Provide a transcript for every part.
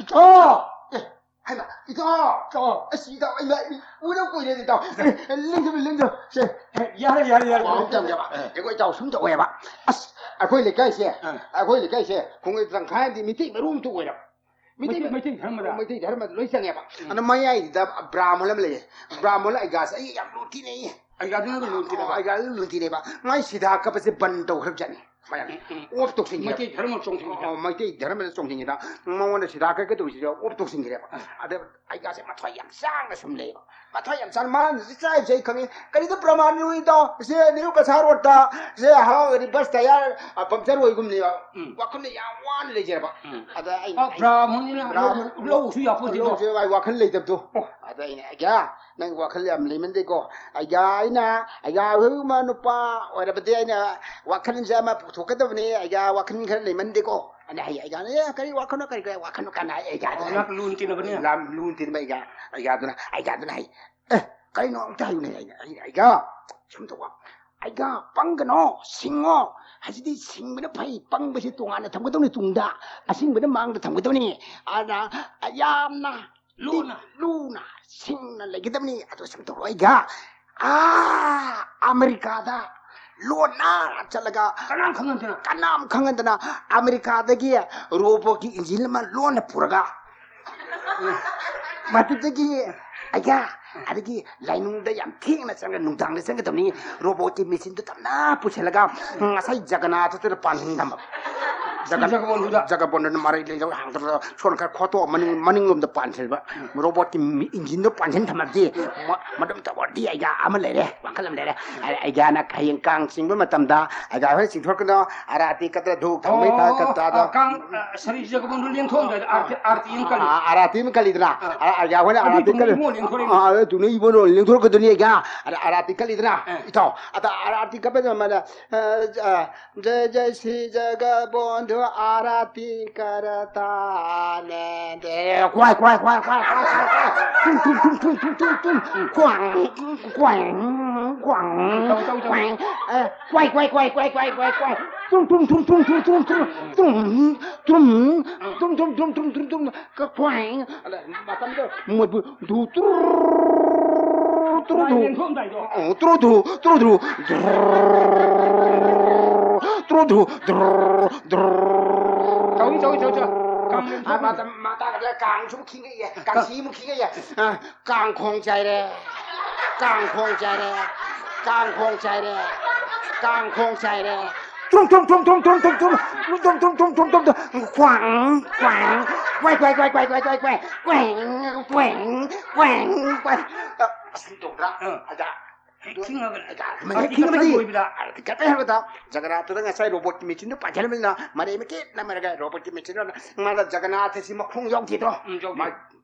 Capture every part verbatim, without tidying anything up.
ꯏꯇꯥꯎ! ꯑꯦ, ꯍꯩꯃꯥ, ꯏꯇꯥꯎ! ꯏꯇꯥꯎ! ꯑꯁ, ꯏꯇꯥꯎ, ꯑꯩ ꯂꯥꯛ-, ꯎꯗꯕ ꯀꯨꯏꯔꯦꯅꯦ, ꯏꯇꯥꯎ꯫ ꯑꯦ, ꯂꯦꯡꯖꯜꯂꯨ, ꯂꯦꯡꯖꯜꯂꯨ꯫ ꯁꯦ, ꯑꯦ, ꯌꯥꯔꯦ, ꯌꯥꯔꯦ, ꯌꯥꯔꯦ꯫ ꯋꯥ ꯑꯃ ꯇꯝꯒꯦꯕ꯫ ꯑꯦ, ꯑꯩꯈꯣꯏ ꯏꯇꯥꯎ ꯁꯨꯝ ꯇꯧꯋꯦꯕ꯫ ꯑꯁ, ꯑꯩꯈꯣꯏ ꯂꯩꯀꯥꯏꯁꯦ, ꯑꯥ꯫ ꯑꯩꯈꯣꯏ ꯂꯩꯀꯥꯏꯁꯦ ꯈꯨꯡꯒꯪ ꯇꯪꯈꯥꯏ ꯑꯃꯗꯤ ꯃꯤꯇꯩ ꯃꯔꯨ ꯑꯃꯇ ꯑꯣꯏꯔꯕ꯫ ꯃꯩꯇꯩ, ꯃꯩꯇꯩ ꯃꯩꯇꯩ ꯙꯔꯃꯗ? ꯃꯩꯇꯩ ꯙꯔꯃꯗ ꯂꯣꯏ ꯆꯪꯉꯦꯕ꯫ ꯎꯝ꯫ ꯑꯗꯣ ꯃꯌꯥꯏꯗ ꯕ꯭ꯔꯥꯍꯃꯟ ꯑꯃ ꯂꯩꯌꯦ꯫ ꯕ꯭ꯔꯥꯍꯃꯟ ꯑꯩꯒꯥꯁꯦ ꯑꯩ ꯌꯥꯝ ꯂꯨꯅ ꯇꯤꯟꯅꯩꯌꯦ꯫ ꯑꯩꯒꯥꯗꯨꯅ ꯂꯨꯅ ꯇꯤꯟꯅꯕ? ꯑꯣ, ꯑꯩꯒꯥꯗꯨꯅ ꯂꯨꯅ ꯇꯤꯟꯅꯩꯕ꯫ ꯃꯥꯏ ꯁꯤꯗꯥ ꯀꯞꯄꯁꯦ ꯕꯟ ꯇꯧꯈ꯭ꯔꯕꯖꯥꯠꯅꯤ꯫ ꯃꯌꯥꯝ ꯎꯝ, ꯎꯝ꯫ ꯑꯣꯐ ꯇꯧꯁꯤꯟꯈ꯭ꯔꯦ꯫ ꯃꯩꯇꯩ ꯙꯔꯃ ꯆꯣꯡꯁꯤꯟꯈ꯭ꯔꯦ꯫ ꯑꯣ, ꯃꯩꯇꯩ ꯙꯔꯃꯗ ꯆꯣꯡꯁꯤꯟꯈꯤꯗ ꯃꯉꯣꯟꯗ ꯁꯤꯗꯥ ꯀꯞꯀꯦ ꯇꯧꯔꯤꯁꯤꯗ ꯑꯣꯐ ꯇꯧꯁꯤꯟꯈ꯭ꯔꯦꯕ꯫ ꯑꯥ꯫ ꯑꯗ ꯑꯩꯒꯥꯁꯦ ꯃꯊ꯭ꯋꯥꯏ ꯌꯥꯝ ꯆꯥꯡꯅ ꯁꯨꯝ ꯂꯩꯌꯦꯕ꯫ ꯃꯊ꯭ꯋꯥꯏ ꯌꯥꯝ ꯆꯥꯡ, ꯃꯥꯅ ꯍꯧꯖꯤꯛ ꯆꯥꯏꯕꯁꯦ ꯑꯩ ꯈꯪꯉꯤ꯫ ꯀꯔꯤꯗ ꯄ꯭ꯔꯃꯥꯟꯅꯣ ꯏꯇꯥꯎ? ꯁꯦ ꯅ꯭ꯌꯨ ꯀꯁꯥ ꯔꯣꯗꯇ ꯁꯦ ꯍꯥꯎ ꯔꯤꯚꯔꯁ ꯇꯌꯥꯔ, ꯑ, ꯄꯝꯆꯔ ꯑꯣꯏꯒꯨꯝꯅꯦꯕ꯫ ꯎꯝ꯫ ꯋꯥꯈꯜꯗ ꯌꯥꯝ ꯋꯥꯅ ꯂꯩꯖꯔꯕ꯫ ꯎꯝ꯫ ꯑꯗ ꯑꯩꯅ, ꯑ, ꯑꯩ ꯕ꯭ꯔꯥꯍꯃꯟꯅꯤꯅ ꯕ꯭ꯔꯥꯍꯃꯟ ꯂꯧ-, ꯂꯧꯁꯨ ꯌꯥꯄꯣꯟꯇꯦꯗꯣ꯫ ꯂꯧꯁꯨ ꯌꯥ-, ꯋꯥꯈꯜ ꯂꯩꯇꯕꯗꯣ꯫ ꯑꯣ꯫ ꯑꯗ ꯑꯩꯅ, "ꯑꯩꯒꯥ, ꯅꯪ ꯋꯥꯈꯜ ꯌꯥꯝ ꯂꯩꯃꯟꯗꯦꯀꯣ꯫ ꯑꯩꯒꯥ ꯑꯩꯅ, ꯑꯩꯒꯥ ꯑꯩꯈꯣꯏꯒꯨꯝꯕ ꯅꯨꯄꯥ ꯑꯣꯏꯔꯕꯗꯤ ꯑꯩꯅ ꯋꯥꯈꯜꯁꯦ ꯑꯃ ꯄꯨꯊꯣꯛꯀꯗꯕꯅꯤ꯫ ꯑꯩꯒꯥ ꯋꯥꯈꯜ ꯈꯔ ꯂꯩꯃꯟꯗꯦꯀꯣ?" ꯑꯅ ꯍꯥꯏ꯫ ꯑꯩꯒꯥꯅ, "ꯑꯦ, ꯀꯔꯤ ꯋꯥꯈꯜꯅꯣ, ꯀꯔꯤ, ꯀꯔꯤ ꯋꯥꯈꯜꯅꯣ?" ꯀꯥꯏꯅ ꯍꯥꯏ꯫ ꯑꯩꯒꯥꯗꯨꯅ ꯑꯣ, ꯍꯥꯏ꯫ ꯅꯪ ꯂꯨꯅ ꯇꯤꯟꯅꯕꯅꯤꯅ? ꯌꯥꯝ ꯂꯨꯅ ꯇꯤꯟꯅꯕ ꯑꯩꯒꯥ, ꯑꯩꯒꯥꯗꯨꯅ, ꯑꯩꯒꯥꯗꯨꯅ ꯍꯥꯏ꯫ "ꯑꯦ, ꯀꯩꯅꯣ ꯑꯝꯇ ꯍꯥꯏꯌꯨꯅꯦ?" ꯑꯩꯅ, ꯑꯩꯅ, "ꯑꯩꯒꯥ, ꯁꯨꯝ ꯇꯧꯕ, ꯑꯩꯒꯥ, ꯄꯪꯒꯅꯣ, ꯁꯤꯡꯉꯣ꯫ ꯍꯧꯖꯤꯛꯇꯤ ꯁꯤꯡꯕꯅ ꯐꯩ, ꯄꯪꯕꯁꯤ ꯇꯣꯉꯥꯟꯅ ꯊꯝꯒꯗꯧꯅꯤ ꯇꯨꯡꯗ, ꯑꯁꯤꯡꯕꯅ ꯃꯥꯡꯗ ꯊꯝꯒꯗꯧꯅꯤ꯫ ꯑꯗ ꯌꯥꯝꯅ ꯂꯨꯅ, ꯂꯨꯅ, ꯁꯤꯡꯅ ꯂꯩꯒꯗꯕꯅꯤ꯫ ꯑꯗꯨ ꯁꯨꯝ ꯇꯧꯔꯣ ꯑꯩꯒꯥ꯫ ꯑꯥ, ꯑꯃꯦꯔꯤꯀꯥꯗ ꯂꯣꯟꯅ ꯆꯠꯂꯒ ꯀꯅꯥꯝ ꯈꯪꯍꯟꯗꯅ? ꯀꯅꯥꯝ ꯈꯪꯍꯟꯗꯅ ꯑꯃꯦꯔꯤꯀꯥꯗꯒꯤ ꯔꯣꯕꯣꯠꯀꯤ ꯏꯟꯖꯤꯟ ꯑꯃ ꯂꯣꯟꯅ ꯄꯨꯔꯒ ꯃꯗꯨꯗꯒꯤ ꯑꯩꯒꯥ, ꯑꯗꯒꯤ ꯂꯥꯏꯅꯨꯡꯗ ꯌꯥꯝ ꯊꯦꯡꯅ ꯆꯪꯉ, ꯅꯨꯡꯗꯥꯡꯗ ꯆꯪꯒꯗꯕꯅꯤ꯫ ꯔꯣꯕꯣꯠꯀꯤ ꯃꯦꯆꯤꯟꯗꯨ ꯇꯞꯅ ꯄꯨꯁꯤꯜꯂꯒ ꯉꯁꯥꯏ ꯖꯒꯅꯥꯊꯗꯨꯗ ꯄꯥꯟꯁꯤꯟ ꯊꯝꯕ꯫ ꯖꯒ-, ꯖꯒꯕꯣꯟꯗꯨꯗ? ꯖꯒꯕꯣꯟꯗꯨꯅ ꯃꯔꯩ ꯂꯩꯅꯕ ꯍꯥꯡꯗꯣꯛꯂꯒ ꯁꯣꯝ ꯈꯔ ꯈꯣꯠꯇꯣꯛꯑ ꯃꯅꯤꯡ, ꯃꯅꯤꯡꯂꯣꯝꯗ ꯄꯥꯟꯁꯤꯟꯕ꯫ ꯔꯣꯕꯣꯠꯀꯤ ꯃꯤ-, ꯏꯟꯖꯤꯟꯗꯣ ꯄꯥꯟꯁꯤꯟ ꯊꯝꯃꯗꯤ ꯃ-, ꯃꯗꯨꯝ ꯇꯧꯔꯗꯤ ꯑꯩꯒꯥ ꯑꯃ ꯂꯩꯔꯦ, ꯋꯥꯈꯜ ꯑꯃ ꯂꯩꯔꯦ꯫ ꯑꯩ-, ꯑꯩꯒꯥꯅ ꯍꯌꯦꯡ ꯀꯥꯡ ꯆꯤꯡꯕ ꯃꯇꯝꯗ ꯑꯩꯒꯥ ꯍꯣꯏ ꯆꯤꯡꯊꯣꯔꯛꯀꯅꯣ, ꯑꯥꯔꯥꯇꯤ ꯀꯠꯇ꯭ꯔ ꯙꯨꯛ ꯊꯥꯎꯃꯩ ꯑꯣ, ꯊꯥ-, ꯑꯣ, ꯀꯠꯇ ꯑꯗ ꯑ, ꯀꯥꯡ, ꯑ, ꯁꯔꯤ ꯖꯒꯕꯣꯟꯗꯨ ꯂꯦꯡꯊꯣꯛꯑꯝꯗꯥꯏꯗ ꯑꯥꯔꯇꯤ, ꯑꯥꯔꯇꯤ ꯑꯃ ꯀꯜꯂꯤ꯫ ꯑꯥ, ꯑꯥꯔꯥꯇꯤ ꯑꯃ ꯀꯜꯂꯤꯗꯅ? ꯑꯥ꯫ ꯑꯥ, ꯑꯩꯒꯥ ꯍꯣꯏꯅ ꯑꯗꯨ ꯑꯥꯔꯥꯇꯤ ꯇꯨꯡꯅ ꯀꯜꯂꯤ꯫ ꯏꯕꯨꯡꯉꯣ ꯂꯦꯡꯊꯣꯔꯛꯏꯅꯤ꯫ ꯑꯥ, ꯑꯗꯨ ꯇꯨꯡꯅ ꯏꯕꯨꯡꯉꯣ ꯂꯦꯡꯊꯣꯔꯛꯀꯗꯣꯏꯅꯤ ꯑꯩꯒꯥ꯫ ꯑꯥꯔꯥ-, ꯑꯥꯔꯥꯇꯤ ꯀꯜꯂꯤꯗꯅ? ꯑꯥ꯫ ꯏꯇꯥꯎ, ꯑꯗ ꯑꯥꯔꯥꯇꯤ ꯀꯠꯄꯗ ꯃꯥꯅ, ꯑ, ꯑ, "ꯖ-, ꯖ-, ꯁ꯭ꯔꯤ ꯖꯒꯕꯣꯟꯙꯨ" आरती करता ने दे। क्वाय, क्वाय, क्वाय, क्वाय, क्वाय, क्वाय, क्वाय। तुम, तुम, तुम, तुम, तुम, तुम, तुम। क्वांग, क्वांग, क्वांग, क्वांग। ए, क्वाय, क्वाय, क्वाय, क्वाय, क्वाय, क्वाय, क्वाय। तुम, तुम, तुम, तुम, तुम, तुम, तुम। तुम, तुम, तुम, तुम, तुम, तुम, तुम। ꯀ-, ꯀ꯭ꯋꯥꯏꯡ꯫ ꯑꯗ ꯃꯇꯝꯗꯣ ꯃꯣꯏꯕꯨ ꯙꯨ ꯇ꯭ꯔꯨ, ꯇ꯭ꯔꯨ ꯙꯨ꯫ ꯂꯥꯏ ꯂꯦꯡꯊꯣꯛꯑꯝꯗꯥꯏꯗꯣ꯫ ꯑꯣ, ꯇ꯭ꯔꯨ ꯙꯨ, ꯇ꯭ꯔꯨ ꯙꯨ, ꯙ꯭ꯔꯨ, ꯇ꯭ꯔꯨ ꯙꯨ, ꯙ꯭ꯔꯨ, ꯙ꯭ꯔꯨ꯫ ꯇꯧꯏ, ꯇꯧꯏ, ꯇꯧꯏ, ꯇꯧꯏ꯫ ꯀꯥꯡ ꯂꯦꯡꯊꯣꯛꯑꯝꯗꯥꯏꯗꯣ꯫ ꯑꯥ, ꯃꯇꯝ, ꯃꯇꯥꯒꯗ ꯀꯥꯡꯁꯨ ꯈꯤꯡꯉꯛꯑꯦ, ꯀꯥꯡꯁꯤ ꯑꯃꯨꯛ ꯈꯤꯡꯉꯛꯑꯦ꯫ ꯑꯥ, ꯀꯥꯡꯈꯣꯡ ꯆꯥꯏꯔꯦ, ꯀꯥꯡꯈꯣꯡ ꯆꯥꯏꯔꯦ, ꯀꯥꯡꯈꯣꯡ ꯆꯥꯏꯔꯦ, ꯀꯥꯡꯈꯣꯡ ꯆꯥꯏꯔꯦ꯫ ꯇ꯭ꯔꯨꯝ, ꯇ꯭ꯔꯨꯝ, ꯇ꯭ꯔꯨꯝ, ꯇ꯭ꯔꯨꯝ, ꯇ꯭ꯔꯨꯝ, ꯇ꯭ꯔꯨꯝ, ꯇ꯭ꯔꯨꯝ, ꯇ꯭ꯔꯨꯝ, ꯇ꯭ꯔꯨꯝ, ꯇ꯭ꯔꯨꯝ, ꯇ꯭ꯔꯨꯝ, ꯇ꯭ꯔꯨꯝ, ꯇ꯭ꯔꯨꯝ, ꯀ꯭ꯋꯥꯡ, ꯀ꯭ꯋꯥꯡ, ꯀ꯭ꯋꯥꯏ, ꯀ꯭ꯋꯥꯏ, ꯀ꯭ꯋꯥꯏ, ꯀ꯭ꯋꯥꯏ, ꯀ꯭ꯋꯥꯏ, ꯀ꯭ꯋꯥꯏ, ꯀ꯭ꯋꯥꯏ, ꯀ꯭ꯋꯦꯡ, ꯀ꯭ꯋꯦꯡ, ꯀ꯭ꯋꯦꯡ꯫ ꯑꯁ, ꯇꯧꯗ꯭ꯔꯥ? ꯑꯥ꯫ ꯑꯗ, ꯍꯦꯛ ꯈꯤꯡꯉꯒ ꯑꯗ, ꯑꯗꯨꯃꯥꯏꯅ ꯍꯦꯛ ꯈꯤꯡꯉꯕꯗꯤ, ꯑꯥꯔꯇꯤ ꯈꯛꯇ ꯂꯣꯏꯕꯗ꯫ ꯑꯥꯔꯇꯤ ꯈꯛꯇ ꯍꯥꯏꯕꯗ, ꯖꯒꯅꯥꯊꯗ ꯉꯁꯥꯏ ꯔꯣꯕꯣꯠꯀꯤ ꯃꯦꯆꯤꯟꯗꯣ ꯄꯥꯟꯁꯤꯜꯂꯕꯅꯤꯅ, ꯃꯔꯩ ꯃꯀꯦꯠ ꯅꯝꯃꯔꯒ ꯔꯣꯕꯣꯠꯀꯤ ꯃꯦꯆꯤꯟꯗꯣ ꯃꯥꯗ ꯖꯒꯅꯥꯊꯁꯤ ꯃꯈꯣꯡ ꯌꯥꯎꯗꯦꯗꯣ꯫ ꯎꯝ, ꯌꯥꯎꯗꯦ꯫ ꯃꯥ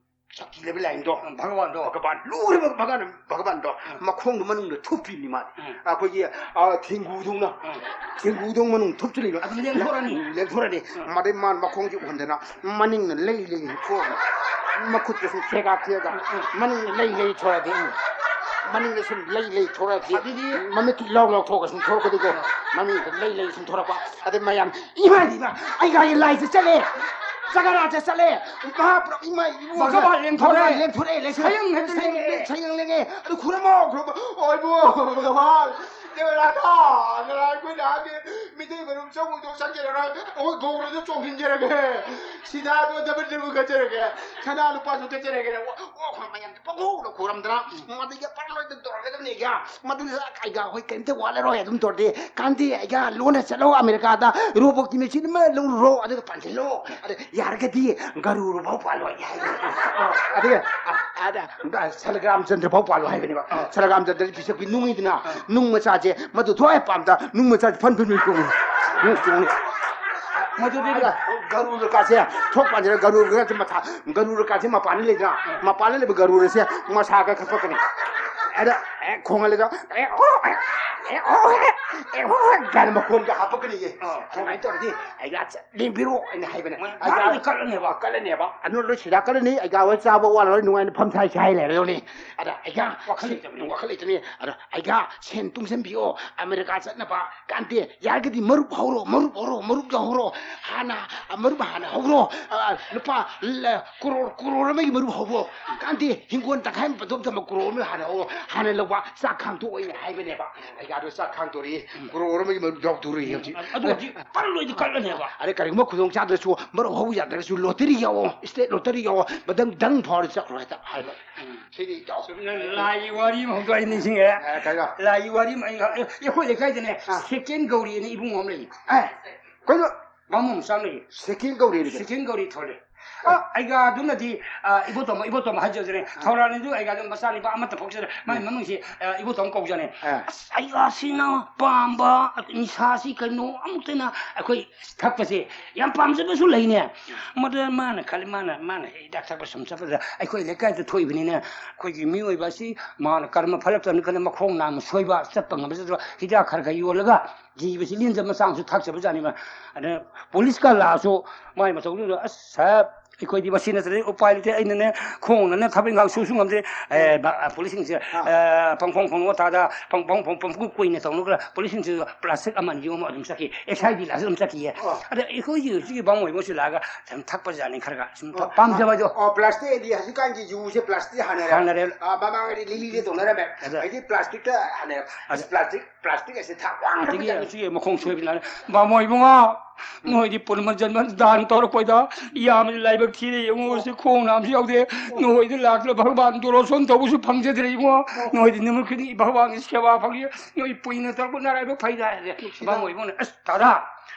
ꯁꯛꯇꯤ ꯂꯩꯕ ꯂꯥꯏꯟꯗꯣ꯫ ꯎꯝ, ꯚꯒꯋꯥꯟꯗꯣ꯫ ꯚꯒꯋꯥꯟ, ꯂꯨꯔꯕ ꯚꯒꯋꯥꯟ, ꯚꯒꯋꯥꯟꯗꯣ꯫ ꯎꯝ꯫ ꯃꯈꯣꯡꯗꯣ ꯃꯅꯨꯡꯗ ꯊꯨꯞꯄꯤꯅꯤ ꯃꯥꯗꯤ꯫ ꯎꯝ꯫ ꯑꯩꯈꯣꯏꯒꯤ, ꯑ, ꯊꯦꯡꯒꯨꯗꯧꯅ꯫ ꯎꯝ꯫ ꯊꯦꯡꯒꯨꯗꯧ ꯃꯅꯨꯡ ꯊꯨꯞꯆꯤꯜꯂꯤꯅꯣ꯫ ꯑꯗꯨꯝ ꯂꯦꯡꯊꯣꯔꯛꯑꯅꯤ꯫ ꯎꯝ, ꯂꯦꯡꯊꯣꯔꯛꯑꯅꯤ꯫ ꯎꯝ꯫ ꯃꯗꯩ ꯃꯥ ꯃꯈꯣꯡꯁꯦ ꯎꯍꯟꯗꯅ ꯃꯅꯤꯡꯅ ꯂꯩ ꯂꯩ ꯊꯣꯛꯑꯒ ꯃꯈꯨꯠꯇ ꯁꯨꯝ ꯊꯦꯛꯑ ꯊꯦꯛꯑꯒ ꯎꯝ, ꯎꯝ꯫ ꯃꯅꯤꯡꯅ ꯂꯩ ꯂꯩ ꯊꯣꯔꯛꯑꯗꯤ, ꯎꯝ꯫ ꯃꯅꯤꯡꯗ ꯁꯨꯝ ꯂꯩ ꯂꯩ ꯊꯣꯔꯛꯑꯗꯤ ꯑꯗꯨꯗꯤ ꯃꯃꯤꯠꯇꯨ ꯏꯂꯥꯎ ꯂꯥꯎꯊꯣꯛꯑꯒ ꯁꯨꯝ ꯊꯣꯔꯛꯀꯗꯣꯏꯀꯣ꯫ ꯎꯝ꯫ ꯃꯃꯤꯠꯇ ꯂꯩ ꯂꯩ ꯁꯨꯝ ꯊꯣꯔꯛꯄ꯫ ꯑꯗꯩ ꯃꯌꯥꯝ, "ꯏꯃꯥ, ꯏꯃꯥ, ꯑꯩ ꯒꯥꯔꯤ ꯂꯥꯏꯁꯦ ꯆꯠꯂꯦ, ꯖꯒꯅꯥꯊ ꯆꯠꯂꯦ, ꯃꯍꯥꯄ꯭ꯔꯚꯨ, ꯏꯃꯥ, ꯏꯕꯨꯡꯉꯣ, ꯚꯒꯋꯥꯟ ꯂꯦꯡꯊꯣꯔꯛꯑꯦ꯫ ꯚꯒꯋꯥꯟ ꯂꯦꯡꯊꯣꯔꯛꯑꯦ, ꯂꯦꯡꯊꯣꯔꯛꯑꯦ, ꯁꯌꯪ ꯍꯦꯛꯇ ꯁꯌꯪ ꯂꯦꯡꯉꯦ꯫ ꯂꯦꯡ-, ꯁꯌꯪ ꯂꯦꯡꯉꯦ, ꯑꯗꯨ ꯈꯨꯔꯨꯝꯃꯣ, ꯈꯨꯔꯨꯝꯃꯣ, ꯑꯣꯏꯕꯨ, ꯚꯒꯋꯥꯟ, ꯖꯒꯅꯥꯊ, ꯉꯔꯥꯡ ꯑꯩꯈꯣꯏ ꯅꯍꯥꯟꯒꯤ ꯃꯤꯇꯩ ꯃꯔꯨꯞ ꯆꯪꯉꯨꯗꯣ ꯆꯪꯖꯔꯔꯣꯏ, ꯑꯩꯈꯣꯏ ꯒꯧꯔꯗ ꯆꯣꯡꯁꯤꯟꯖꯔꯒꯦ, ꯁꯤꯗꯥꯗꯣ ꯗꯕꯜ ꯗꯕꯜ ꯀꯠꯆꯔꯒꯦ, ꯁꯅꯥ ꯂꯨꯄꯥꯁꯨ ꯀꯠꯆꯔꯒꯦ, ꯑꯣ, ꯑꯣ, ꯃꯌꯥꯝ ꯄꯪꯈꯣꯡꯗ ꯈꯣꯡꯔꯝꯗꯅ, ꯃꯗꯨꯒꯤ ꯄꯥꯔꯂꯣꯏꯗ ꯇꯧꯔꯒꯗꯕꯅꯦꯒ, ꯃꯗꯨꯗ ꯑꯩꯒ ꯑꯩꯈꯣꯏ ꯀꯔꯤꯝꯇ ꯋꯥꯠꯂꯔꯣꯏ ꯑꯗꯨꯝ ꯇꯧꯔꯗꯤ, ꯀꯥꯟꯗꯦ ꯑꯩꯒ ꯂꯣꯟꯅ ꯆꯠꯂꯣ ꯑꯃꯦꯔꯤꯀꯥꯗ, ꯔꯣꯕꯣꯠꯀꯤ ꯃꯦꯆꯤꯟ ꯑꯃ ꯂꯧꯔꯨꯔꯣ, ꯑꯗꯨꯒ ꯄꯥꯟꯁꯤꯜꯂꯣ, ꯑꯗ ꯌꯥꯔꯒꯗꯤ ꯒꯔꯨꯔ ꯐꯥꯎ ꯄꯥꯜꯂꯣ ꯍꯥꯏ꯫ ꯑꯗꯨꯒ, ꯑ, ꯑꯗ, ꯑ, ꯁꯂꯒ꯭ꯔꯥꯝꯆꯟꯗ꯭ꯔ ꯐꯥꯎ ꯄꯥꯜꯂꯣ ꯍꯥꯏꯕꯅꯦꯕ꯫ ꯑꯥ꯫ ꯁꯂꯒ꯭ꯔꯥꯝꯆꯟꯗ꯭ꯔꯗꯤ ꯄꯤꯁꯛꯄꯤ ꯅꯨꯡꯉꯤꯗꯅ, ꯑꯥ꯫ ꯅꯨꯡ ꯃꯆꯥꯁꯦ ꯃꯗꯨ ꯊꯣꯛꯑꯦ ꯄꯥꯝꯗ, ꯅꯨꯡ ꯃꯆꯥꯁꯦ ꯐꯟ ꯐꯟ ꯐꯟ ꯆꯣꯡꯉꯤ꯫ ꯅꯨꯡ ꯆꯣꯡꯉꯤ꯫ ꯃꯗꯨꯗꯤ ꯑꯗ ꯒꯔꯨꯔ ꯀꯥꯁꯦ ꯊꯣꯛ ꯄꯥꯟꯁꯤꯗ ꯒꯔꯨꯔ ꯀꯥꯁꯦ ꯃꯊꯥ ꯒꯔꯨꯔ ꯀꯥꯁꯦ ꯃꯄꯥꯟꯗ ꯂꯩꯗꯅ, ꯃꯄꯥꯟꯗ ꯂꯩꯕ ꯒꯔꯨꯔꯁꯦ ꯃꯁꯥ ꯀꯛꯈꯠꯄꯛꯀꯅꯤ꯫ ꯑꯗ ꯍꯦꯛ ꯈꯣꯡꯍꯜꯂꯒ, ꯑꯦ, ꯑꯣ, ꯑꯦ, ꯀꯥꯏꯅ ꯃꯈꯣꯟꯒ ꯍꯥꯞꯄꯛꯀꯅꯤꯌꯦ꯫ ꯑꯥ꯫ ꯑꯗꯨꯃꯥꯏꯅ ꯇꯧꯔꯗꯤ ꯑꯩꯒ ꯆꯠ-, ꯂꯦꯡꯕꯤꯔꯣ ꯑꯩꯅ ꯍꯥꯏꯕꯅꯦ꯫ ꯃꯣꯏ ꯑꯩꯒ ꯃꯥꯅ ꯀꯠꯂꯅꯦꯕ꯫ ꯀꯠꯂꯅꯦꯕ꯫ ꯑꯗꯨ ꯂꯣꯏ ꯁꯤꯗ ꯀꯠꯂꯅꯤ, ꯑꯩꯒ ꯍꯣꯏ ꯆꯥꯕ ꯋꯥꯠꯂꯔꯣꯏ, ꯅꯨꯡꯉꯥꯏꯅ ꯐꯝ ꯊꯥꯏꯁꯦ ꯍꯥꯏ ꯂꯩꯔꯗꯧꯅꯤ꯫ ꯑꯗ ꯑꯩꯒ ꯋꯥꯈꯜ ꯁꯦꯟ-, ꯂꯩꯇꯕꯅꯤ꯫ ꯋꯥꯈꯜ ꯂꯩꯇꯕꯅꯤ꯫ ꯑꯗ ꯑꯩꯒ ꯁꯦꯟ ꯇꯨꯡꯁꯤꯟꯕꯤꯌꯣ, ꯑꯃꯦꯔꯤꯀꯥ ꯆꯠꯅꯕ꯫ ꯀꯥꯟꯗꯦ, ꯌꯥꯔꯒꯗꯤ ꯃꯔꯨꯞ ꯍꯧꯔꯣ, ꯃꯔꯨꯞ ꯍꯧꯔꯣ, ꯃꯔꯨꯞ ꯍꯧꯔꯣ꯫ ꯍꯥꯟꯅ, ꯑ, ꯃꯔꯨꯞ ꯍꯥꯟꯅ ꯍꯧꯔꯣ꯫ ꯑ, ꯂꯨꯄꯥ ꯂ-, ꯀ꯭ꯔꯣꯔ, ꯀ꯭ꯔꯣꯔ ꯑꯃꯒꯤ ꯃꯔꯨꯞ ꯍꯧꯔꯣ꯫ ꯀꯥꯟꯗꯦ, ꯍꯤꯡꯒꯣꯜ ꯇꯪꯈꯥꯏ ꯑꯃ ꯄꯟꯊꯣꯛ ꯊꯝꯃ ꯀ꯭ꯔꯣꯔ ꯑꯃ ꯍꯥꯟꯅ ꯍꯧꯔꯣ꯫ ꯍꯥꯟꯅ ꯂꯧꯕ ꯆꯥꯛ ꯈꯥꯡꯇꯣꯛꯑꯣ ꯑꯩꯅ ꯍꯥꯏꯕꯅꯦꯕ꯫ ꯑꯩꯒꯥꯗꯣ ꯆꯥꯛ ꯈꯥꯡꯇꯣꯔꯛꯏ꯫ ꯎꯝ꯫ ꯀ꯭ꯔꯣꯔ ꯑꯃꯒꯤ ꯃꯔꯨꯞ ꯌꯥꯎꯗꯣꯔꯤ ꯎꯝ, ꯍꯧꯖꯤꯛ꯫ ꯑꯗꯨ ꯍꯧꯖꯤꯛ ꯄꯜ ꯂꯣꯏꯗꯤ ꯀꯠꯂꯅꯦꯕ꯫ ꯑꯗꯩ ꯀꯔꯤꯒꯨꯝꯕ ꯈꯨꯗꯣꯡ ꯆꯥꯗ꯭ꯔꯁꯨ ꯃꯔꯨꯞ ꯍꯧꯕ ꯌꯥꯗ꯭ꯔꯒꯁꯨ ꯂꯣꯇꯔꯤ ꯌꯥꯎꯑꯣ, ꯁ꯭ꯇꯦꯠ ꯂꯣꯇꯔꯤ ꯌꯥꯎꯑꯣ꯫ ꯃꯊꯪ ꯗꯪ ꯐꯥꯎꯔꯗꯤ ꯆꯠꯈ꯭ꯔꯣ ꯍꯦꯛꯇ ꯍꯥꯏꯕ꯫ ꯎꯝ꯫ ꯁꯤꯗꯤ ꯏꯇꯥꯎ꯫ ꯁꯨꯝ ꯅꯪ ꯂꯥꯏꯒꯤ ꯋꯥꯔꯤ ꯑꯃ ꯍꯧꯗꯣꯛꯑꯦ, ꯅꯤꯡꯁꯤꯡꯉꯦ꯫ ꯑ, ꯀꯩꯅꯣ? ꯂꯥꯏꯒꯤ ꯋꯥꯔꯤ ꯑꯃ ꯑꯩ, ꯑꯩ, ꯑꯩꯈꯣꯏ ꯂꯩꯀꯥꯏꯗꯅꯦ ꯑꯥ꯫ ꯁꯦꯀꯦꯟ ꯒꯧꯔꯤ ꯑꯅ ꯏꯕꯨꯡ ꯑꯃ ꯂꯩ꯫ ꯑꯦ, ꯀꯩꯅꯣ? ꯕꯥꯃꯣꯟ ꯃꯆꯥ ꯑꯃ ꯂꯩꯌꯦ꯫ ꯁꯦꯀꯦꯟ ꯒꯧꯔꯤ ꯍꯥꯏꯗꯤ ꯀꯩꯅꯣ? ꯁꯦꯀꯦꯟ ꯒꯧꯔꯤ ꯊꯣꯜꯂꯦ꯫ ꯑ, ꯑꯩꯒꯥꯗꯨꯅꯗꯤ, ꯑ, ꯏꯕꯣꯇꯣꯝꯕ, ꯏꯕꯣꯇꯣꯝꯕ ꯍꯥꯏꯖꯗ꯭ꯔꯦ꯫ ꯑꯥ꯫ ꯊꯧꯔꯥꯅꯤꯗꯨ ꯑꯩꯒꯥꯗꯨ ꯃꯆꯥꯅꯤꯄꯥ ꯑꯃꯠꯇ ꯄꯣꯛꯆꯗ꯭ꯔꯦ꯫ ꯃꯥꯏ ꯎꯝ꯫ ꯃꯃꯤꯡꯁꯤ, ꯑ, ꯏꯕꯣꯇꯣꯝ ꯀꯧꯖꯥꯅꯦ꯫ ꯑꯥ꯫ ꯑꯁ, ꯑꯩꯒꯥꯁꯤꯅ ꯄꯥꯝꯕ ꯅꯤꯁꯥꯁꯤ ꯀꯩꯅꯣ ꯑꯃꯨꯛꯇꯅ ꯑꯩꯈꯣꯏ ꯊꯛꯄꯁꯦ ꯌꯥꯝ ꯄꯥꯝꯖꯕꯁꯨ ꯂꯩꯅꯦ꯫ ꯃꯗꯨꯗ ꯃꯥꯅ ꯈꯜꯂꯤ, ꯃꯥꯅ, ꯃꯥꯅ ꯍꯤꯗꯥꯛ ꯊꯛꯄ ꯁꯨꯝ ꯆꯠꯄꯗ ꯑꯩꯈꯣꯏ ꯂꯩꯀꯥꯏꯗ ꯊꯣꯛꯏꯕꯅꯤꯅ ꯑꯩꯈꯣꯏꯒꯤ ꯃꯤꯑꯣꯏꯕ ꯑꯁꯤ ꯃꯥꯅ ꯀꯔꯃ ꯐꯠꯂꯛꯇꯕꯅꯤ ꯈꯜꯂꯤ, ꯃꯈꯣꯡ ꯅꯥꯝꯃ ꯁꯣꯏꯕ, ꯆꯠꯄ ꯉꯝꯕ ꯆꯠꯇꯕ, ꯍꯤꯗꯥꯛ ꯈꯔ ꯈꯔ ꯌꯣꯜꯂꯒ ꯖꯤꯕꯁꯤ ꯂꯦꯟꯖ ꯃꯆꯥ ꯑꯃꯁꯨ ꯊꯥꯛꯆꯕꯖꯥꯠꯅꯤ ꯃꯥ꯫ ꯑꯗ ꯄꯨꯂꯤꯁꯀ ꯂꯥꯛꯑꯁꯨ ꯃꯥꯏ ꯃꯇꯧꯗꯨꯗ, "ꯑꯁ ꯁꯥꯍꯦꯕ, ꯑꯩꯈꯣꯏꯗꯤ ꯃꯁꯤ ꯅꯠꯇ꯭ꯔꯗꯤ ꯎꯄꯥꯏ ꯂꯩꯇꯦ, ꯑꯩꯅꯅꯦ ꯈꯣꯡꯅꯅꯦ ꯊꯕꯛ ꯏꯪꯈꯥꯡ ꯁꯨꯁꯨ ꯉꯝꯗꯦ"꯫ ꯑꯦ, ꯕ-, ꯑ, ꯄꯨꯂꯤꯁꯁꯤꯡꯁꯦ, ꯑꯥ꯫ ꯑ, ꯄꯪꯐꯝ ꯐꯝ ꯑꯣ ꯊꯥꯗ ꯄꯪ-, ꯄꯪ-, ꯄꯪ-, ꯄꯪꯀꯨ ꯀꯨꯏꯅ ꯇꯧꯅꯈ꯭ꯔ ꯄꯨꯂꯤꯁꯁꯤꯡꯁꯤꯁꯨ ꯄ꯭ꯂꯥꯁꯇꯤꯛ ꯑꯃ ꯑꯅꯤ ꯑꯃ ꯑꯗꯨꯝ ꯆꯠꯈꯤ꯫ ꯑꯦꯛꯁꯥꯏꯁ ꯗꯤ ꯂꯥꯛꯑꯁꯨ ꯑꯗꯨꯝ ꯆꯠꯈꯤꯌꯦ꯫ ꯑꯥ꯫ ꯑꯗ ꯑꯩꯈꯣꯏꯒꯤ ꯍꯧꯖꯤꯛꯀꯤ ꯕꯥꯃꯣꯟ ꯏꯕꯨꯡꯁꯤ ꯂꯥꯛꯑꯒ ꯁꯨꯝ ꯊꯛ-, ꯑꯣ, ꯄꯥꯝꯖꯕ ꯍꯥꯏꯗꯣ꯫ ꯑꯣ, ꯄ꯭ꯂꯥꯁꯇꯤꯛ ꯍꯥꯏꯗꯤ ꯍꯧꯖꯤꯛꯀꯥꯟꯒꯤ ꯌꯨꯁꯦ ꯄ꯭ꯂꯥꯁꯇꯤꯛ ꯍꯥꯟꯅꯔꯦ꯫ ꯍꯥꯟꯅꯔꯦ꯫ ꯑꯥ, ꯃꯃꯥꯡꯗꯗꯤ ꯂꯤꯛꯂꯤꯗ ꯇꯧꯅꯔꯝꯃꯦ꯫ ꯑꯗ-, ꯍꯧꯖꯤꯛꯇꯤ ꯄ꯭ꯂꯥꯁꯇꯤꯛꯇ ꯍꯥꯟꯅꯔꯦ꯫ ꯑꯁ, ꯑꯗ-, ꯄ꯭ꯂꯥꯁꯇꯤꯛ ꯄ꯭ꯂꯥꯁꯇꯤꯛ ꯑꯁꯤ ꯊꯥꯛ ꯋꯥꯡꯅ ꯑꯗꯒꯤ ꯄꯤꯖꯔꯦ꯫ ꯁꯤꯒꯤ ꯃꯈꯣꯡ ꯁꯣꯏꯕꯅ, "ꯕꯥꯃꯣꯟ ꯏꯕꯨꯡꯉꯣ, ꯅꯣꯏꯗꯤ ꯄꯨꯟꯕ ꯖꯟꯃ ꯗꯥꯟ ꯇꯧꯔꯛꯄꯗ ꯌꯥꯝꯅ ꯂꯥꯏꯕꯛ ꯊꯤꯔꯦ ꯏꯕꯨꯡꯉꯣ, ꯁꯤ ꯈꯣꯡ ꯅꯥꯝꯁꯨ ꯌꯥꯎꯗꯦ꯫ ꯅꯣꯏꯗ ꯂꯥꯛꯇꯅ ꯚꯒꯕꯥꯟ ꯗꯣꯔꯣꯁꯣꯟ ꯇꯧꯕꯁꯨ ꯐꯪꯖꯗ꯭ꯔꯦ ꯏꯕꯨꯡꯉꯣ꯫ ꯅꯣꯏꯗꯤ ꯅꯨꯃꯤꯠ ꯈꯨꯗꯤꯡꯒꯤ ꯚꯒꯕꯥꯟꯒꯤ ꯁꯦꯕꯥ ꯐꯪꯉꯤ꯫ ꯅꯣꯏ ꯄꯨꯏꯅ ꯇꯧꯔꯛꯄ ꯅꯔꯥꯏꯕꯛ ꯐꯩꯗ" ꯍꯥꯏꯔꯦ꯫ ꯅꯨꯡꯁꯤꯗ꯫ ꯕꯥꯃꯣꯟ ꯏꯕꯨꯡꯉꯣꯅ, "ꯑꯁ ꯇꯥꯗ,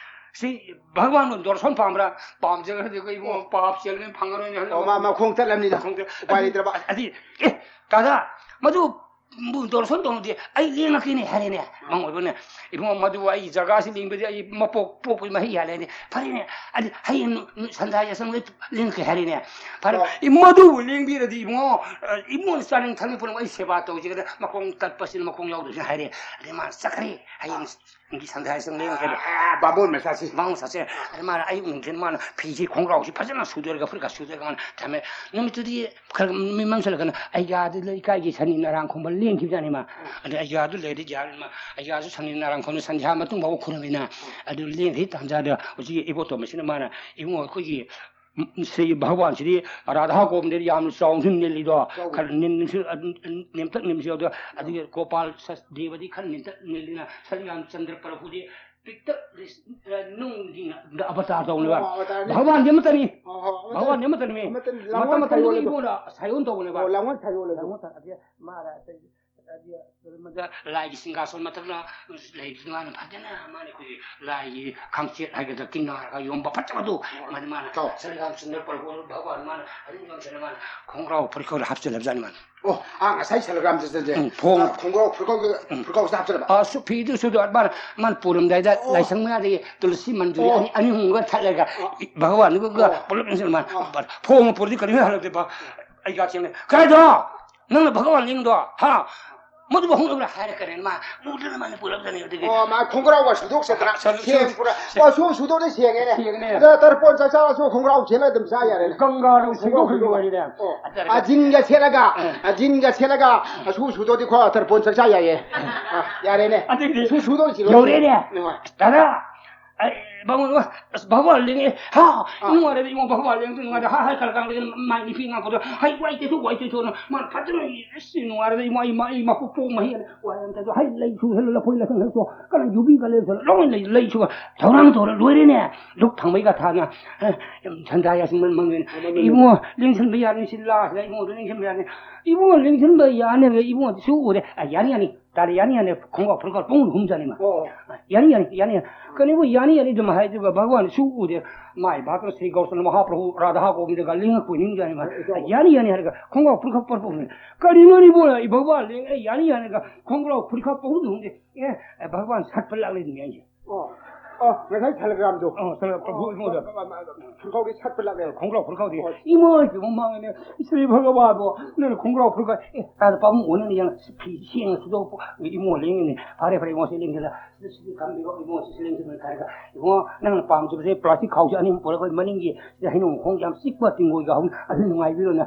ꯁꯤ ꯚꯒꯕꯥꯟꯕꯨ ꯗꯣꯔꯣꯁꯣꯟ ꯄꯥꯝꯕ꯭ꯔꯥ? ꯄꯥꯝꯖꯔꯒꯗꯤ ꯑꯩꯈꯣꯏ ꯏꯕꯨꯡꯉꯣ ꯄꯥꯞ ꯆꯦꯜꯂꯅꯤ, ꯐꯪꯉꯔꯣꯏꯅꯦ" ꯍꯥꯏꯅ꯫ ꯑꯣ, ꯃꯥ ꯃꯈꯣꯡ ꯇꯠꯂꯝꯅꯤꯅ ꯃꯈꯣꯡ ꯇꯠ-, ꯎꯄꯥꯏ ꯑꯗꯨ-, ꯂꯩꯇ꯭ꯔꯕ꯫ ꯑꯗꯤ, ꯑꯦ, ꯇꯥꯗ, ꯃꯗꯨ ꯗꯣꯔꯁꯟ ꯇꯧꯅꯗꯦ, ꯑꯩ ꯂꯦꯡꯉꯛꯀꯦꯅꯦ ꯍꯥꯏꯔꯦꯅꯦ꯫ ꯃꯥꯡ ꯑꯣꯏꯕꯅꯦ, "ꯏꯕꯨꯡꯉꯣ, ꯃꯗꯨ ꯑꯩ ꯖꯒꯥꯁꯤ ꯂꯦꯡꯕꯗꯤ ꯑꯩ ꯃꯄꯣꯛ ꯄꯣꯛꯄꯒꯤ ꯃꯍꯩ ꯌꯥꯜꯂꯦꯅꯦ꯫ ꯐꯔꯦꯅꯦ, ꯑꯗꯨ ꯍꯌꯦꯡ ꯁꯟꯗꯥ ꯌꯥꯁꯪꯗ ꯂꯦꯡꯉꯛꯀꯦ" ꯍꯥꯏꯔꯦꯅꯦ꯫ ꯐꯔꯦ, ꯑꯣ꯫ "ꯏ-, ꯃꯗꯨꯕꯨ ꯂꯦꯡꯕꯤꯔꯗꯤ ꯏꯕꯨꯡꯉꯣ, ꯑ, ꯏꯕꯨꯡꯉꯣ ꯆꯥꯅꯤꯡ ꯊꯛꯅꯤꯡ ꯄꯨꯝꯅꯃꯛ ꯑꯩ ꯁꯦꯕꯥ ꯇꯧꯖꯒꯦꯅ ꯃꯈꯣꯡ ꯇꯠꯄꯁꯤꯅ ꯃꯈꯣꯡ ꯌꯥꯎꯗꯕꯁꯤꯅ" ꯍꯥꯏꯔꯦ꯫ ꯑꯗꯩ ꯃꯥꯅ ꯆꯠꯈ꯭ꯔꯦ꯫ ꯍꯌꯦꯡ ꯒꯤ ꯁꯟꯗꯥ ꯌꯥꯁꯪ ꯂꯦꯡꯉꯛꯀꯦ꯫ ꯑꯥ, ꯕꯥꯃꯣꯟ ꯃꯆꯥꯁꯤ꯫ ꯕꯥꯃꯣꯟ ꯃꯆꯥꯁꯦ꯫ ꯑꯗ ꯃꯥꯅ ꯑꯌꯨꯛ ꯅꯨꯡꯊꯤꯜ ꯃꯥꯅ ꯐꯤꯁꯤ ꯈꯣꯡꯒ꯭ꯔꯥꯎꯁꯤ ꯐꯖꯅ ꯁꯨꯗꯣꯛꯑꯒ ꯐꯨꯔꯤꯠꯀ ꯁꯨꯗꯣꯛꯑꯒ ꯃꯥꯅ ꯊꯝꯃꯦ꯫ ꯅꯨꯃꯤꯠꯇꯨꯗꯤ ꯈꯔ ꯃꯤ ꯃꯝꯁꯤꯜꯂꯛꯀꯅ ꯑꯩꯒꯥꯗꯨ ꯂꯩꯀꯥꯏꯒꯤ ꯁꯟꯅꯤ ꯅꯔꯥꯡ ꯈꯣꯝꯕ ꯂꯦꯡꯈꯤꯕꯖꯥꯠꯅꯤ ꯃꯥ꯫ ꯑꯗ ꯑꯩꯒꯥꯗꯨ ꯂꯩꯔꯗꯤ ꯌꯥꯔꯣꯏ ꯃꯥ꯫ ꯑꯩꯒꯥꯁꯨ ꯁꯟꯅꯤ ꯅꯔꯥꯡ ꯈꯣꯝꯅ ꯁꯟꯙ꯭ꯌꯥ ꯃꯇꯨꯡ ꯐꯥꯎꯕ ꯈꯨꯔꯨꯝꯃꯤꯅ꯫ ꯑꯗꯨ ꯂꯦꯡꯈꯤ ꯇꯥꯟꯖꯥꯗ ꯍꯧꯖꯤꯛꯀꯤ ꯏꯕꯣꯇꯣꯝ ꯑꯁꯤꯅ ꯃꯥꯅ, "ꯏꯕꯨꯡꯉꯣ, ꯑꯩꯈꯣꯏꯒꯤ ꯁ꯭ꯔꯤ ꯚꯒꯋꯥꯟꯁꯤꯗꯤ ꯔꯥꯙꯥ ꯒꯣꯕꯤꯟꯗꯗꯤ ꯌꯥꯝꯅ ꯆꯥꯎꯅꯁꯨ ꯅꯤꯜꯂꯤꯗꯣ, ꯆꯥꯎꯏ꯫ ꯈꯔ ꯅꯤꯟꯁꯨ ꯑꯗꯨꯝ ꯅꯦꯝꯇꯛ ꯅꯤꯝꯁꯨ ꯌꯥꯎꯗꯣ, ꯑꯗꯨꯒ ꯒꯣꯄꯥꯜ ꯁꯁ ꯗꯦꯕꯗꯤ ꯈꯔ ꯅꯦꯝꯇꯛ ꯅꯤꯜꯂꯤꯅ ꯁ꯭ꯔꯤ ꯔꯥꯝꯆꯟꯗ꯭ꯔ ꯄ꯭ꯔꯚꯨꯗꯤ ꯄꯤꯛꯇꯛ ꯔꯤꯁ-, ꯑ, ꯅꯨꯡꯒꯤ ꯑꯕꯇꯥꯔ ꯇꯧꯅꯦꯕ꯫ ꯑꯣ, ꯑꯕꯇꯥꯔꯅꯤ꯫ ꯚꯒꯋꯥꯟꯗꯤ ꯑꯃꯠꯇꯅꯤ꯫ ꯑꯣ, ꯑꯣ, ꯑꯃꯠꯇꯅꯤ꯫ ꯚꯒꯋꯥꯟꯗꯤ ꯑꯃꯠꯇꯅꯤꯃꯤ꯫ ꯑꯃꯠꯇꯅꯤ꯫ ꯃꯇꯝ ꯂꯥꯡꯕ ꯃꯇꯝꯗꯨꯒꯤ ꯁꯥꯏꯑꯣꯟꯗꯣ꯫ ꯏꯕꯣꯅ ꯁꯥꯏꯑꯣꯟ ꯇꯧꯕꯅꯦꯕ꯫ ꯑꯣ, ꯂꯥꯡꯕ ꯁꯥꯏꯑꯣꯟꯗꯣ꯫ ꯂꯥꯡꯕ ꯁꯥꯏ-, ꯑꯗꯨꯗꯤ ꯃꯥꯅ ꯑꯇꯩ ꯂꯥꯏꯒꯤ ꯁꯤꯡꯍꯥꯁꯣꯟ ꯃꯊꯛꯇ ꯂꯩꯕꯁꯤ ꯃꯥꯅ ꯐꯖꯅ, ꯃꯥꯅ ꯑꯩꯈꯣꯏꯒꯤ ꯂꯥꯏꯒꯤ ꯈꯪꯆꯦꯠ ꯍꯥꯏꯒꯗ꯭ꯔꯥ, ꯀꯤꯡꯅꯥꯔꯒ ꯌꯣꯝꯕ ꯐꯖꯕꯗꯣ, ꯃꯗꯨ ꯃꯥꯅ ꯇꯧ꯫ ꯁ꯭ꯔꯤ ꯔꯥꯃꯆꯟꯗ꯭ꯔ ꯄ꯭ꯔꯚꯨ ꯚꯒꯋꯥꯟ ꯃꯥꯅ ꯑꯗꯨꯝ ꯌꯣꯝꯁꯤꯜꯂ ꯃꯥꯅ ꯈꯣꯡꯒ꯭ꯔꯥꯎ ꯐꯨꯔꯤꯠꯈꯥꯎꯗ ꯍꯥꯞꯆꯤꯜꯂꯕꯖꯥꯠꯅꯤ ꯃꯥꯅ꯫ ꯑꯣ, ꯑꯥ, ꯉꯁꯥꯏ ꯁ꯭ꯔꯤ ꯔꯥꯃꯆꯟꯗ꯭ꯔꯁꯦ, ꯎꯝ, ꯐꯣꯡ-, ꯑꯥ, ꯈꯣꯡꯒ꯭ꯔꯥꯎ ꯐꯨꯔꯤꯠꯈꯥꯎꯗ, ꯎꯝ, ꯐꯨꯔꯤꯠꯈꯥꯎꯁꯤꯗ ꯍꯥꯞꯆꯤꯜꯂꯕ? ꯑꯥ, ꯁꯨ-, ꯐꯤꯗꯨ ꯁꯨꯗꯣ ꯃꯥꯅ, ꯃꯥꯅ ꯄꯨꯔꯝꯗꯥꯏꯗ ꯑꯣ꯫ ꯂꯥꯏꯁꯪ ꯃꯌꯥꯗꯒꯤ ꯇꯨꯂꯁꯤ ꯃꯟꯖꯨꯔꯤ ꯑꯣ꯫ ꯑꯅꯤ, ꯑꯅꯤ ꯑꯍꯨꯝꯒ ꯊꯠꯂꯒ ꯑꯣ꯫ ꯚꯒꯋꯥꯟꯗꯨꯒ ꯑꯣ꯫ ꯄꯨꯂꯞ ꯌꯣꯝꯁꯤꯜꯂ ꯃꯥꯅ ꯑꯣ꯫ ꯐꯣꯡ ꯄꯨꯔꯗꯤ ꯀꯔꯤꯝ ꯍꯜꯂꯛꯇꯦꯕ꯫ ꯑꯩ ꯒꯥ ꯆꯦꯡꯅ, "ꯀꯗꯥꯏꯗ? ꯅꯪꯅ ꯚꯒꯋꯥꯟ ꯂꯦꯡꯗꯣ, ꯍꯥ? ꯃꯗꯨꯕꯨ ꯍꯧꯅꯕ꯭ꯔꯥ?" ꯍꯥꯏꯔꯛꯀꯅꯤ꯫ ꯃꯥ ꯎꯗꯅ ꯃꯥꯅ ꯄꯨꯔꯛꯀꯅꯤ꯫ ꯑꯗꯒꯤ ꯑꯣ, ꯃꯥ ꯈꯣꯡꯒ꯭ꯔꯥꯎꯒ ꯁꯨꯗꯣꯛꯆꯗꯅ ꯁꯨ-, ꯁꯨ-, ꯁꯦꯡ ꯄꯨꯔꯥ-, ꯁꯦ-, ꯑꯣ, ꯁꯨ ꯁꯨꯗꯣꯛꯅ ꯁꯦꯡꯉꯦꯅꯦ꯫ ꯁꯦꯡꯉꯦ꯫ ꯑꯗ ꯇꯔꯄꯣꯟ ꯆꯥꯛ ꯆꯥꯔꯁꯨ ꯈꯣꯡꯒ꯭ꯔꯥꯎ ꯁꯦꯠꯂ ꯑꯗꯨꯝ ꯆꯥ ꯌꯥꯔꯦꯅꯦ꯫ ꯒꯪꯒꯥꯗ ꯈꯣꯡꯒ꯭ꯔꯥꯎ ꯁꯨꯗꯣꯛ ꯁꯨꯗꯣꯛ ꯂꯣꯏꯔꯦꯅꯦ꯫ ꯑꯣ, ꯑꯗ ꯑ, ꯖꯤꯟꯒ ꯁꯦꯠꯂꯒ, ꯑ, ꯖꯤꯟꯒ ꯁꯦꯠꯂꯒ, ꯑ, ꯁꯨ ꯁꯨꯗꯣꯛꯑꯗꯤ ꯈꯣ ꯇꯔꯄꯣꯟ ꯆꯥꯛ ꯆꯥ ꯌꯥꯏꯌꯦ꯫ ꯑ, ꯌꯥꯔꯦꯅꯦ꯫ ꯑꯗꯒꯤꯗꯤ ꯁꯨ ꯁꯨꯗꯣꯛ ꯁꯤꯔꯣ꯫ ꯌꯧꯔꯦꯅꯦ꯫ ꯍꯣꯏ꯫ ꯗꯥꯗꯥ, ꯑꯩ ꯕꯥꯃꯣꯟ, ꯑꯁ, ꯚꯒꯋꯥꯟ ꯂꯦꯡꯉꯦ꯫ ꯍꯥ? ꯑꯥ꯫ ꯅꯨꯡꯉꯥꯏꯔꯦꯗ ꯏꯕꯨꯡꯉꯣ, ꯚꯒꯋꯥꯟ ꯂꯦꯡꯗꯨ ꯅꯨꯡꯉꯥꯏꯔꯦ꯫ ꯍꯥ, ꯍꯥ, ꯈꯔ ꯀꯥꯡꯗꯒꯤ ꯃꯥꯏ ꯅꯨꯄꯤ ꯉꯥꯡꯄꯗꯣ, ꯍꯩ, ꯋꯥꯏ ꯇꯩꯊꯣꯛ, ꯋꯥꯏ ꯇꯩꯊꯣꯛꯅ꯫ ꯃꯥꯅ ꯐꯖꯅ, ꯑꯁ, ꯅꯨꯡꯉꯥꯏꯔꯦꯗ ꯏꯕꯨꯡꯉꯣ, ꯑꯩ ꯃ-, ꯑꯩ ꯃꯀꯨ ꯄꯣꯡ ꯃꯍꯤ ꯑꯅ ꯋꯥꯏ ꯑꯃ ꯇꯩꯊꯣꯛ꯫ ꯍꯩ, ꯂꯩ ꯁꯨ ꯍꯦꯜꯂꯣ, ꯂꯐꯣꯏ ꯂꯩꯁꯪ ꯍꯦꯜꯂꯣ꯫ ꯀꯅꯥ ꯌꯨꯕꯤ ꯀꯥꯂꯦꯟ ꯁꯣꯜꯂꯣ, ꯂꯣꯏ ꯂꯩ, ꯂꯩ ꯁꯨ꯫ ꯊꯧꯔꯥꯡ ꯇꯧꯔ ꯂꯣꯏꯔꯦꯅꯦ꯫ ꯗꯨꯛ ꯊꯥꯡꯃꯩ ꯀꯊꯥꯅ, ꯑꯦ, ꯁꯟꯗꯥ ꯌꯥꯁꯤꯡ ꯃꯟ ꯃꯪꯉꯦꯅꯦ꯫ ꯃꯃꯜ ꯏꯕꯨꯡꯉꯣ, ꯂꯦꯡꯁꯤꯟꯕ ꯌꯥꯅꯤ, ꯁꯤ ꯂꯥꯁꯤꯗ ꯏꯕꯨꯡꯉꯣꯗꯣ ꯂꯦꯡꯁꯤꯟꯕ ꯌꯥꯅꯤ꯫ ꯏꯕꯨꯡꯉꯣ, ꯂꯦꯡꯁꯤꯟꯕ ꯌꯥꯅꯤ, ꯏꯕꯨꯡꯉꯣꯗꯤ ꯁꯨ ꯎꯔꯦ꯫ ꯑ, ꯌꯥꯅꯤ, ꯌꯥꯅꯤ꯫ ꯇꯥꯔꯦ, ꯌꯥꯅꯤ, ꯌꯥꯅꯤ, ꯈꯣꯡꯒ꯭ꯔꯥꯎ ꯐꯨꯔꯤꯠꯀ ꯄꯨꯡꯍꯣꯡꯗ ꯍꯣꯡꯖꯥꯅꯤ ꯃꯥ꯫ ꯑꯣ, ꯑꯣ꯫ ꯌꯥꯅꯤ, ꯌꯥꯅꯤ, ꯌꯥꯅꯤ, ꯌꯥꯅꯤ꯫ ꯀꯔꯤꯕꯨ ꯌꯥꯅꯤ, ꯌꯥꯅꯤ ꯑꯗꯨꯝ ꯍꯥꯏꯗꯨꯒ ꯚꯒꯋꯥꯟ ꯁꯨ ꯎꯗꯦ꯫ ꯃꯥꯏ ꯚꯥꯀ꯭ꯔ ꯁ꯭ꯔꯤ ꯒꯧꯔꯆꯟꯗ꯭ꯔ ꯃꯍꯥꯄ꯭ꯔꯚꯨ ꯔꯥꯙꯥ ꯒꯣꯕꯤꯟꯗꯒ ꯂꯦꯡꯉꯛꯄ ꯅꯤꯡꯖꯥꯅꯤ ꯃꯥ꯫ ꯑꯦ, ꯑꯦ, ꯑꯦ꯫ ꯌꯥꯅꯤ, ꯌꯥꯅꯤ ꯍꯥꯏꯔꯒ ꯈꯣꯡꯒ꯭ꯔꯥꯎ ꯐꯨꯔꯤꯠꯈꯛ ꯄꯨꯡꯍꯣꯡꯗ ꯍꯣꯡꯉꯦ꯫ ꯀꯔꯤꯅꯣꯅꯦ ꯏꯕꯨꯡꯉꯣ, ꯑꯩ ꯚꯒꯋꯥꯟ ꯂꯦꯡ-, ꯑꯦ, ꯌꯥꯅꯤ, ꯌꯥꯅꯤꯒ ꯈꯣꯡꯒ꯭ꯔꯥꯎ ꯐꯨꯔꯤꯠꯈꯛ ꯄꯨꯡꯍꯣꯡꯗ ꯍꯣꯡꯗꯦ꯫ ꯑꯦ, ꯑꯦ, ꯚꯒꯋꯥꯟ ꯁꯠꯄ ꯂꯥꯛꯂꯦ ꯑꯗꯨꯝ ꯌꯥꯏꯁꯦ꯫ ꯑꯣ, ꯑꯣ, ꯉꯁꯥꯏ ꯁꯥꯂꯒ꯭ꯔꯥꯝꯗꯣ꯫ ꯑꯣ, ꯁꯥꯂꯒ꯭ꯔꯥꯝ ꯄ꯭ꯔꯚꯨ ꯑꯣ, ꯑꯩꯉꯣꯟꯗ꯫ ꯐꯨꯔꯤꯠꯈꯥꯎꯗꯤ ꯁꯠꯄ ꯂꯥꯛꯂꯦ꯫ ꯈꯣꯡꯒ꯭ꯔꯥꯎ ꯐꯨꯔꯤꯠꯈꯥꯎꯗꯤ꯫ ꯍꯣꯏ꯫ ꯏꯃꯥ ꯏꯄꯦꯝꯃ ꯃꯥꯡꯉꯦꯅꯦ꯫ ꯁ꯭ꯔꯤ ꯚꯒꯋꯥꯟꯕꯨ ꯅꯪꯅ ꯈꯣꯡꯒ꯭ꯔꯥꯎ ꯐꯨꯔꯤꯠꯈꯥꯎ-, ꯑꯦ, ꯑꯥꯗ ꯄꯥꯕꯨꯡ ꯑꯣꯟꯅꯅꯤ ꯌꯦꯡꯉ, ꯐꯤ ꯁꯦꯡꯅ ꯁꯨꯗꯣꯛꯄ ꯏꯃꯣ ꯂꯦꯡꯉꯤꯅꯦ꯫ ꯐꯔꯦ, ꯐꯔꯦ, ꯏꯃꯣ ꯁꯤ ꯂꯦꯡꯁꯤꯜꯂ꯫ ꯁꯤꯗ, ꯁꯤꯗ ꯊꯝꯕꯤꯔꯣ, ꯏꯃꯣ ꯁꯤ ꯂꯦꯡꯁꯤꯟꯕ ꯍꯥꯏꯔꯒ, ꯏꯕꯨꯡꯉꯣ, ꯅꯪꯅ ꯄꯥꯝꯖꯕꯁꯦ ꯄ꯭ꯂꯥꯁꯇꯤꯛ ꯈꯥꯎꯁꯦ ꯑꯅꯤ ꯑꯍꯨꯝ ꯄꯨꯔꯛꯑꯒ ꯃꯅꯤꯡꯒꯤ ꯁꯤꯗ ꯍꯩꯅꯧ ꯃꯈꯣꯡ ꯌꯥꯝ ꯆꯤꯛꯄ ꯇꯤꯡꯒꯣꯏꯒ ꯍꯧ-, ꯑꯗꯨ ꯅꯨꯡꯉꯥꯏꯕꯤꯔꯣꯅ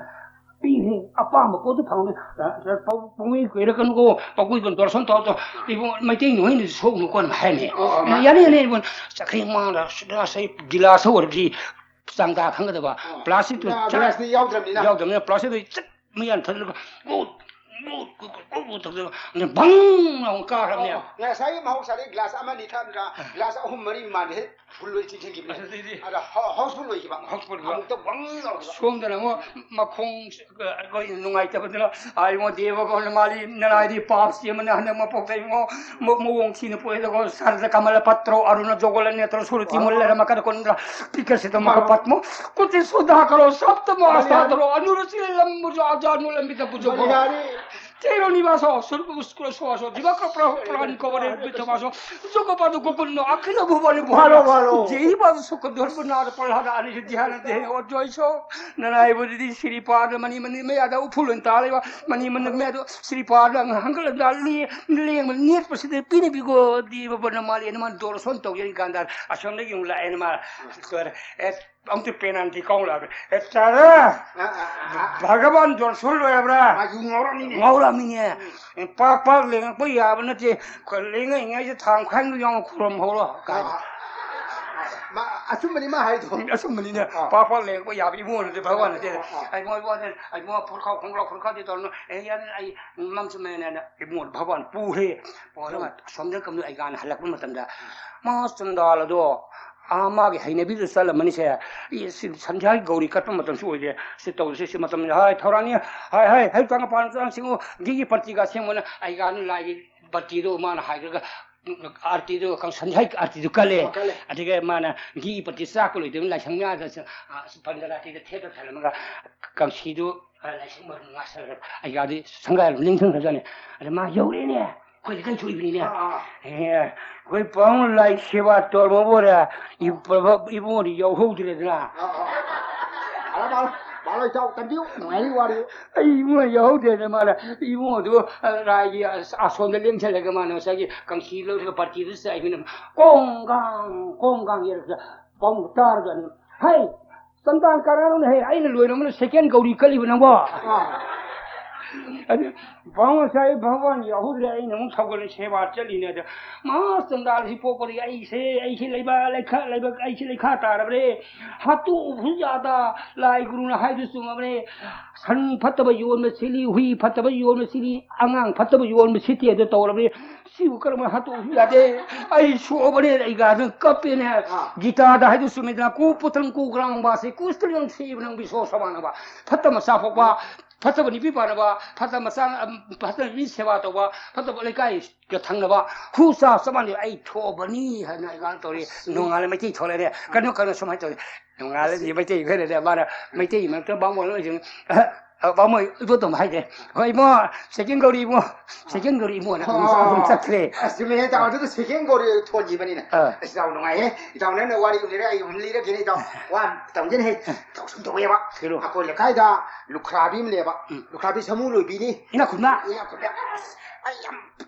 ꯄꯤꯈ꯭ꯔꯦ꯫ ꯑꯄꯥꯝꯕ ꯄꯣꯠꯇꯨ ꯐꯪꯗꯦ꯫ ꯑ, ꯑ, ꯄꯥꯎ-, ꯄꯥꯎꯃꯤ ꯀꯨꯏꯔꯛꯀꯅꯨꯀꯣ, ꯄꯥꯎꯀꯨꯏ ꯀꯣꯟ ꯗꯣꯔꯁꯟ ꯇꯧꯔ ꯇꯧ-, ꯏꯕꯨꯡꯉꯣ, ꯃꯩꯇꯩ ꯅꯨꯡꯍꯩꯅꯁꯨ ꯁꯣꯛꯅꯨꯀꯣꯅ ꯍꯥꯏꯔꯝꯃꯦ꯫ ꯑꯣ, ꯑꯣ, ꯑꯦ, ꯃꯥ-, ꯌꯥꯅꯤ, ꯌꯥꯅꯤ, ꯏꯕꯨꯡꯉꯣ, ꯆꯈꯩ ꯃꯥꯡꯗ ꯁꯤꯗ ꯉꯁꯥꯏ ꯒꯤꯂꯥꯁ ꯑꯣꯏꯔꯕꯗꯤ ꯆꯥꯡꯗꯥ ꯈꯪꯒꯗꯕ꯫ ꯑꯣ꯫ ꯄ꯭ꯂꯥꯁꯇꯤꯛꯇꯨ ꯒꯤꯂꯥꯁ ꯆꯠ-, ꯒꯤꯂꯥꯁꯇꯤ ꯌꯥꯎꯗ꯭ꯔꯕꯅꯤꯅ꯫ ꯌꯥꯎꯗ꯭ꯔꯕꯅꯤꯅ ꯄ꯭ꯂꯥꯁꯇꯤꯛꯇꯨ ꯆꯠ ꯃꯌꯥꯟ ꯊꯠꯂꯒ good, good, good, good, good ꯇꯧꯗꯅ ꯕꯪ ꯂꯥꯎꯅ ꯀꯥꯈ꯭ꯔꯕꯅꯦ꯫ ꯑꯣ, ꯉꯁꯥꯏꯒꯤ ꯃꯍꯧꯁꯥꯗꯤ ꯒꯤꯂꯥꯁ ꯑꯃ ꯑꯅꯤ ꯊꯛꯑꯝꯗ꯭ꯔꯥ, ꯑ꯫ ꯒꯤꯂꯥꯁ ꯑꯍꯨꯝ ꯃꯔꯤ ꯃꯥꯟꯗꯦ ꯍꯦꯛ ꯐꯨꯜ ꯑꯣꯏ ꯆꯤꯡꯁꯤꯟꯈꯤꯕꯅꯦ꯫ ꯑꯗꯨꯗꯩꯗꯤ ꯑꯗ ꯍꯥꯎ-, ꯍꯥꯎꯁꯐꯨꯜ ꯑꯣꯏꯈꯤꯕ꯫ ꯍꯥꯎꯁꯐꯨꯜ ꯑꯣꯏꯈꯤꯕ꯫ ꯑꯃꯨꯛꯇ ꯕꯪ ꯂꯥꯎꯈꯤꯕ꯫ ꯁꯣꯝꯗꯅ ꯑꯃꯨꯛ ꯃꯈꯣꯡ ꯑꯩꯈꯣꯏ ꯅꯨꯡꯉꯥꯏꯇꯕꯗꯨꯅ, ꯑꯥ, ꯏꯕꯨꯡꯉꯣ, ꯗꯦꯕ ꯀꯧꯅ ꯃꯥꯜꯂꯤ, ꯅꯅꯥꯏꯗꯤ ꯄꯥꯞꯁꯤ ꯑꯃꯅ ꯍꯟꯗꯛ ꯃꯄꯣꯛꯇ ꯏꯕꯨꯡꯉꯣ, ꯃ-, ꯃꯑꯣꯡ ꯊꯤꯅ ꯄꯣꯛꯑꯦ, ꯑꯗꯨꯒ ꯁꯔꯗ ꯀꯃꯂ ꯄꯠꯇ꯭ꯔꯣ, ꯑꯔꯨꯅ ꯖꯣꯒꯣꯂ ꯅꯦꯇ꯭ꯔ ꯁꯨꯔꯇꯤ ꯃꯨꯜꯂ ꯔꯃꯀꯔ ꯀꯨꯟꯗ꯭ꯔ ꯄꯤꯀꯁꯤꯇ ꯃꯨꯈ ꯄꯠꯃꯣ, ꯀꯨꯇꯤ ꯁꯨꯙꯥ ꯀꯔꯣ ꯁꯞꯇꯃꯣ ꯑꯁꯇꯥ ꯀꯔꯣ, ꯑꯅꯨꯔ ꯆꯤꯂꯝ ꯃꯨꯖꯥ ꯑꯖꯥ ꯅꯨꯂꯝꯕꯤꯇ ꯕꯨꯖꯣꯒꯣ꯫ ꯃꯅꯤꯍꯥꯔꯤ꯫ ꯇꯦꯔꯣ ꯅꯤꯕꯥꯁꯣ, ꯁꯨꯔ ꯁ꯭ꯀꯨꯂ ꯁꯣ ꯁꯣ, ꯖꯤꯕ ꯀꯄ꯭ꯔ ꯄ꯭ꯔꯥꯅꯤ ꯀꯣꯕꯔꯦ ꯕꯤꯇꯃꯥꯁꯣ, ꯖꯣꯒꯣ ꯄꯥꯗꯨ ꯒꯣꯀꯨꯟꯅꯣ, ꯑꯈꯤꯂ ꯚꯨꯕꯅꯤ ꯚꯥꯔꯣ, ꯚꯥꯔꯣ꯫ ꯖꯦ ꯏꯕꯥ ꯁꯨꯀ ꯙꯔꯃ ꯅꯥꯔ ꯄ꯭ꯔꯍꯥꯔ ꯑꯅꯤ ꯙ꯭ꯌꯥꯅ ꯗꯦ ꯑꯣ ꯖꯣꯏꯁꯣ꯫ ꯅꯅꯥꯏꯕꯗꯨꯗꯤ ꯁꯤꯔꯤꯄꯥꯗ ꯃꯅꯤ ꯃꯅꯤ ꯃꯌꯥꯗ ꯎꯐꯨꯜ ꯑꯣꯏꯅ ꯇꯥꯔꯤꯕ ꯃꯅꯤ ꯃꯅꯤ ꯃꯌꯥꯗ ꯁꯤꯔꯤꯄꯥꯗ ꯍꯪꯒꯠꯂꯒ ꯂꯦꯡ-, ꯂꯦꯡꯕ ꯅꯦꯠꯄꯁꯤꯗ ꯄꯤꯅꯕꯤꯀꯣ ꯗꯤꯕ ꯕꯅꯃꯥꯂꯤ ꯑꯅ ꯃꯥꯅ ꯗꯣꯔꯁꯣꯟ ꯇꯧꯖꯔꯤ ꯀꯥꯟꯗ ꯑꯁꯣꯝꯗꯒꯤ ꯑꯃꯨꯛ ꯂꯥꯛꯑꯦꯅ ꯃꯥ ꯂꯣꯏꯔꯦ꯫ ꯑꯦ, ꯑꯃꯨꯛꯇ ꯄꯦꯅꯥꯜꯇꯤ ꯀꯥꯎ ꯂꯥꯛꯑꯦ꯫ ꯑꯦ, ꯆꯥꯔꯦ! ꯑ, ꯑ, ꯑ, ꯑ꯫ ꯚꯒꯕꯥꯟ ꯗꯣꯔꯁꯣꯟ ꯂꯣꯏꯔꯕ꯭ꯔꯥ? ꯃꯥꯁꯨ ꯉꯥꯎꯔꯝꯃꯤꯅꯦ꯫ ꯉꯥꯎꯔꯝꯃꯤꯅꯦ꯫ ꯎꯝ꯫ ꯄꯥꯛ ꯄꯥꯛ ꯂꯦꯡꯉꯛꯄ ꯌꯥꯕ ꯅꯠꯇꯦ꯫ ꯈꯣ-, ꯂꯦꯡꯉꯛꯏꯉꯩꯗ ꯊꯥꯡ ꯈꯥꯏꯕꯗꯨ ꯌꯥꯎꯅ ꯈꯨꯔꯨꯝꯍꯧꯔꯣ ꯀꯥꯏꯅ꯫ ꯑ, ꯑ, ꯑ, ꯃꯥ-, ꯑꯆꯨꯝꯕꯅꯤ ꯃꯥ ꯍꯥꯏꯗꯣ꯫ ꯎꯝ, ꯑꯆꯨꯝꯕꯅꯤꯅꯦ꯫ ꯑ꯫ ꯄꯥꯛ ꯄꯥꯛ ꯂꯦꯡꯉꯛꯄ ꯌꯥꯕ ꯏꯕꯨꯡꯉꯣ ꯅꯠꯇꯦ, ꯚꯒꯋꯥꯟ ꯅꯠꯇꯦ꯫ ꯑ, ꯑ, ꯑ꯫ ꯑꯩ ꯃꯣꯏ ꯋꯥꯗ, ꯑꯩ ꯃꯣꯏ ꯐꯨꯔꯈꯥꯎ, ꯈꯣꯡꯒ꯭ꯔꯥꯎ ꯐꯨꯔꯈꯥꯎꯗꯤ ꯇꯧꯔꯅꯨ꯫ ꯑꯦ, ꯌꯥꯔꯦ, ꯑꯩ ꯃꯝ ꯆꯨꯝꯃꯦꯅ ꯏꯕꯨꯡꯉꯣ ꯚꯒꯋꯥꯟ ꯄꯨꯈ꯭ꯔꯦ꯫ ꯄꯨꯔꯒ ꯎꯝ꯫ ꯑꯁꯣꯝꯗ ꯀꯝꯗ ꯑꯩ ꯒꯥꯟ ꯍꯜꯂꯛꯄ ꯃꯇꯝꯗ, ꯎꯝ꯫ ꯃꯥ ꯆꯟꯗꯥꯜ ꯑꯗꯣ ꯑꯥ, ꯃꯥꯒꯤ ꯍꯩꯅꯕꯤꯗꯨ ꯆꯠꯂꯝꯃꯅꯤꯁꯦ꯫ ꯏ, ꯁꯤ ꯁꯟꯙ꯭ꯌꯥꯒꯤ ꯒꯧꯔꯤ ꯀꯠꯄ ꯃꯇꯝꯁꯨ ꯑꯣꯏꯔꯦ꯫ ꯁꯤ ꯇꯧꯔꯁꯤ, ꯁꯤ ꯃꯇꯝ, ꯍꯥꯏ, ꯊꯧꯔꯥꯅꯤ, ꯍꯥꯏ, ꯍꯥꯏ, ꯍꯩ ꯆꯪꯉ ꯄꯥꯟ ꯆꯪ ꯁꯤꯡꯉꯨ, ꯘꯤꯒꯤ ꯄꯥꯔꯇꯤꯒ ꯁꯦꯝꯕꯅ ꯑꯩ ꯒꯥꯅꯨ ꯂꯥꯏꯒꯤ ꯄꯥꯔꯇꯤꯗꯨ ꯃꯥꯅ ꯍꯥꯏꯈ꯭ꯔꯒ, ꯑꯥꯔꯇꯤꯗꯨ, ꯁꯟꯙ꯭ꯌꯥꯒꯤ ꯑꯥꯔꯇꯤꯗꯨ ꯀꯜꯂꯦ꯫ ꯑꯣ, ꯀꯜꯂꯦ꯫ ꯑꯗꯨꯒ ꯃꯥꯅ ꯘꯤꯒꯤ ꯄꯥꯔꯇꯤ ꯆꯥꯛꯄ ꯂꯣꯏꯗꯕꯅꯤ ꯂꯥꯏꯁꯪ ꯃꯌꯥꯗ, ꯑ, ꯄꯟꯗꯂꯥꯇꯤꯗ ꯊꯦꯠꯄ ꯊꯜꯂꯝꯃꯒ ꯀꯪꯁꯤꯗꯨ, ꯑ, ꯂꯥꯏꯁꯪ ꯃꯅꯨꯡ ꯉꯥꯁꯜꯂꯒ ꯑꯩ ꯒꯥꯗꯤ ꯁꯪꯒꯥꯏ ꯑꯗꯨꯝ ꯂꯦꯡꯁꯟꯈ꯭ꯔꯖꯥꯠꯅꯤ꯫ ꯑꯗ ꯃꯥ ꯌꯧꯔꯛꯑꯦꯅꯦ꯫ ꯑꯩꯈꯣꯏ ꯂꯩꯀꯥꯏ ꯊꯣꯛꯏꯕꯅꯤꯅꯦ꯫ ꯑꯥ, ꯑꯥ꯫ ꯑꯦ, ꯑꯩꯈꯣꯏ ꯄꯥꯎꯡ ꯂꯥꯏ ꯁꯦꯕꯥ ꯇꯧꯔꯝꯃꯕꯨ ꯑꯣꯏꯔꯦ, ꯏ-, ꯄ꯭ꯔꯚ-, ꯏꯕꯨꯡꯉꯣꯗꯤ ꯌꯧꯍꯧꯗ꯭ꯔꯦꯗꯅ꯫ ꯑꯥ, ꯑꯥ꯫ ꯃꯥꯂꯣ, ꯃꯥꯂꯣ, ꯃꯥꯂꯣ, ꯏꯇꯥꯎ, ꯇꯝꯕꯤꯌꯨ, ꯅꯨꯡꯉꯥꯏꯔꯤ ꯋꯥꯔꯤ꯫ ꯑꯩ ꯏꯕꯨꯡꯉꯣ ꯌꯧꯍꯧꯗ꯭ꯔꯦꯗꯅ, ꯃꯥꯅ ꯏꯕꯨꯡꯉꯣꯗꯨ, ꯑ, ꯂꯥꯏꯒꯤ ꯑꯁ-, ꯑꯁꯣꯝꯗ ꯂꯦꯡꯁꯜꯂꯒ ꯃꯥꯅ ꯉꯁꯥꯏꯒꯤ ꯀꯪꯁꯤ ꯂꯧꯔꯒ ꯄꯥꯔꯇꯤꯗꯨ ꯆꯥꯏꯕꯅ ꯀꯣꯡ ꯒꯥꯡ, ꯀꯣꯡ ꯒꯥꯡ ꯌꯦꯔꯛꯇ ꯄꯥꯎꯡ ꯇꯥꯔꯒ, "ꯍꯩ, ꯆꯟꯗꯥꯟ ꯀꯅꯥꯅꯣꯅꯦ? ꯍꯦ, ꯑꯩꯅ ꯂꯣꯏꯔꯝꯕꯅ ꯁꯦꯀꯦꯟ ꯒꯧꯔꯤ ꯀꯜꯂꯤꯕ ꯅꯪꯕꯣ?" ꯑꯥ꯫ ꯑꯗꯨ ꯄꯥꯎ ꯉꯁꯥꯏ ꯚꯒꯋꯥꯟ ꯌꯥꯎꯍꯧꯗ꯭ꯔꯦ, ꯑꯩꯅ ꯑꯃꯨꯛ ꯊꯧꯒꯠꯂ ꯁꯦꯕꯥ ꯆꯠꯂꯤꯅꯦ꯫ ꯑꯗ ꯃꯥ ꯆꯟꯗꯥꯜꯁꯤ ꯄꯣꯛꯄꯗꯒꯤ ꯑꯩꯁꯦ, ꯑꯩꯁꯦ ꯂꯩꯕꯥꯛ ꯂꯩꯈꯥ, ꯂꯩꯕꯥꯛ, ꯑꯩꯁꯦ ꯂꯩꯈꯥ ꯇꯥꯔꯕꯅꯦ꯫ ꯍꯥꯠꯇꯣꯛꯎꯕꯁꯨ ꯌꯥꯗ, ꯂꯥꯏ ꯒꯨꯔꯨꯅ ꯍꯥꯏꯕꯗꯨ ꯆꯨꯝꯃꯕꯅꯦ꯫ ꯁꯟ ꯐꯠꯇꯕ ꯌꯣꯟꯕ ꯁꯤꯠꯂꯤ, ꯍꯨꯏ ꯐꯠꯇꯕ ꯌꯣꯟꯕ ꯁꯤꯠꯂꯤ, ꯑꯉꯥꯡ ꯐꯠꯇꯕ ꯌꯣꯟꯕ ꯁꯤꯠꯇꯦ ꯑꯗꯨ ꯇꯧꯔꯕꯅꯤ꯫ ꯁꯤꯕꯨ ꯀꯔꯝꯍꯥꯏꯅ ꯍꯥꯠꯇꯣꯛꯎꯁꯨ ꯌꯥꯗꯦ꯫ ꯑꯩ ꯁꯣꯛꯑꯕꯅꯦ, ꯑꯩ ꯒꯥꯗꯅ ꯀꯞꯄꯦꯅꯦ꯫ ꯑꯥ꯫ ꯒꯤꯇꯥꯗ ꯍꯥꯏꯗꯨ ꯆꯨꯝꯃꯤꯗꯅ, "ꯀꯨ ꯄꯨꯇ꯭ꯔꯪ ꯀꯨ ꯒ꯭ꯔꯥꯡ ꯕꯥꯁꯤ ꯀꯨꯁꯇ꯭ꯔꯤꯌꯪ ꯁꯤꯕꯅꯪ ꯕꯤꯁꯣ ꯁꯃꯥꯅꯕ"꯫ ꯐꯠꯇ ꯃꯆꯥ ꯄꯣꯛꯄ, ꯐꯠꯇꯕ ꯅꯨꯄꯤ ꯄꯥꯟꯅꯕ, ꯐꯠꯇ ꯃꯆꯥ, ꯑꯝ, ꯐꯠꯇ ꯃꯤ ꯁꯦꯕꯥ ꯇꯧꯕ, ꯐꯠꯇꯕ ꯂꯩꯀꯥꯏꯒ ꯊꯪꯅꯕ, ꯍꯨ ꯆꯥ ꯆꯞ ꯃꯥꯟꯅꯩ꯫ ꯑꯩ ꯊꯣꯛꯑꯕꯅꯤ ꯍꯥꯏꯅ ꯑꯩ ꯒꯥꯅ ꯇꯧꯔꯤ꯫ ꯑꯁ꯫ ꯅꯣꯡꯉꯥꯜꯂ ꯃꯩꯇꯩ ꯊꯣꯛꯂꯛꯑꯦꯅꯦ꯫ ꯀꯩꯅꯣ, ꯀꯩꯅꯣ, ꯁꯨꯃꯥꯏꯅ ꯇꯧꯋꯤ꯫ ꯅꯣꯡꯉꯥꯜꯂ ꯑꯁ꯫ ꯃꯩꯇꯩ ꯈꯔꯅꯦ, ꯃꯥꯅ ꯃꯩꯇꯩ ꯃꯔꯛꯇ ꯕꯥꯃꯣꯟ ꯑꯣꯏꯁꯤꯡ ꯑ, ꯕꯥꯃꯣꯟ ꯏꯕꯣꯇꯣꯝ ꯍꯥꯏꯗꯦ꯫ ꯍꯣꯏ, ꯏꯕꯨꯡꯉꯣ, ꯁꯦꯀꯦꯟ ꯒꯧꯔꯤ ꯏꯕꯨꯡꯉꯣ꯫ ꯁꯦꯀꯦꯟ ꯒꯧꯔꯤ ꯏꯕꯨꯡꯉꯣꯅ ꯑꯗꯨꯝ, ꯑꯣ꯫ ꯑꯗꯨꯝ ꯆꯠꯈ꯭ꯔꯦ꯫ ꯑꯁ, ꯆꯨꯝꯃꯤꯅꯦ, ꯏꯇꯥꯎ, ꯑꯗꯨꯗ ꯁꯦꯀꯦꯟ ꯒꯧꯔꯤ ꯊꯣꯟꯈꯤꯕꯅꯤꯅꯦ꯫ ꯑꯥ꯫ ꯑꯁ, ꯏꯇꯥꯎ, ꯅꯨꯡꯉꯥꯏꯍꯦ꯫ ꯏꯇꯥꯎ, ꯅꯪꯅ ꯋꯥꯔꯤ ꯑꯃ ꯂꯤꯔꯦ, ꯑꯩ ꯑꯃ ꯂꯤꯔꯒꯦꯅꯦ, ꯏꯇꯥꯎ꯫ ꯋꯥ ꯑꯃ ꯇꯝꯒꯦꯅꯦꯍꯦ꯫ ꯑꯥ꯫ ꯏꯇꯥꯎ, ꯁꯨꯝ ꯇꯧꯋꯦꯕ꯫ ꯀꯩꯅꯣ? ꯑꯩꯈꯣꯏ ꯂꯩꯀꯥꯏꯗ ꯂꯨꯈ꯭ꯔꯥꯕꯤ ꯑꯃ ꯂꯩꯌꯦꯕ꯫ ꯎꯝ꯫ ꯂꯨꯈ꯭ꯔꯥꯕꯤ ꯁꯥꯃꯨ ꯂꯣꯏꯕꯤꯅꯤ꯫ ꯏꯅꯥꯛ ꯈꯨꯟꯕ? ꯏꯅꯥꯛ ꯈꯨꯟꯕ꯫ ꯑꯁ, ꯑꯩ ꯌꯥꯝ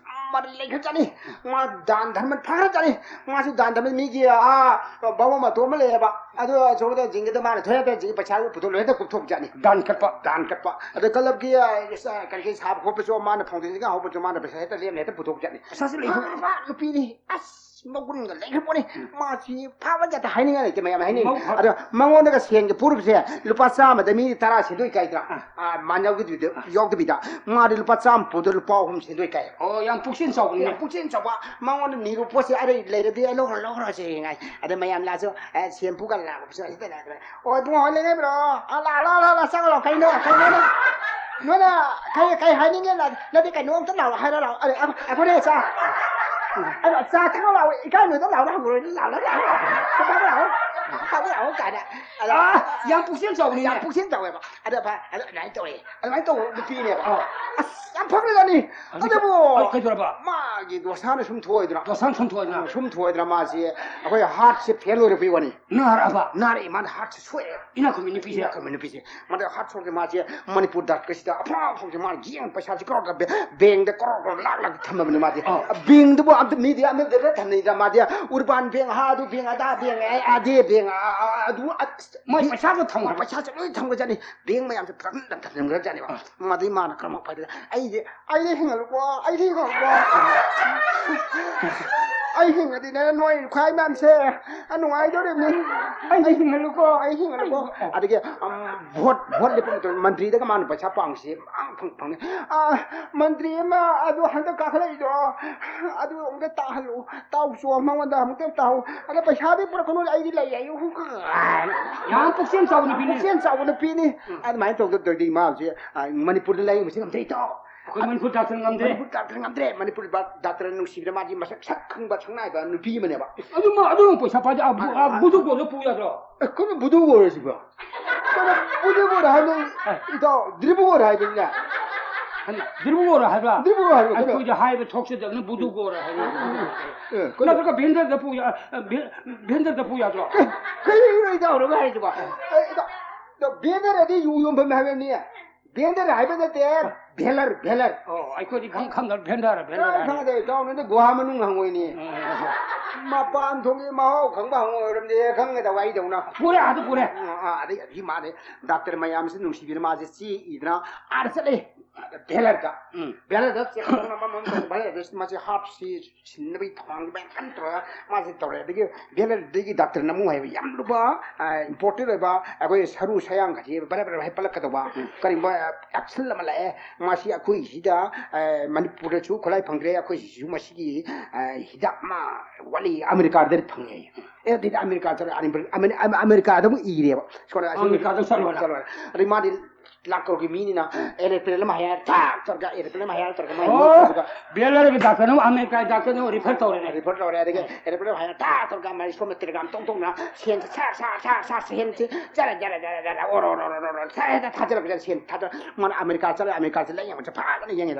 ꯃꯔꯜ ꯂꯩꯈ꯭ꯔꯖꯥꯠꯅꯤ꯫ ꯃꯥ ꯗꯥꯟ ꯙꯔꯃ ꯐꯈ꯭ꯔꯖꯥꯠꯅꯤ꯫ ꯃꯥꯁꯨ ꯗꯥꯟ ꯙꯔꯃ ꯃꯤꯒꯤ, ꯑꯥ, ꯕꯥꯃꯣꯟ ꯃꯇꯣꯝ ꯑꯃ ꯂꯩꯌꯦꯕ꯫ ꯑꯗꯨ ꯑꯁꯣꯝꯗ ꯖꯤꯡꯒꯗ ꯃꯥꯅ ꯊꯣꯛꯑꯦ, ꯖꯤꯡ ꯄꯩꯁꯥ ꯄꯨꯊꯣꯛ ꯂꯣꯏ ꯍꯦꯛꯇ ꯀꯨꯞꯊꯣꯛ ꯖꯥꯠꯅꯤ꯫ ꯗꯥꯟ ꯀꯠꯄ꯫ ꯗꯥꯟ ꯀꯠꯄ꯫ ꯑꯗ ꯀꯂꯕꯀꯤ, ꯑ, ꯀꯔꯤ ꯀꯔꯤ ꯁꯥꯕ ꯈꯣꯠꯄꯁꯨ ꯃꯥꯅ foundation ꯒ ꯍꯧꯕꯁꯨ ꯃꯥꯅ ꯄꯩꯁꯥ ꯍꯦꯛꯇ ꯂꯦꯝꯅ ꯍꯦꯛꯇ ꯄꯨꯊꯣꯛ ꯖꯥꯠꯅꯤ꯫ ꯄꯩꯁꯥꯁꯨ ꯂꯩꯕ꯫ ꯃꯥ, ꯃꯥ ꯅꯨꯄꯤꯅꯤ꯫ ꯑꯁ! ꯃꯒꯨꯟꯒ ꯂꯩꯈ꯭ꯔ ꯄꯣꯠꯅꯤ꯫ ꯃꯥꯁꯤ ꯐꯕ ꯖꯥꯠꯇ ꯍꯥꯏꯅꯤꯡꯉꯥꯏ ꯂꯩꯇꯦ, ꯃꯌꯥꯝ ꯍꯥꯏꯅꯤꯡꯉꯤ꯫ ꯃꯧ ꯐ- ꯑꯗꯣ ꯃꯉꯣꯟꯗꯒ ꯁꯦꯟꯒ ꯄꯨꯔꯨꯕꯁꯦ, ꯂꯨꯄꯥ ꯆꯥꯝꯃꯗ ꯃꯤꯗꯤ ꯇꯔꯥ ꯁꯦꯟꯗꯣꯏ ꯀꯥꯏꯗ꯭ꯔꯥ? ꯑꯥ, ꯃꯥ ꯌꯥꯎꯗꯕꯤꯗ, ꯑꯥ, ꯌꯥꯎꯗꯕꯤꯗ꯫ ꯃꯥꯗꯤ ꯂꯨꯄꯥ ꯆꯥꯝꯃ ꯄꯨꯗ ꯂꯨꯄꯥ ꯑꯍꯨꯝ ꯁꯦꯟꯗꯣꯏ ꯀꯥꯏ꯫ ꯑꯣ, ꯌꯥꯝ ꯄꯨꯛꯆꯦꯜ ꯆꯥꯎꯕꯅꯤꯅꯦ꯫ ꯌꯥꯝ ꯄꯨꯛꯆꯦꯜ ꯆꯥꯎꯕ꯫ ꯃꯉꯣꯟꯗ ꯅꯤꯔꯨ ꯄꯣꯠꯁꯦ ꯑꯔꯩ ꯂꯩꯔꯗꯤ ꯑꯩ ꯂꯧꯈ꯭ꯔ, ꯂꯧꯈ꯭ꯔꯁꯦ ꯉꯥꯏ꯫ ꯑꯗ ꯃꯌꯥꯝ ꯂꯥꯛꯑꯁꯨ, ꯑꯦ, ꯁꯦꯝꯄꯨꯒ ꯂꯥꯛꯄꯁꯨ ꯑꯁꯤꯗ ꯂꯥꯛꯑꯦ꯫ "ꯑꯣ, ꯏꯕꯨꯡꯉꯣ, ꯍꯣꯏ, ꯂꯩꯔꯤꯕ꯭ꯔꯣ? ꯑ, ꯂꯥꯛꯑꯣ, ꯂꯥꯛꯑꯣ, ꯂꯥꯛꯑꯣ, ꯂꯥꯛꯑꯣ, ꯆꯪꯉꯛꯑꯣ, ꯂꯥꯛꯑꯣ꯫ ꯀꯩꯅꯣ? ꯀꯩꯅꯣ? ꯅꯣꯏꯅ ꯀꯩ, ꯀꯩ ꯍꯥꯏꯅꯤꯡꯒꯦ? ꯂꯥꯛ-, ꯅꯠꯇꯦ, ꯀꯩꯅꯣꯝꯇ ꯂꯥꯛꯑꯣ, ꯍꯥꯏꯔꯣ, ꯂꯥꯛꯑꯣ꯫ ꯑꯔꯦ, ꯑ-, ꯑꯩꯈꯣꯏꯅꯦ ꯆꯥ, ꯑ, ꯆꯥ ꯊꯛꯑꯣ ꯂꯥꯛꯑꯣ, ꯏꯀꯥꯏ ꯅꯣꯏꯗ ꯂꯥꯛꯑꯣ, ꯍꯪꯉꯨꯔꯣꯏ, ꯂꯥꯛꯑꯣ, ꯂꯥꯛꯑꯣ, ꯂꯥꯛꯑꯣ, ꯂꯥꯛꯑꯣ, ꯂꯥꯛꯑꯣ" ꯀꯥꯏꯅ꯫ ꯑꯗ ꯑꯥ, ꯌꯥꯝ ꯄꯨꯛꯆꯦꯜ ꯆꯥꯎꯕꯅꯤꯅꯦ꯫ ꯌꯥꯝ ꯄꯨꯛꯆꯦꯜ ꯆꯥꯎꯋꯦꯕ꯫ ꯑꯗ ꯐ-, ꯑꯗ ꯑꯗꯨꯃꯥꯏꯅ ꯇꯧꯋꯦ꯫ ꯑꯗꯨꯃꯥꯏꯅ ꯇꯧꯕ ꯅꯨꯄꯤꯅꯦꯕ꯫ ꯑꯥ꯫ ꯑꯁ, ꯌꯥꯝ ꯐꯈ꯭ꯔꯖꯥꯠꯅꯤ꯫ ꯑꯗꯨꯗꯤ ꯑꯗꯨꯕꯨ ꯀ-, ꯀꯩꯗꯧꯔꯕ? ꯃꯥꯒꯤ ꯗꯣꯁꯥꯅ ꯁꯨꯝ ꯊꯣꯛꯑꯣꯏꯗ꯭ꯔꯥ? ꯗꯣꯁꯥꯅ ꯁꯨꯝ ꯊꯣꯛꯑꯣꯏꯗ꯭ꯔꯥ? ꯁꯨꯝ ꯊꯣꯛꯑꯣꯏꯗ꯭ꯔꯥ? ꯃꯥꯁꯦ ꯑꯩꯈꯣꯏ ꯍꯥꯔꯠꯁꯦ ꯐꯦꯜ ꯑꯣꯏꯔꯛꯄꯩ ꯋꯥꯅꯤ꯫ ꯅꯥꯔꯛꯑꯕ? ꯅꯥꯔꯛꯑꯦ, ꯃꯥꯅ ꯍꯥꯔꯠꯁꯦ ꯁꯣꯛꯑꯦ꯫ ꯏꯅꯥꯛ ꯈꯨꯟꯕꯤ ꯅꯨꯄꯤꯁꯦ? ꯏꯅꯥꯛ ꯈꯨꯟꯕꯤ ꯅꯨꯄꯤꯁꯦ꯫ ꯃꯥꯗꯤ ꯍꯥꯔꯠ ꯁꯣꯛꯁꯦ ꯃꯥꯁꯦ ꯃꯅꯤꯄꯨꯔ ꯗꯥꯛꯇꯔꯁꯤꯗ ꯑꯐꯥꯎ ꯑꯐꯥꯎꯁꯦ ꯃꯥꯅ ꯌꯦꯡ ꯄꯩꯁꯥꯁꯦ ꯀ꯭ꯔꯣꯔ ꯀ꯭ꯔꯣꯔ, ꯕꯦꯡꯗ ꯀ꯭ꯔꯣꯔ ꯀ꯭ꯔꯣꯔ ꯂꯥꯛ ꯂꯥꯛ ꯊꯝꯃꯕꯅꯤ ꯃꯥꯗꯤ꯫ ꯑꯥ꯫ ꯕꯦꯡꯗꯨꯕꯨ ꯑꯝꯇ ꯃꯤꯗꯤ ꯑꯃꯗ ꯊꯝꯅꯩꯗ ꯃꯥꯗꯤ꯫ ꯎꯔꯕꯥꯟ ꯕꯦꯡ, ꯍꯥ, ꯑꯗꯨ ꯕꯦꯡ, ꯑꯗꯥ ꯕꯦꯡ, ꯑꯦ, ꯑꯗꯦ ꯕꯦꯡ, ꯑ, ꯑ, ꯑꯗꯨ, ꯑ, ꯃꯣꯏ ꯕꯦꯡ-, ꯄꯩꯁꯥꯗꯣ ꯊꯝꯈ꯭ꯔꯕ? ꯄꯩꯁꯥꯁꯦ ꯂꯣꯏ ꯊꯝꯈ꯭ꯔꯖꯥꯠꯅꯤ꯫ ꯕꯦꯡ ꯃꯌꯥꯝꯁꯦ ꯄꯨꯂꯞ ꯊꯝꯈ꯭ꯔꯖꯥꯠꯅꯦꯕ꯫ ꯑꯥ꯫ ꯃꯥꯗꯤ ꯃꯥꯅ ꯀꯔꯝꯕ ꯐꯥꯏꯗ? ꯑꯩꯗꯤ ꯑꯩꯗꯤ ꯍꯤꯡꯍꯜꯂꯨꯀꯣ, ꯑꯩꯗꯤ ꯍꯤꯡꯍꯜꯂꯨꯀꯣ꯫ ꯑꯩ ꯍꯤꯡꯉꯗꯤꯅꯦ, ꯅꯣꯏ ꯈ꯭ꯋꯥꯏ ꯃꯌꯥꯝꯁꯦ ꯅꯨꯡꯉꯥꯏꯗꯧꯔꯤꯕꯅꯤ꯫ ꯑꯩꯗꯤ ꯍꯤꯡꯍꯜꯂꯨꯀꯣ꯫ ꯑꯩ ꯍꯤꯡꯍꯜꯂꯨꯀꯣ꯫ ꯑꯗꯒꯤ, ꯑꯝ, ꯚꯣꯠ, ꯚꯣꯠ ꯂꯦꯞꯄ ꯃꯇꯝꯗ ꯃꯟꯇ꯭ꯔꯤꯗꯒ ꯃꯥꯅ ꯄꯩꯁꯥ ꯄꯥꯡꯁꯤ ꯃꯌꯥꯝ ꯐꯪ-, ꯐꯪꯉꯤ꯫ ꯑꯥ, ꯃꯟꯇ꯭ꯔꯤ ꯑꯃ ꯑꯗꯨ ꯍꯟꯗꯛ ꯀꯥꯈꯠꯂꯛꯏꯗꯣ, ꯑꯗꯨ ꯑꯃꯨꯛꯇ ꯇꯥꯍꯜꯂꯨ, ꯇꯥꯎꯆꯣ, ꯃꯉꯣꯟꯗ ꯑꯃꯨꯛꯇ ꯇꯥꯍꯧ꯫ ꯑꯗ ꯄꯩꯁꯥꯗꯤ ꯄꯨꯔꯛꯀꯅꯨ, ꯑꯩꯗꯤ ꯂꯩ, ꯑꯩ ꯌꯥꯝ ꯄꯨꯛꯆꯦꯜ ꯆꯥꯎꯕ ꯅꯨꯄꯤꯅꯤ꯫ ꯄꯨꯛꯆꯦꯜ ꯆꯥꯎꯕ ꯅꯨꯄꯤꯅꯤ꯫ ꯎꯝ꯫ ꯑꯗꯨꯃꯥꯏꯅ ꯇꯧꯗ-, ꯇꯧꯗꯤ ꯃꯥꯁꯦ, ꯑꯥ, ꯃꯅꯤꯄꯨꯔꯗ ꯂꯥꯏꯌꯦꯡꯕꯁꯤ ꯉꯝꯗ꯭ꯔꯦ, ꯏꯇꯥꯎ꯫ ꯑꯩꯈꯣꯏ ꯃꯅꯤꯄꯨꯔ ꯗꯥꯛꯇꯔ ꯉꯝꯗ꯭ꯔꯦ꯫ ꯃꯅꯤꯄꯨꯔ ꯗꯥꯛꯇꯔ ꯉꯝꯗ꯭ꯔꯦ꯫ ꯃꯅꯤꯄꯨꯔ ꯕꯥ-, ꯗꯥꯛꯇꯔꯅ ꯅꯨꯡꯁꯤꯕꯤꯔ ꯃꯥꯗꯤ ꯃꯁꯛ ꯁꯛ ꯈꯪꯕ ꯁꯛ ꯅꯥꯏꯕ ꯅꯨꯄꯤ ꯑꯃꯅꯦꯕ꯫ ꯑꯗꯨ ꯃꯥ, ꯑꯗꯨ ꯄꯩꯁꯥ ꯄꯥꯏꯗꯦ꯫ ꯑꯥ, ꯕꯨ-, ꯑꯥ, ꯑꯥ, ꯕꯨꯗꯨ ꯀꯣꯟꯗ ꯄꯨ ꯌꯥꯗ꯭ꯔꯣ? ꯑꯦ, ꯀꯔꯝꯕ ꯕꯨꯗꯨ ꯀꯣꯟꯁꯤꯕꯣ? ꯀꯔꯝꯕ ꯕꯨꯗꯨ ꯀꯣꯟ ꯍꯥꯏꯕꯅꯣ? ꯑꯦ꯫ ꯏꯇꯥꯎ, ꯗ꯭ꯔꯤꯕꯨ ꯀꯣꯟ ꯍꯥꯏꯕꯅꯤꯅꯦ꯫ ꯗ꯭ꯔꯤꯕꯨ ꯀꯣꯟ ꯍꯥꯏꯕ꯭ꯔꯥ? ꯗ꯭ꯔꯤꯕꯨ ꯀꯣꯟ ꯍꯥꯏꯕ, ꯀꯔꯝꯕ? ꯑꯩꯈꯣꯏꯗꯤ ꯍꯥꯏꯕ ꯊꯣꯛꯆꯗꯕꯅ ꯕꯨꯗꯨ ꯀꯣꯟ ꯍꯥꯏꯕꯅꯤ꯫ ꯑꯦ, ꯀꯔꯝꯕ? ꯅꯠꯇ꯭ꯔꯒ ꯚꯦꯟꯗꯔꯗ ꯄꯨ ꯌꯥ-, ꯑ, ꯚꯦ-, ꯚꯦꯟꯗꯔꯗ ꯄꯨ ꯌꯥꯗ꯭ꯔꯣ? ꯀꯩ-, ꯀꯩꯅꯣ ꯏꯇꯥꯎꯅ ꯍꯥꯏꯁꯤꯕꯣ? ꯑꯦ, ꯏꯇꯥꯎ, ꯏꯇꯥꯎ, ꯚꯦꯟꯗꯔ ꯑꯗꯤ ꯌꯨ ꯌꯣꯟꯐꯝ ꯍꯥꯏꯕꯅꯤ꯫ ꯚꯦꯟꯗꯔ ꯍꯥꯏꯕ ꯅꯠꯇꯦ, ꯚꯦꯂꯔ, ꯚꯦꯂꯔ꯫ ꯑꯣ, ꯑꯩꯈꯣꯏꯗꯤ ꯈꯪ-, ꯈꯪꯗꯕ ꯚꯦꯟꯗꯔ, ꯚꯦꯟꯗꯔ ꯀꯃꯥꯏ ꯍꯥꯏꯅ꯫ ꯈꯪꯒꯗꯣꯏ? ꯏꯇꯥꯎꯅꯗꯤ ꯒꯨꯍꯥ ꯃꯅꯨꯡ ꯍꯪꯉꯣꯏꯅꯦ꯫ ꯎꯝ, ꯎꯝ, ꯎꯝ꯫ ꯃꯄꯥꯟ ꯊꯣꯡꯒꯤ ꯃꯍꯥꯎ ꯈꯪꯕ ꯍꯪꯉꯣꯏ ꯑꯣꯏꯔꯝꯗꯦ, ꯈꯪꯒꯗꯕ ꯑꯩꯗꯧꯅ꯫ ꯄꯨꯔꯦ, ꯑꯗꯨ ꯄꯨꯔꯦ꯫ ꯎꯝ, ꯑꯥ, ꯑꯗꯩ ꯑꯗꯨꯒꯤ ꯃꯥꯅꯦ, ꯗꯥꯛꯇꯔ ꯃꯌꯥꯝꯁꯤ ꯅꯨꯡꯁꯤꯕꯤꯅ ꯃꯥꯁꯦ ꯆꯦ ꯏꯗꯅ ꯑꯥꯗ ꯆꯠꯂꯦ꯫ ꯚꯦꯂꯔꯗ, ꯎꯝ, ꯚꯦꯂꯔꯗ ꯆꯦꯛ ꯇꯧꯅ ꯑꯃꯃꯝ ꯇꯧꯅ ꯚꯦꯂꯔꯗ ꯃꯥꯁꯦ ꯍꯥꯔꯠꯁꯤ ꯁꯤꯟꯅꯕꯒꯤ ꯊꯧꯔꯥꯡꯗꯤ ꯃꯌꯥꯝ ꯀꯟꯅ ꯇꯧꯔꯒ ꯃꯥꯁꯦ ꯇꯧꯔꯦ꯫ ꯑꯗꯒꯤ ꯚꯦꯂꯔꯗꯒꯤ ꯗꯥꯛꯇꯔꯅ ꯑꯃꯨꯛ ꯍꯥꯏꯕ ꯌꯥꯝ ꯂꯨꯕ, ꯏꯝꯄꯣꯔꯇꯦꯟ ꯑꯣꯏꯕ ꯑꯩꯈꯣꯏ ꯁꯔꯨ ꯁꯌꯥꯡꯒꯁꯦ ꯕꯔ ꯕꯔ ꯍꯥꯏ ꯄꯠꯂꯛꯀꯗꯧꯕ ꯀꯔꯤꯒꯨꯝꯕ ꯑꯦꯛꯁꯟ ꯑꯃ ꯂꯥꯛꯑꯦ꯫ ꯃꯥꯁꯤ ꯑꯩꯈꯣꯏꯁꯤꯗ ꯃꯅꯤꯄꯨꯔꯗꯁꯨ ꯈꯨꯠꯂꯥꯏ ꯐꯪꯗ꯭ꯔꯦ꯫ ꯑꯩꯈꯣꯏꯁꯤꯁꯨ ꯃꯁꯤꯒꯤ ꯍꯤꯗꯥꯛ ꯑꯃ ꯋꯥꯠꯂꯤ, ꯑꯃꯦꯔꯤꯀꯥꯗꯗꯤ ꯐꯪꯉꯦ꯫ ꯑꯦ ꯑꯗꯨꯗꯤ ꯑꯃꯦꯔꯤꯀꯥ ꯆꯠꯂ ꯑꯃꯦꯔꯤꯀꯥꯗ ꯑꯃꯨꯛ ꯏꯔꯦꯕ꯫ ꯑꯃꯦꯔꯤꯀꯥꯗ ꯆꯠꯂꯨꯔꯦ꯫ ꯑꯗꯩ ꯃꯥꯗꯤ ꯂꯥꯛ ꯀꯔꯣꯔꯒꯤ ꯃꯤꯅꯤꯅ ꯑꯦꯔꯣꯄ꯭ꯂꯦꯟ ꯑꯃ ꯍꯥꯏꯌꯔ ꯊꯥꯛ ꯇꯧꯔꯒ ꯑꯦꯔꯣꯄ꯭ꯂꯦꯟ ꯑꯃ ꯍꯥꯏꯌꯔ ꯇꯧꯔꯒ ꯃꯥꯏ ꯃꯣꯏ ꯄꯨꯔꯒ ꯕꯦꯂꯔꯒꯤ ꯗꯥꯛꯇꯔꯅ ꯑꯃꯨꯛ ꯑꯃꯦꯔꯤꯀꯥꯒꯤ ꯗꯥꯛꯇꯔꯅ ꯑꯃꯨꯛ ꯔꯤꯐꯔ ꯇꯧꯔꯦꯅꯦ꯫ ꯔꯤꯐꯔ ꯇꯧꯔꯦ꯫ ꯑꯗꯒꯤ ꯑꯦꯔꯣꯄ꯭ꯂꯦꯟ ꯑꯃ ꯍꯥꯏꯌꯔ ꯊꯥꯛ ꯇꯧꯔꯒ ꯃꯥꯏ ꯁꯣꯝꯗ ꯇꯦꯂꯤꯒ꯭ꯔꯥꯝ ꯇꯣꯡ ꯇꯣꯡꯅ ꯁꯦꯟꯁꯦ ꯁꯥ ꯁꯥ ꯁꯥ ꯁꯥ ꯁꯦꯟꯁꯦ ꯖꯔ ꯖꯔ ꯖꯔ ꯖꯔ ꯑꯣꯔꯣ ꯑꯣꯔꯣ ꯑꯣꯔꯣ ꯑꯣꯔꯣ ꯁꯦ ꯍꯦꯛꯇ ꯊꯥꯖꯔꯛꯄ ꯁꯦꯟ ꯊꯥꯗ ꯃꯥꯅ ꯑꯃꯦꯔꯤꯀꯥ ꯆꯠꯂꯦ꯫ ꯑꯃꯦꯔꯤꯀꯥ ꯆꯠꯂꯦ ꯌꯦꯡꯕꯁꯦ ꯐꯖꯅ ꯌꯦꯡꯉꯦ꯫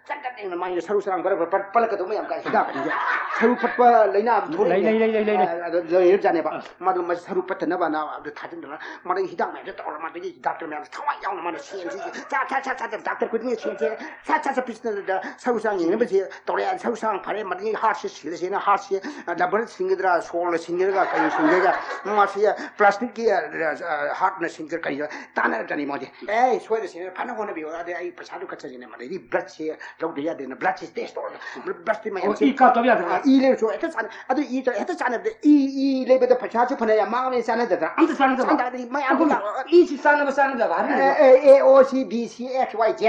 ꯆꯠ ꯆꯠ ꯌꯦꯡꯅ ꯃꯥꯒꯤ ꯁꯔꯨ ꯁꯔꯥꯡ ꯕꯔ ꯕꯔ ꯄꯠ- ꯄꯠꯂꯛꯀꯗꯧꯕ ꯌꯥꯝ ꯀꯥꯏ ꯍꯤꯗꯥꯛ ꯑꯅꯤꯁꯦ ꯁꯔꯨ ꯄꯠꯄ ꯂꯥꯏꯅꯥ ꯑꯗꯨꯝ ꯊꯣꯛꯂꯛꯏꯅꯦ꯫ ꯂꯩ, ꯂꯩ, ꯂꯩ, ꯂꯩ, ꯂꯩ꯫ ꯑ, ꯑꯗꯨ ꯂꯩꯔꯖꯥꯠꯅꯦꯕ꯫ ꯑꯥ꯫ ꯃꯥꯗꯣ ꯃꯁꯤ ꯁꯔꯨ ꯄꯠꯇꯅꯕꯅ ꯑꯗꯨ ꯊꯥꯖꯤꯟꯗꯅ ꯃꯥꯗꯒꯤ ꯍꯤꯗꯥꯛ ꯃꯌꯥꯝꯁꯦ ꯇꯧꯔ ꯃꯥꯗꯒꯤ ꯗꯥꯛꯇꯔ ꯃꯌꯥꯝꯁꯦ ꯊꯋꯥꯏ ꯌꯥꯎꯅ ꯃꯥꯅ ꯁꯦꯟꯁꯤ ꯆꯥ ꯆꯥ ꯆꯥ ꯆꯥ ꯗꯥꯛꯇꯔ ꯈꯨꯗꯤꯡꯒꯤ ꯁꯦꯟꯁꯦ ꯆꯥ ꯆꯥ ꯆꯥ ꯄꯤꯁꯤꯟꯅꯗ ꯁꯔꯨ ꯁꯔꯥꯡ ꯌꯦꯡꯅꯕꯁꯦ ꯇꯧꯔꯦ꯫ ꯁꯔꯨ ꯁꯔꯥꯡ ꯐꯔꯦ ꯃꯗꯒꯤ ꯍꯥꯔꯠꯁꯦ ꯁꯤꯜꯂꯁꯦꯅ ꯍꯥꯔꯠꯁꯦ ꯂꯕꯔ ꯁꯤꯟꯒꯗ꯭ꯔꯥ ꯁꯣꯜꯅ ꯁꯤꯟꯒꯗ꯭ꯔꯥ ꯀꯔꯤ ꯁꯤꯟꯒꯗ꯭ꯔꯥ ꯃꯥꯁꯤ ꯄ꯭ꯂꯥꯁꯇꯤꯛꯀꯤ ꯍꯥꯔꯠꯅ ꯁꯤꯟꯒꯗ꯭ꯔꯥ ꯀꯔꯤ ꯇꯥꯟꯅꯔꯛꯀꯅꯤ ꯃꯣꯏꯗꯤ꯫ ꯑꯦ ꯁꯣꯏꯗ ꯁꯤꯟꯒꯗ꯭ꯔꯥ ꯐꯅ ꯍꯣꯠꯅꯕꯤꯌꯨ ꯑꯗꯩ ꯑꯩ ꯄꯩꯁꯥꯗꯨ ꯀꯠꯆꯒꯦꯅ ꯃꯗꯩꯗꯤ ꯕ꯭ꯂꯠꯁꯦ ꯂꯧꯗ ꯌꯥꯗꯦꯅ ꯕ꯭ꯂꯠꯁꯦ ꯇꯦꯁ ꯇꯧꯔꯒ ꯕ꯭ꯂꯠꯁꯦ ꯃꯌꯥꯝ ꯑꯣ, ꯏ ꯀꯥꯞꯇꯕ ꯌꯥꯗꯕ? ꯑꯥ, ꯏ ꯂꯩꯔꯁꯨ ꯍꯦꯛꯇ ꯆꯥꯟꯅ-, ꯑꯗꯨ ꯏ ꯇ-, ꯍꯦꯛꯇ ꯆꯥꯟꯅꯕꯗ ꯏ, ꯏ ꯂꯩꯕꯗ ꯄꯩꯁꯥꯁꯨ ꯐꯅ ꯌꯥꯝ ꯃꯥꯡꯉꯦ ꯆꯥꯟꯅꯗꯗꯅ꯫ ꯑꯝꯇ ꯆꯥꯟꯅꯗꯕ? ꯆꯥꯟꯅꯗꯕꯗꯤ ꯃꯌꯥꯝ ꯑꯩꯈꯣꯏ ꯂꯥꯛꯑꯒ ꯏꯁꯤ ꯆꯥꯟꯅꯕ ꯆꯥꯟꯅꯗꯕ ꯍꯥꯏꯕꯅꯤ꯫ ꯑꯦ, ꯑꯦ, A, O, C, B, C, X, Y, Z꯫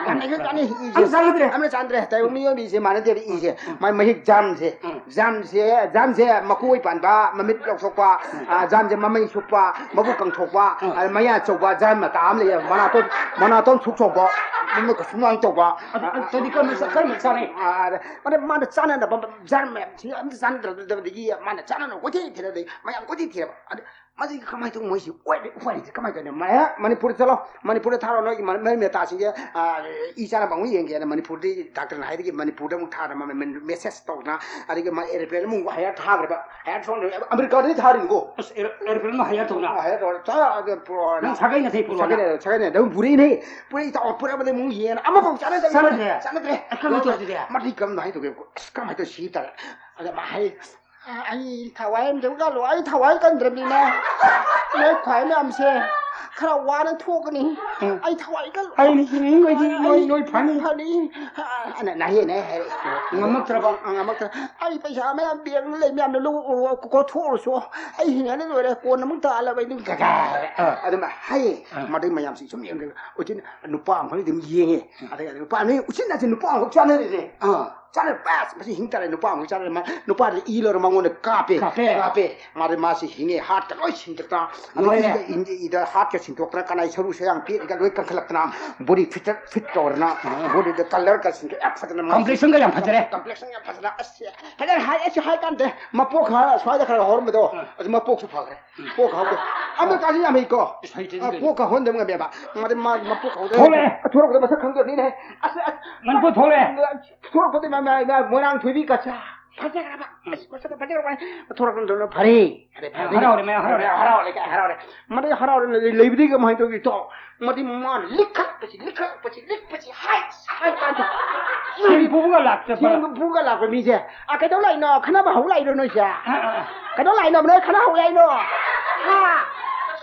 ꯌꯥꯝ ꯂꯩꯈ꯭ꯔꯦ, ꯆꯥꯟꯅꯩ ꯏꯁꯦ꯫ ꯑꯝꯇ ꯆꯥꯟꯅꯗ꯭ꯔꯦ꯫ ꯑꯝꯇ ꯆꯥꯟꯅꯗ꯭ꯔꯦ꯫ ꯇꯥꯏꯕꯪ ꯃꯤꯑꯣꯏꯕ ꯏꯁꯦ ꯃꯥꯟꯅꯗꯦꯕ ꯏꯁꯦ꯫ ꯎꯝ꯫ ꯃꯥꯏ ꯃꯍꯤꯛ ꯖꯥꯝꯁꯦ꯫ ꯎꯝ꯫ ꯖꯥꯝꯁꯦ, ꯖꯥꯝꯁꯦ ꯃꯀꯨ ꯑꯣꯏ ꯄꯥꯟꯕ, ꯃꯃꯤꯠ ꯂꯧꯊꯣꯛꯄ, ꯎꯝ꯫ ꯑꯥ, ꯖꯥꯝꯁꯦ ꯃꯃꯩ ꯁꯨꯞꯄ, ꯃꯕꯨꯛ ꯀꯪꯊꯣꯛꯄ, ꯎꯝ꯫ ꯑꯥ, ꯃꯌꯥ ꯆꯧꯕ, ꯖꯥꯝ ꯃꯇꯥ ꯑꯃ ꯂꯩꯌꯦ, ꯃꯅꯥꯇꯣꯟ, ꯃꯅꯥꯇꯣꯟ ꯁꯨꯛ ꯆꯧꯕ, ꯃꯃꯤꯠꯀ ꯁꯨꯃꯥꯏꯅ ꯇꯧꯕ꯫ ꯑꯗꯨ, ꯑꯗꯨꯗꯤ ꯀꯔꯝꯕ ꯆꯥ-, ꯀꯔꯝꯕ ꯆꯥꯅꯩ? ꯑꯥ, ꯑꯗ, ꯑꯗ ꯃꯥꯅ ꯆꯥꯅꯅꯕ ꯖꯥꯝ ꯃꯌꯥꯝꯁꯤ ꯑꯝꯇ ꯆꯥꯅꯗ꯭ꯔꯗꯕꯗꯒꯤ ꯃꯥꯅ ꯆꯥꯅꯅꯕ ꯀꯣꯏꯊꯤ ꯊꯤꯔꯗꯤ ꯃꯌꯥꯝ ꯀꯣꯏꯊꯤ ꯊꯤꯔꯕ꯫ ꯑꯗ ꯃꯁꯤ ꯀꯃꯥꯏꯅ ꯇꯧ ꯃꯣꯏꯁꯤ ꯑꯣꯏꯔꯦ ꯎꯄꯥꯏ ꯂꯩꯇꯦ꯫ ꯀꯃꯥꯏꯅ ꯇꯧꯅꯤ? ꯃꯌꯥ-, ꯃꯅꯤꯄꯨꯔꯗ ꯆꯠꯂꯣ, ꯃꯅꯤꯄꯨꯔꯗ ꯊꯥꯔꯣ, ꯅꯣꯏꯒꯤ ꯃ-, ꯃꯔꯤ ꯃꯇꯥꯁꯤꯡꯁꯦ, ꯑꯥ, ꯏ ꯆꯥꯅꯕ ꯑꯃꯨꯛ ꯌꯦꯡꯒꯦꯅ ꯃꯅꯤꯄꯨꯔꯗꯒꯤ ꯗꯥꯛꯇꯔꯅ ꯍꯥꯏꯗꯒꯤ ꯃꯅꯤꯄꯨꯔꯗ ꯑꯃꯨꯛ ꯊꯥꯔ ꯃ-, ꯃ-, ꯃꯦꯁꯦꯖ ꯇꯧꯗꯅ ꯑꯗꯒꯤ ꯃꯥ ꯑꯦꯔꯣꯄ꯭ꯂꯦꯟ ꯑꯃꯨꯛ ꯍꯥꯏꯌꯔ ꯊꯥꯈ꯭ꯔꯦꯕ꯫ ꯍꯥꯏꯌꯔ ꯁꯣꯝꯗ ꯑꯃꯦꯔꯤꯀꯥꯗꯒꯤ ꯊꯥꯔꯤꯅꯤꯀꯣ꯫ ꯑꯁ, ꯑꯦꯔꯣ-, ꯑꯦꯔꯣꯄ꯭ꯂꯦꯟ ꯑꯃ ꯍꯥꯏꯌꯔ ꯇꯧꯅ? ꯍꯥꯏꯌꯔ ꯇꯧꯔ ꯆꯥ-, ꯑꯗ ꯄꯨꯔꯛꯑꯣꯅ꯫ ꯅꯪ ꯁꯥꯒꯩ ꯅꯥꯇꯩ ꯄꯨꯔꯛꯑꯣꯅ? ꯁꯥꯒꯩ ꯅꯥ-, ꯁꯥꯒꯩ ꯅꯥꯇꯩ ꯑꯗꯨꯝ ꯄꯨꯔꯛꯏꯅꯦ꯫ ꯄꯨꯔꯛꯏ ꯇꯧꯔ ꯄꯨꯔꯛꯑꯕꯗꯤ ꯑꯃꯨꯛ ꯌꯦꯡꯉꯦꯅ ꯑꯃꯐꯥꯎ ꯆꯥꯅꯗꯕ꯫ ꯆꯥꯅꯗ꯭ꯔꯦ? ꯆꯥꯅꯗ꯭ꯔꯦ꯫ ꯑꯦ, ꯀꯃꯥꯏꯅ ꯇꯧꯔꯦ ꯑꯗꯨꯗꯤ? ꯃꯗꯤ ꯀꯝꯅ ꯍꯥꯏꯗꯧꯒꯦ? ꯑꯁ, ꯀꯃꯥꯏꯅ ꯇꯧꯔ ꯁꯤ ꯇꯥꯔꯦ? ꯑꯗ ꯃꯥ ꯍꯥꯏ, "ꯑ, ꯑꯩ ꯊꯋꯥꯏ ꯑꯝꯇ ꯀꯜꯂꯣ, ꯑꯩ ꯊꯋꯥꯏ ꯀꯟꯗ꯭ꯔꯕꯅꯤꯅ ꯅꯣꯏ ꯈ꯭ꯋꯥꯏ ꯃꯌꯥꯝꯁꯦ ꯈꯔ ꯋꯥꯅ ꯊꯣꯛꯀꯅꯤ꯫ ꯎꯝ꯫ ꯑꯩ ꯊꯋꯥꯏ ꯀꯜ-, ꯑꯩ ꯅꯤꯡꯁꯤꯡꯅꯤꯡꯕꯩꯗꯤ ꯑꯩ ꯅꯣꯏ, ꯅꯣꯏ ꯐꯅꯤ꯫ ꯐꯅꯤ꯫ ꯑ, ꯑ, ꯅ-, ꯅꯍꯦ, ꯅꯍꯦ ꯍꯥꯏꯔꯛꯑꯦ꯫ ꯉꯝꯃꯛꯇ꯭ꯔꯕ? ꯑ, ꯉꯝꯃꯛꯇ꯭ꯔ-, "ꯑꯩ ꯄꯩꯁꯥ ꯃꯌꯥꯝ ꯕꯦꯡꯗ ꯂꯩ ꯃꯌꯥꯝꯗꯣ ꯂꯧ-, ꯀꯣ-, ꯀꯣꯊꯣꯛꯎꯔꯁꯨ ꯑꯩ ꯍꯤꯡꯉꯅꯤ ꯂꯣꯏꯔꯦ, ꯀꯣꯟꯅ ꯑꯃꯨꯛ ꯇꯥꯜꯂꯕ ꯑꯩ ꯑꯗꯨꯝ ꯒꯒꯥ ꯍꯥꯏꯔꯦ"꯫ ꯑꯥ꯫ ꯑꯗꯨꯃꯥꯏ ꯍꯥꯏꯌꯦ꯫ ꯑꯥ꯫ ꯃꯗꯩ ꯃꯌꯥꯝꯁꯤ ꯁꯨꯝ ꯌꯦꯡꯉꯒ ꯎꯆꯤꯟ ꯅꯨꯄꯥ ꯑꯃꯈꯛ ꯑꯗꯨꯝ ꯌꯦꯡꯉꯦ꯫ ꯎꯝ꯫ ꯑꯗꯩ ꯅꯨꯄꯥ ꯑꯃ ꯎꯆꯤꯟ ꯅꯥꯆꯤꯟ ꯅꯨꯄꯥ ꯑꯃꯈꯛ ꯆꯥꯅꯔꯤꯅꯦ꯫ ꯑꯥ꯫ ꯆꯥꯅ ꯕꯁ, ꯃꯁꯤ ꯍꯤꯡ ꯇꯥꯔꯦ꯫ ꯅꯨꯄꯥ ꯑꯃꯨꯛ ꯆꯥꯅ ꯃꯥ-, ꯅꯨꯄꯥꯗ ꯏ ꯂꯧꯔ ꯃꯉꯣꯟꯗ ꯀꯥꯞꯄꯦ꯫ ꯀꯥꯞꯄꯦ꯫ ꯀꯥꯞꯄꯦ꯫ ꯃꯥꯗꯤ ꯃꯥꯁꯤ ꯍꯤꯡꯉꯦ, ꯍꯥꯔꯠꯀ ꯂꯣꯏ ꯁꯤꯟꯗꯣꯛꯇꯅ, ꯑꯗ ꯂꯣꯏꯔꯦ꯫ ꯏꯗ, ꯏꯗ, ꯏꯗ ꯍꯥꯔꯠꯀ ꯁꯤꯟꯗꯣꯛꯇꯅ, ꯀꯅꯥꯏ ꯁꯔꯨ ꯁꯌꯥꯡ ꯄꯦꯠꯂꯤꯒ ꯂꯣꯏ ꯀꯟꯈꯠꯂꯛꯇꯅ, ꯕꯣꯗꯤ ꯐꯤꯠꯇ, ꯐꯤꯠ ꯇꯧꯔꯅ, ꯑꯥ꯫ ꯕꯣꯗꯤꯗ ꯀꯂꯔꯒ ꯁꯤꯟꯗꯣꯛ-, ꯌꯥꯝ ꯐꯖꯅ ꯃꯥꯁꯤ ꯀꯝꯄ꯭ꯂꯦꯛꯁꯟꯒ ꯌꯥꯝ ꯐꯖꯔꯦ꯫ ꯀꯝꯄ꯭ꯂꯦꯛꯁꯟ ꯌꯥꯝ ꯐꯖꯅ, ꯑꯁ, ꯐꯖꯅ ꯍꯥꯏ, ꯑꯩꯁꯨ ꯍꯥꯏ ꯀꯥꯟꯗ, ꯃꯄꯣꯛ ꯈꯔ ꯁ꯭ꯋꯥꯏꯗ ꯈꯔ ꯍꯧꯔꯝꯕꯗꯣ, ꯑꯥ꯫ ꯑꯗꯨ ꯃꯄꯣꯛꯁꯨ ꯐꯈ꯭ꯔꯦ꯫ ꯎꯝ꯫ ꯄꯣꯛ ꯍꯧꯗꯦ꯫ ꯑꯃꯦꯔꯤꯀꯥꯁꯤ ꯌꯥꯝ ꯍꯩꯀꯣ꯫ ꯏꯁ, ꯍꯩꯇꯗꯤ ꯑ, ꯀꯩꯅꯣ꯫ ꯄꯣꯛꯀ ꯍꯣꯟꯗꯕ ꯉꯝꯃꯦꯕ꯫ ꯃꯥꯗꯤ ꯃꯥ ꯃꯄꯣꯛ ꯍꯧꯗꯦ꯫ ꯊꯣꯛꯂꯛꯑꯦ꯫ ꯊꯣꯛꯂꯛꯄꯗ ꯃꯁꯛ ꯈꯪꯗꯕꯅꯤꯅꯦ꯫ ꯑꯁ, ꯑꯁ, ꯃꯅꯤꯄꯨꯔ ꯊꯣꯛꯂꯛꯑꯦ꯫ ꯊꯣꯛꯂꯛꯄꯗ ꯃꯥ, ꯃꯥ, ꯃꯥ ꯃꯣꯏꯔꯥꯡ ꯊꯣꯏꯕꯤ ꯀꯆꯥ꯫ ꯐꯖꯈ꯭ꯔꯕ꯫ ꯎꯝ꯫ ꯑꯁ, ꯃꯁꯛ ꯐꯖꯈ꯭ꯔꯕ꯫ ꯊꯣꯛꯂꯛꯄꯗ ꯐꯔꯦ꯫ ꯐꯔꯦ, ꯐꯔꯦ꯫ ꯍꯔꯥꯎꯔꯦ, ꯃꯌꯥꯝ ꯍꯔꯥꯎꯔꯦ꯫ ꯍꯔꯥꯎꯔꯦ, ꯀꯥꯏ ꯍꯔꯥꯎꯔꯦ꯫ ꯃꯗꯩ ꯍꯔꯥꯎꯔꯦ, ꯂꯩ-, ꯂꯩꯕꯗꯤ ꯀꯃꯥꯏꯅ ꯇꯧꯒꯦ? ꯇꯣ, ꯃꯗꯤ ꯃꯥꯅ ꯂꯤꯛꯈꯠꯂꯛꯄꯁꯤ, ꯂꯤꯛꯈꯠꯂꯛꯄꯁꯤ, ꯂꯤꯛꯄꯁꯤ, ꯍꯥꯏ, ꯍꯥꯏ ꯀꯥꯟꯗ꯫ ꯁꯦꯡ ꯄꯨꯔꯒ ꯂꯥꯛꯇꯕ꯫ ꯁꯦꯡ ꯄꯨꯔꯒ ꯂꯥꯛꯄ ꯃꯤꯁꯦ꯫ ꯑ, ꯀꯩꯗꯧ ꯂꯥꯛꯏꯅꯣ? ꯈꯠꯅꯕ ꯍꯧ ꯂꯥꯛꯏꯔꯣ ꯅꯣꯏꯁꯦ? ꯑ, ꯑ, ꯑ꯫ ꯀꯩꯗꯧ ꯂꯥꯛꯏꯅꯣ? ꯅꯣꯏ ꯈꯠꯅ ꯍꯧ ꯂꯥꯛꯏꯔꯣ? ꯍꯥ?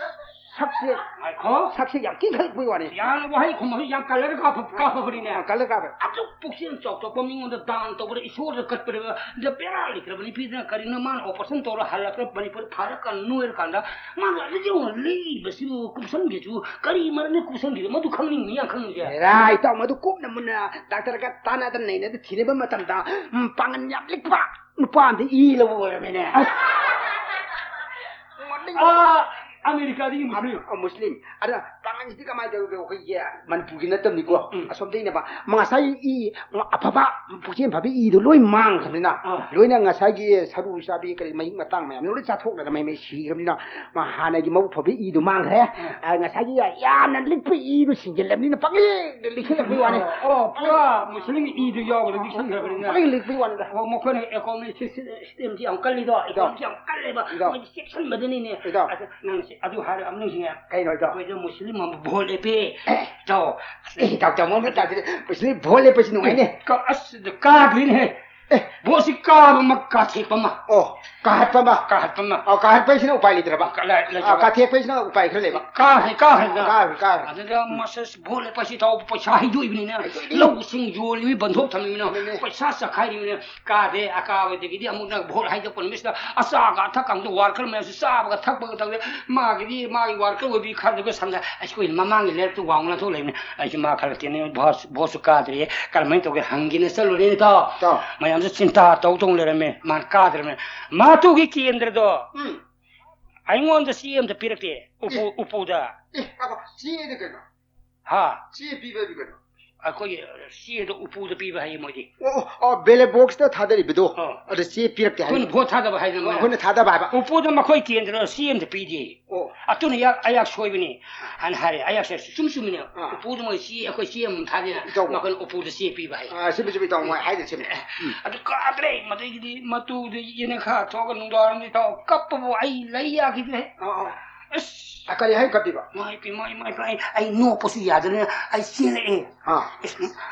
ꯁꯛꯁꯦ, ꯉꯥꯏꯈꯣ꯫ ꯁꯛꯁꯦ ꯌꯥꯝ ꯀꯤꯈꯠꯂꯛꯄꯩ ꯋꯥꯅꯤ꯫ ꯌꯥꯝꯅ ꯋꯥꯍꯩ ꯈꯨꯝꯕꯁꯨ ꯌꯥꯝ ꯀꯜꯂꯒ ꯀꯥꯞꯄ-, ꯀꯥꯞꯄꯕꯅꯤꯅꯦ꯫ ꯑ, ꯀꯜꯂꯒ ꯀꯥꯞꯄꯦ꯫ ꯑꯗꯨꯛ ꯄꯨꯛꯆꯦꯜ ꯆꯥꯎꯊꯣꯛꯄ ꯃꯤꯉꯣꯟꯗ ꯗꯥꯟ ꯇꯧꯕꯗ ꯏꯁꯣꯔꯗ ꯀꯠꯄꯗ, ꯗ ꯕꯦꯔꯥ ꯂꯩꯈ꯭ꯔꯕ ꯅꯨꯄꯤꯗꯨꯅ ꯀꯔꯤꯅꯣ ꯃꯥꯅ ꯑꯣꯄꯔꯦꯁꯟ ꯇꯧꯔ ꯍꯜꯂꯛꯈ꯭ꯔ ꯃꯅꯤꯄꯨꯔ ꯐꯔꯀꯥꯟ ꯅꯣꯏꯔꯀꯥꯟꯗ ꯃꯥꯅ ꯑꯗꯨꯗꯤ ꯑꯃꯨꯛ ꯂꯤꯕꯁꯤꯕꯨ ꯀꯨꯞꯁꯟꯒꯦꯁꯨ ꯀꯔꯤ ꯃꯔꯝꯅ ꯀꯨꯞꯁꯟꯒꯦ? ꯃꯗꯨ ꯈꯪꯅꯤꯡꯉꯤ, ꯌꯥꯝ ꯈꯪꯅꯤꯡꯉꯦ꯫ ꯑꯦꯔꯥ, ꯏꯇꯥꯎ, ꯃꯗꯨ ꯀꯨꯞꯅ ꯃꯨꯟꯅ ꯗꯥꯛꯇꯔꯒ ꯇꯥꯟꯅꯗꯅ ꯅꯩꯅꯗ ꯊꯤꯅꯕ ꯃꯇꯝꯗ, ꯎꯝ, ꯄꯥꯡꯒꯜ ꯌꯥꯝ ꯂꯤꯛꯄ ꯅꯨꯄꯥ ꯑꯃꯗ ꯏ ꯂꯧꯕ ꯑꯣꯏꯔꯝꯃꯦꯅꯦ꯫ ꯑꯁ꯫ ꯃꯗꯨ ꯑꯥ, ꯑꯃꯦꯔꯤꯀꯥꯗꯒꯤ ꯃꯨꯁꯂꯤꯝ꯫ ꯑ, ꯃꯨꯁꯂꯤꯝ꯫ ꯑꯗ ꯄꯥꯡꯒꯜꯁꯤꯗꯤ ꯀꯃꯥꯏꯅ ꯇꯧꯒꯦ? ꯑꯩꯈꯣꯏꯒꯤ ꯃꯅꯤꯄꯨꯔꯒꯤ ꯅꯠꯇꯕꯅꯤꯀꯣ꯫ ꯎꯝ꯫ ꯑꯁꯣꯝꯗꯩꯅꯦꯕ꯫ ꯉꯁꯥꯏ ꯏ ꯑꯐꯕ, ꯄꯨꯛꯆꯦꯜ ꯐꯕ ꯏꯗꯣ ꯂꯣꯏ ꯃꯥꯡꯈ꯭ꯔꯕꯅꯤꯅ, ꯑꯥ꯫ ꯂꯣꯏꯅ ꯉꯁꯥꯏꯒꯤ ꯁꯔꯨ ꯆꯥꯕꯤ ꯀꯔꯤ ꯃꯍꯤꯛ ꯃꯇꯥꯡ ꯃꯌꯥꯝꯗꯣ ꯂꯣꯏ ꯆꯥꯊꯣꯛꯅꯗꯅ ꯃꯍꯩ ꯃꯍꯩ ꯁꯤꯈ꯭ꯔꯕꯅꯤꯅ, ꯃꯥ ꯍꯥꯟꯅꯒꯤ ꯃꯕꯨꯛ ꯐꯕ ꯏꯗꯣ ꯃꯥꯡꯈ꯭ꯔꯦ꯫ ꯎꯝ꯫ ꯑ, ꯉꯁꯥꯏꯒꯤ ꯌꯥꯝꯅ ꯂꯤꯛꯄ ꯏꯗꯣ ꯁꯤꯡꯖꯤꯜꯂꯕꯅꯤꯅ ꯄꯪꯂꯤꯛꯇ ꯂꯤꯛꯁꯤꯜꯂꯛꯄꯩ ꯋꯥꯅꯤ꯫ ꯑꯣ, ꯑꯣ, ꯄꯨꯔꯥ ꯃꯨꯁꯂꯤꯝꯒꯤ ꯏꯗꯣ ꯌꯥꯎꯕꯗ ꯂꯤꯛꯁꯤꯟꯈ꯭ꯔꯕꯅꯤꯅ꯫ ꯄꯪꯂꯤꯛ ꯂꯤꯛꯄꯩ ꯋꯥꯅꯤꯗ꯫ ꯑꯣ, ꯃꯈꯣꯏꯅ ꯑꯦꯀꯣꯅꯣꯃꯤ ꯁꯤꯁ-, ꯁꯤꯁꯇꯦꯝꯁꯤ ꯌꯥꯝ ꯀꯜꯂꯤꯗꯣ, ꯏꯇꯥꯎ꯫ ꯏꯀꯣꯅꯣꯃꯤꯁꯤ ꯌꯥꯝ ꯀꯜꯂꯦꯕ꯫ ꯏꯇꯥꯎ꯫ ꯃꯣꯏꯗꯤ ꯆꯦꯛꯁꯤꯟꯕꯗꯅꯤꯅꯦ꯫ ꯏꯇꯥꯎ꯫ ꯑꯁ, ꯅꯪ ꯁꯤ-, ꯑꯗꯨ ꯍꯥꯏꯔꯒ ꯑꯃ ꯅꯤꯡꯁꯤꯡꯉꯦ꯫ ꯀꯩꯅꯣ, ꯏꯇꯥꯎ? ꯑꯩꯈꯣꯏꯗ ꯃꯨꯁꯂꯤꯝ ꯑꯃ ꯚꯣꯠ ꯂꯦꯞꯄꯦ꯫ ꯑꯦ꯫ ꯏꯇꯥꯎ꯫ ꯑꯁ, ꯑꯦ, ꯏꯇꯥꯎ, ꯇꯥꯃꯣ ꯑꯝꯇ ꯇꯥꯁꯤꯗꯤ, ꯃꯨꯁꯂꯤꯝ ꯚꯣꯠ ꯂꯦꯞꯄꯁꯤ ꯅꯨꯡꯉꯥꯏꯅꯦ꯫ ꯀ-, ꯑꯁ, ꯀꯥꯗ꯭ꯔꯤꯅꯦ꯫ ꯑꯦ, ꯚꯣꯠꯁꯤ ꯀꯥꯕ ꯑꯃ, ꯀꯥꯊꯦꯛꯄ ꯑꯃ꯫ ꯑꯣ, ꯀꯥꯍꯠꯄ ꯑꯃ꯫ ꯀꯥꯍꯠꯄ ꯑꯃ꯫ ꯑꯣ, ꯀꯥꯍꯠꯄꯩꯁꯤꯅ ꯎꯄꯥꯏ ꯂꯩꯇ꯭ꯔꯕ꯫ ꯀꯥ-, ꯂꯩ-, ꯑꯥ, ꯂꯩꯇ꯭ꯔꯕ꯫ ꯀꯥꯊꯦꯛꯄꯩꯁꯤꯅ ꯎꯄꯥꯏ ꯈꯔ ꯂꯩꯕ꯫ ꯀꯥꯈ꯭ꯔꯦ, ꯀꯥꯈ꯭ꯔꯦꯗꯅ꯫ ꯀꯥꯈ꯭ꯔꯦ, ꯀꯥꯈ꯭ꯔꯦ꯫ ꯑꯗꯨꯗ ꯎꯝ꯫ ꯃꯁꯦ ꯚꯣꯠ ꯂꯦꯞꯄꯁꯤ ꯇꯧꯕ ꯄꯩꯁꯥ ꯍꯩꯗꯣꯛꯏꯕꯅꯤꯅ꯫ ꯍꯩꯗꯣꯛꯏꯅꯤ꯫ ꯂꯧꯁꯤꯡ ꯌꯣꯜꯂꯤꯕꯅꯤ, ꯕꯟꯗꯣꯞ ꯊꯝꯃꯤꯕꯅꯤꯅ꯫ ꯑꯗꯨꯅꯦ꯫ ꯄꯩꯁꯥ ꯆꯈꯥꯏꯔꯤꯕꯅꯤꯅ꯫ ꯀꯥꯗꯦ, ꯑꯀꯥꯕꯗꯒꯤꯗꯤ ꯑꯃꯨꯛꯅ ꯚꯣꯠ ꯍꯥꯏꯗꯣꯛꯄ ꯅꯨꯃꯤꯠꯁꯤꯗ ꯑꯆꯥ ꯑꯊꯛ ꯀꯥꯡꯕꯨ ꯋꯥꯔꯀꯔ ꯃꯌꯥꯝꯁꯤ ꯆꯥꯕꯒ ꯊꯛꯄꯒ ꯇꯧꯔꯦ꯫ ꯃꯥꯒꯤꯗꯤ ꯃꯥꯒꯤ ꯋꯥꯔꯀꯔ ꯑꯣꯏꯕꯤ ꯈꯔꯗꯨꯒ ꯁꯪꯒ ꯑꯩꯈꯣꯏꯅ ꯃꯃꯥꯡꯒꯤ ꯂꯩꯔꯛꯇꯨ ꯋꯥꯡꯅ ꯂꯥꯟꯊꯣꯛ ꯂꯩꯕꯅꯤ꯫ ꯑꯩꯁꯨ ꯃꯥ ꯈꯜꯂꯛꯇꯦꯅꯦ, ꯚꯣꯠ, ꯚꯣꯠꯁꯨ ꯀꯥꯗ꯭ꯔꯤ, ꯀꯔꯝꯍꯥꯏꯅ ꯇꯧꯒꯦ ꯍꯪꯒꯦꯅ ꯆꯠꯂꯨꯔꯦꯅꯦ ꯏꯇꯥꯎ꯫ ꯏꯇꯥꯎ꯫ ꯃꯌꯥꯝꯁꯨ ꯆꯤꯟꯇꯥ ꯇꯧ ꯇꯧ ꯂꯩꯔꯝꯃꯦ, ꯃꯥꯅ ꯀꯥꯗ꯭ꯔꯕꯅꯦ꯫ ꯃꯥꯇꯨꯒꯤ ꯀꯦꯟꯗ꯭ꯔꯗꯣ ꯎꯝ꯫ ꯑꯩꯉꯣꯟꯗ ꯆꯦ ꯑꯝꯇ ꯄꯤꯔꯛꯇꯦ, ꯎꯄꯨ, ꯑꯦ꯫ ꯎꯄꯨꯗ꯫ ꯑꯦ, ꯉꯥꯏꯈꯣ, ꯆꯦꯗꯤ ꯀꯩꯅꯣ? ꯍꯥ? ꯆꯦ ꯄꯤꯕꯗꯤ ꯀꯩꯅꯣ? ꯑꯩꯈꯣꯏꯒꯤ ꯆꯦꯗꯣ ꯎꯄꯨꯗ ꯄꯤꯕ ꯍꯥꯏꯌꯦ ꯃꯣꯏꯗꯤ꯫ ꯑꯣ, ꯑꯣ, ꯑꯣ, ballot box ꯇ ꯊꯥꯗꯔꯤꯕꯗꯣ꯫ ꯑꯣ꯫ ꯑꯗ ꯆꯦ ꯄꯤꯔꯛꯇꯦ ꯍꯥꯏ꯫ ꯑꯩꯈꯣꯏꯅ ꯚꯣꯠ ꯊꯥꯗꯕ ꯍꯥꯏꯗꯅ ꯑꯣ, ꯃꯣꯏꯅ꯫ ꯑꯩꯈꯣꯏꯅ ꯊꯥꯗꯕ ꯍꯥꯏꯕ꯫ ꯎꯄꯨꯗ ꯃꯈꯣꯏ ꯀꯦꯟꯗ꯭ꯔꯗ ꯆꯦ ꯑꯝꯇ ꯄꯤꯗꯦ꯫ ꯑꯣ꯫ ꯑꯗꯨꯅ ꯑꯌꯥꯛ, ꯑꯌꯥꯛ ꯁꯣꯏꯕꯅꯤ ꯍꯥꯏꯅ ꯍꯥꯏꯔꯦ꯫ ꯑꯌꯥꯛꯁꯦ ꯆꯨꯝ ꯆꯨꯝꯃꯤꯅꯦ꯫ ꯑꯥ꯫ ꯎꯄꯨꯗ ꯃꯣꯏ ꯆꯦ, ꯑꯩꯈꯣꯏ ꯆꯦ ꯑꯃꯃꯝ ꯊꯥꯗꯦꯅ꯫ ꯏꯇꯥꯎ꯫ ꯃꯈꯣꯏꯅ ꯎꯄꯨꯗ ꯆꯦ ꯄꯤꯕ ꯍꯥꯏ꯫ ꯑꯥ, ꯆꯨꯝꯃꯤ, ꯆꯨꯝꯃꯤ, ꯏꯇꯥꯎ, ꯃꯣꯏ ꯍꯥꯏꯗꯣ ꯆꯨꯝꯃꯤ꯫ ꯎꯝ꯫ ꯑꯗꯨ ꯀꯥꯗ꯭ꯔꯦ꯫ ꯃꯗꯩꯒꯤꯗꯤ ꯃꯇꯨꯗ ꯌꯦꯅꯈꯥ ꯊꯣꯛꯑꯒ ꯅꯨꯡꯗꯥꯡꯋꯥꯏꯔꯝꯗꯤ ꯏꯇꯥꯎ ꯀꯞꯄꯕꯨ ꯑꯩ ꯂꯩ ꯌꯥꯈꯤꯗ꯭ꯔꯦ꯫ ꯑꯥ, ꯑꯥ꯫ ꯑꯁ꯫ ꯑ, ꯀꯔꯤ ꯍꯥꯏ ꯀꯞꯄꯤꯕ? ꯃꯥꯏ ꯄꯤ, ꯃꯥꯏ, ꯃꯥꯏ ꯄꯤ, ꯑꯩ, ꯑꯩ ꯅꯣꯛꯄꯁꯨ ꯌꯥꯗꯗꯅ ꯑꯩ ꯆꯦꯜꯂꯛꯑꯦ꯫ ꯑꯥ꯫ ꯏꯁ,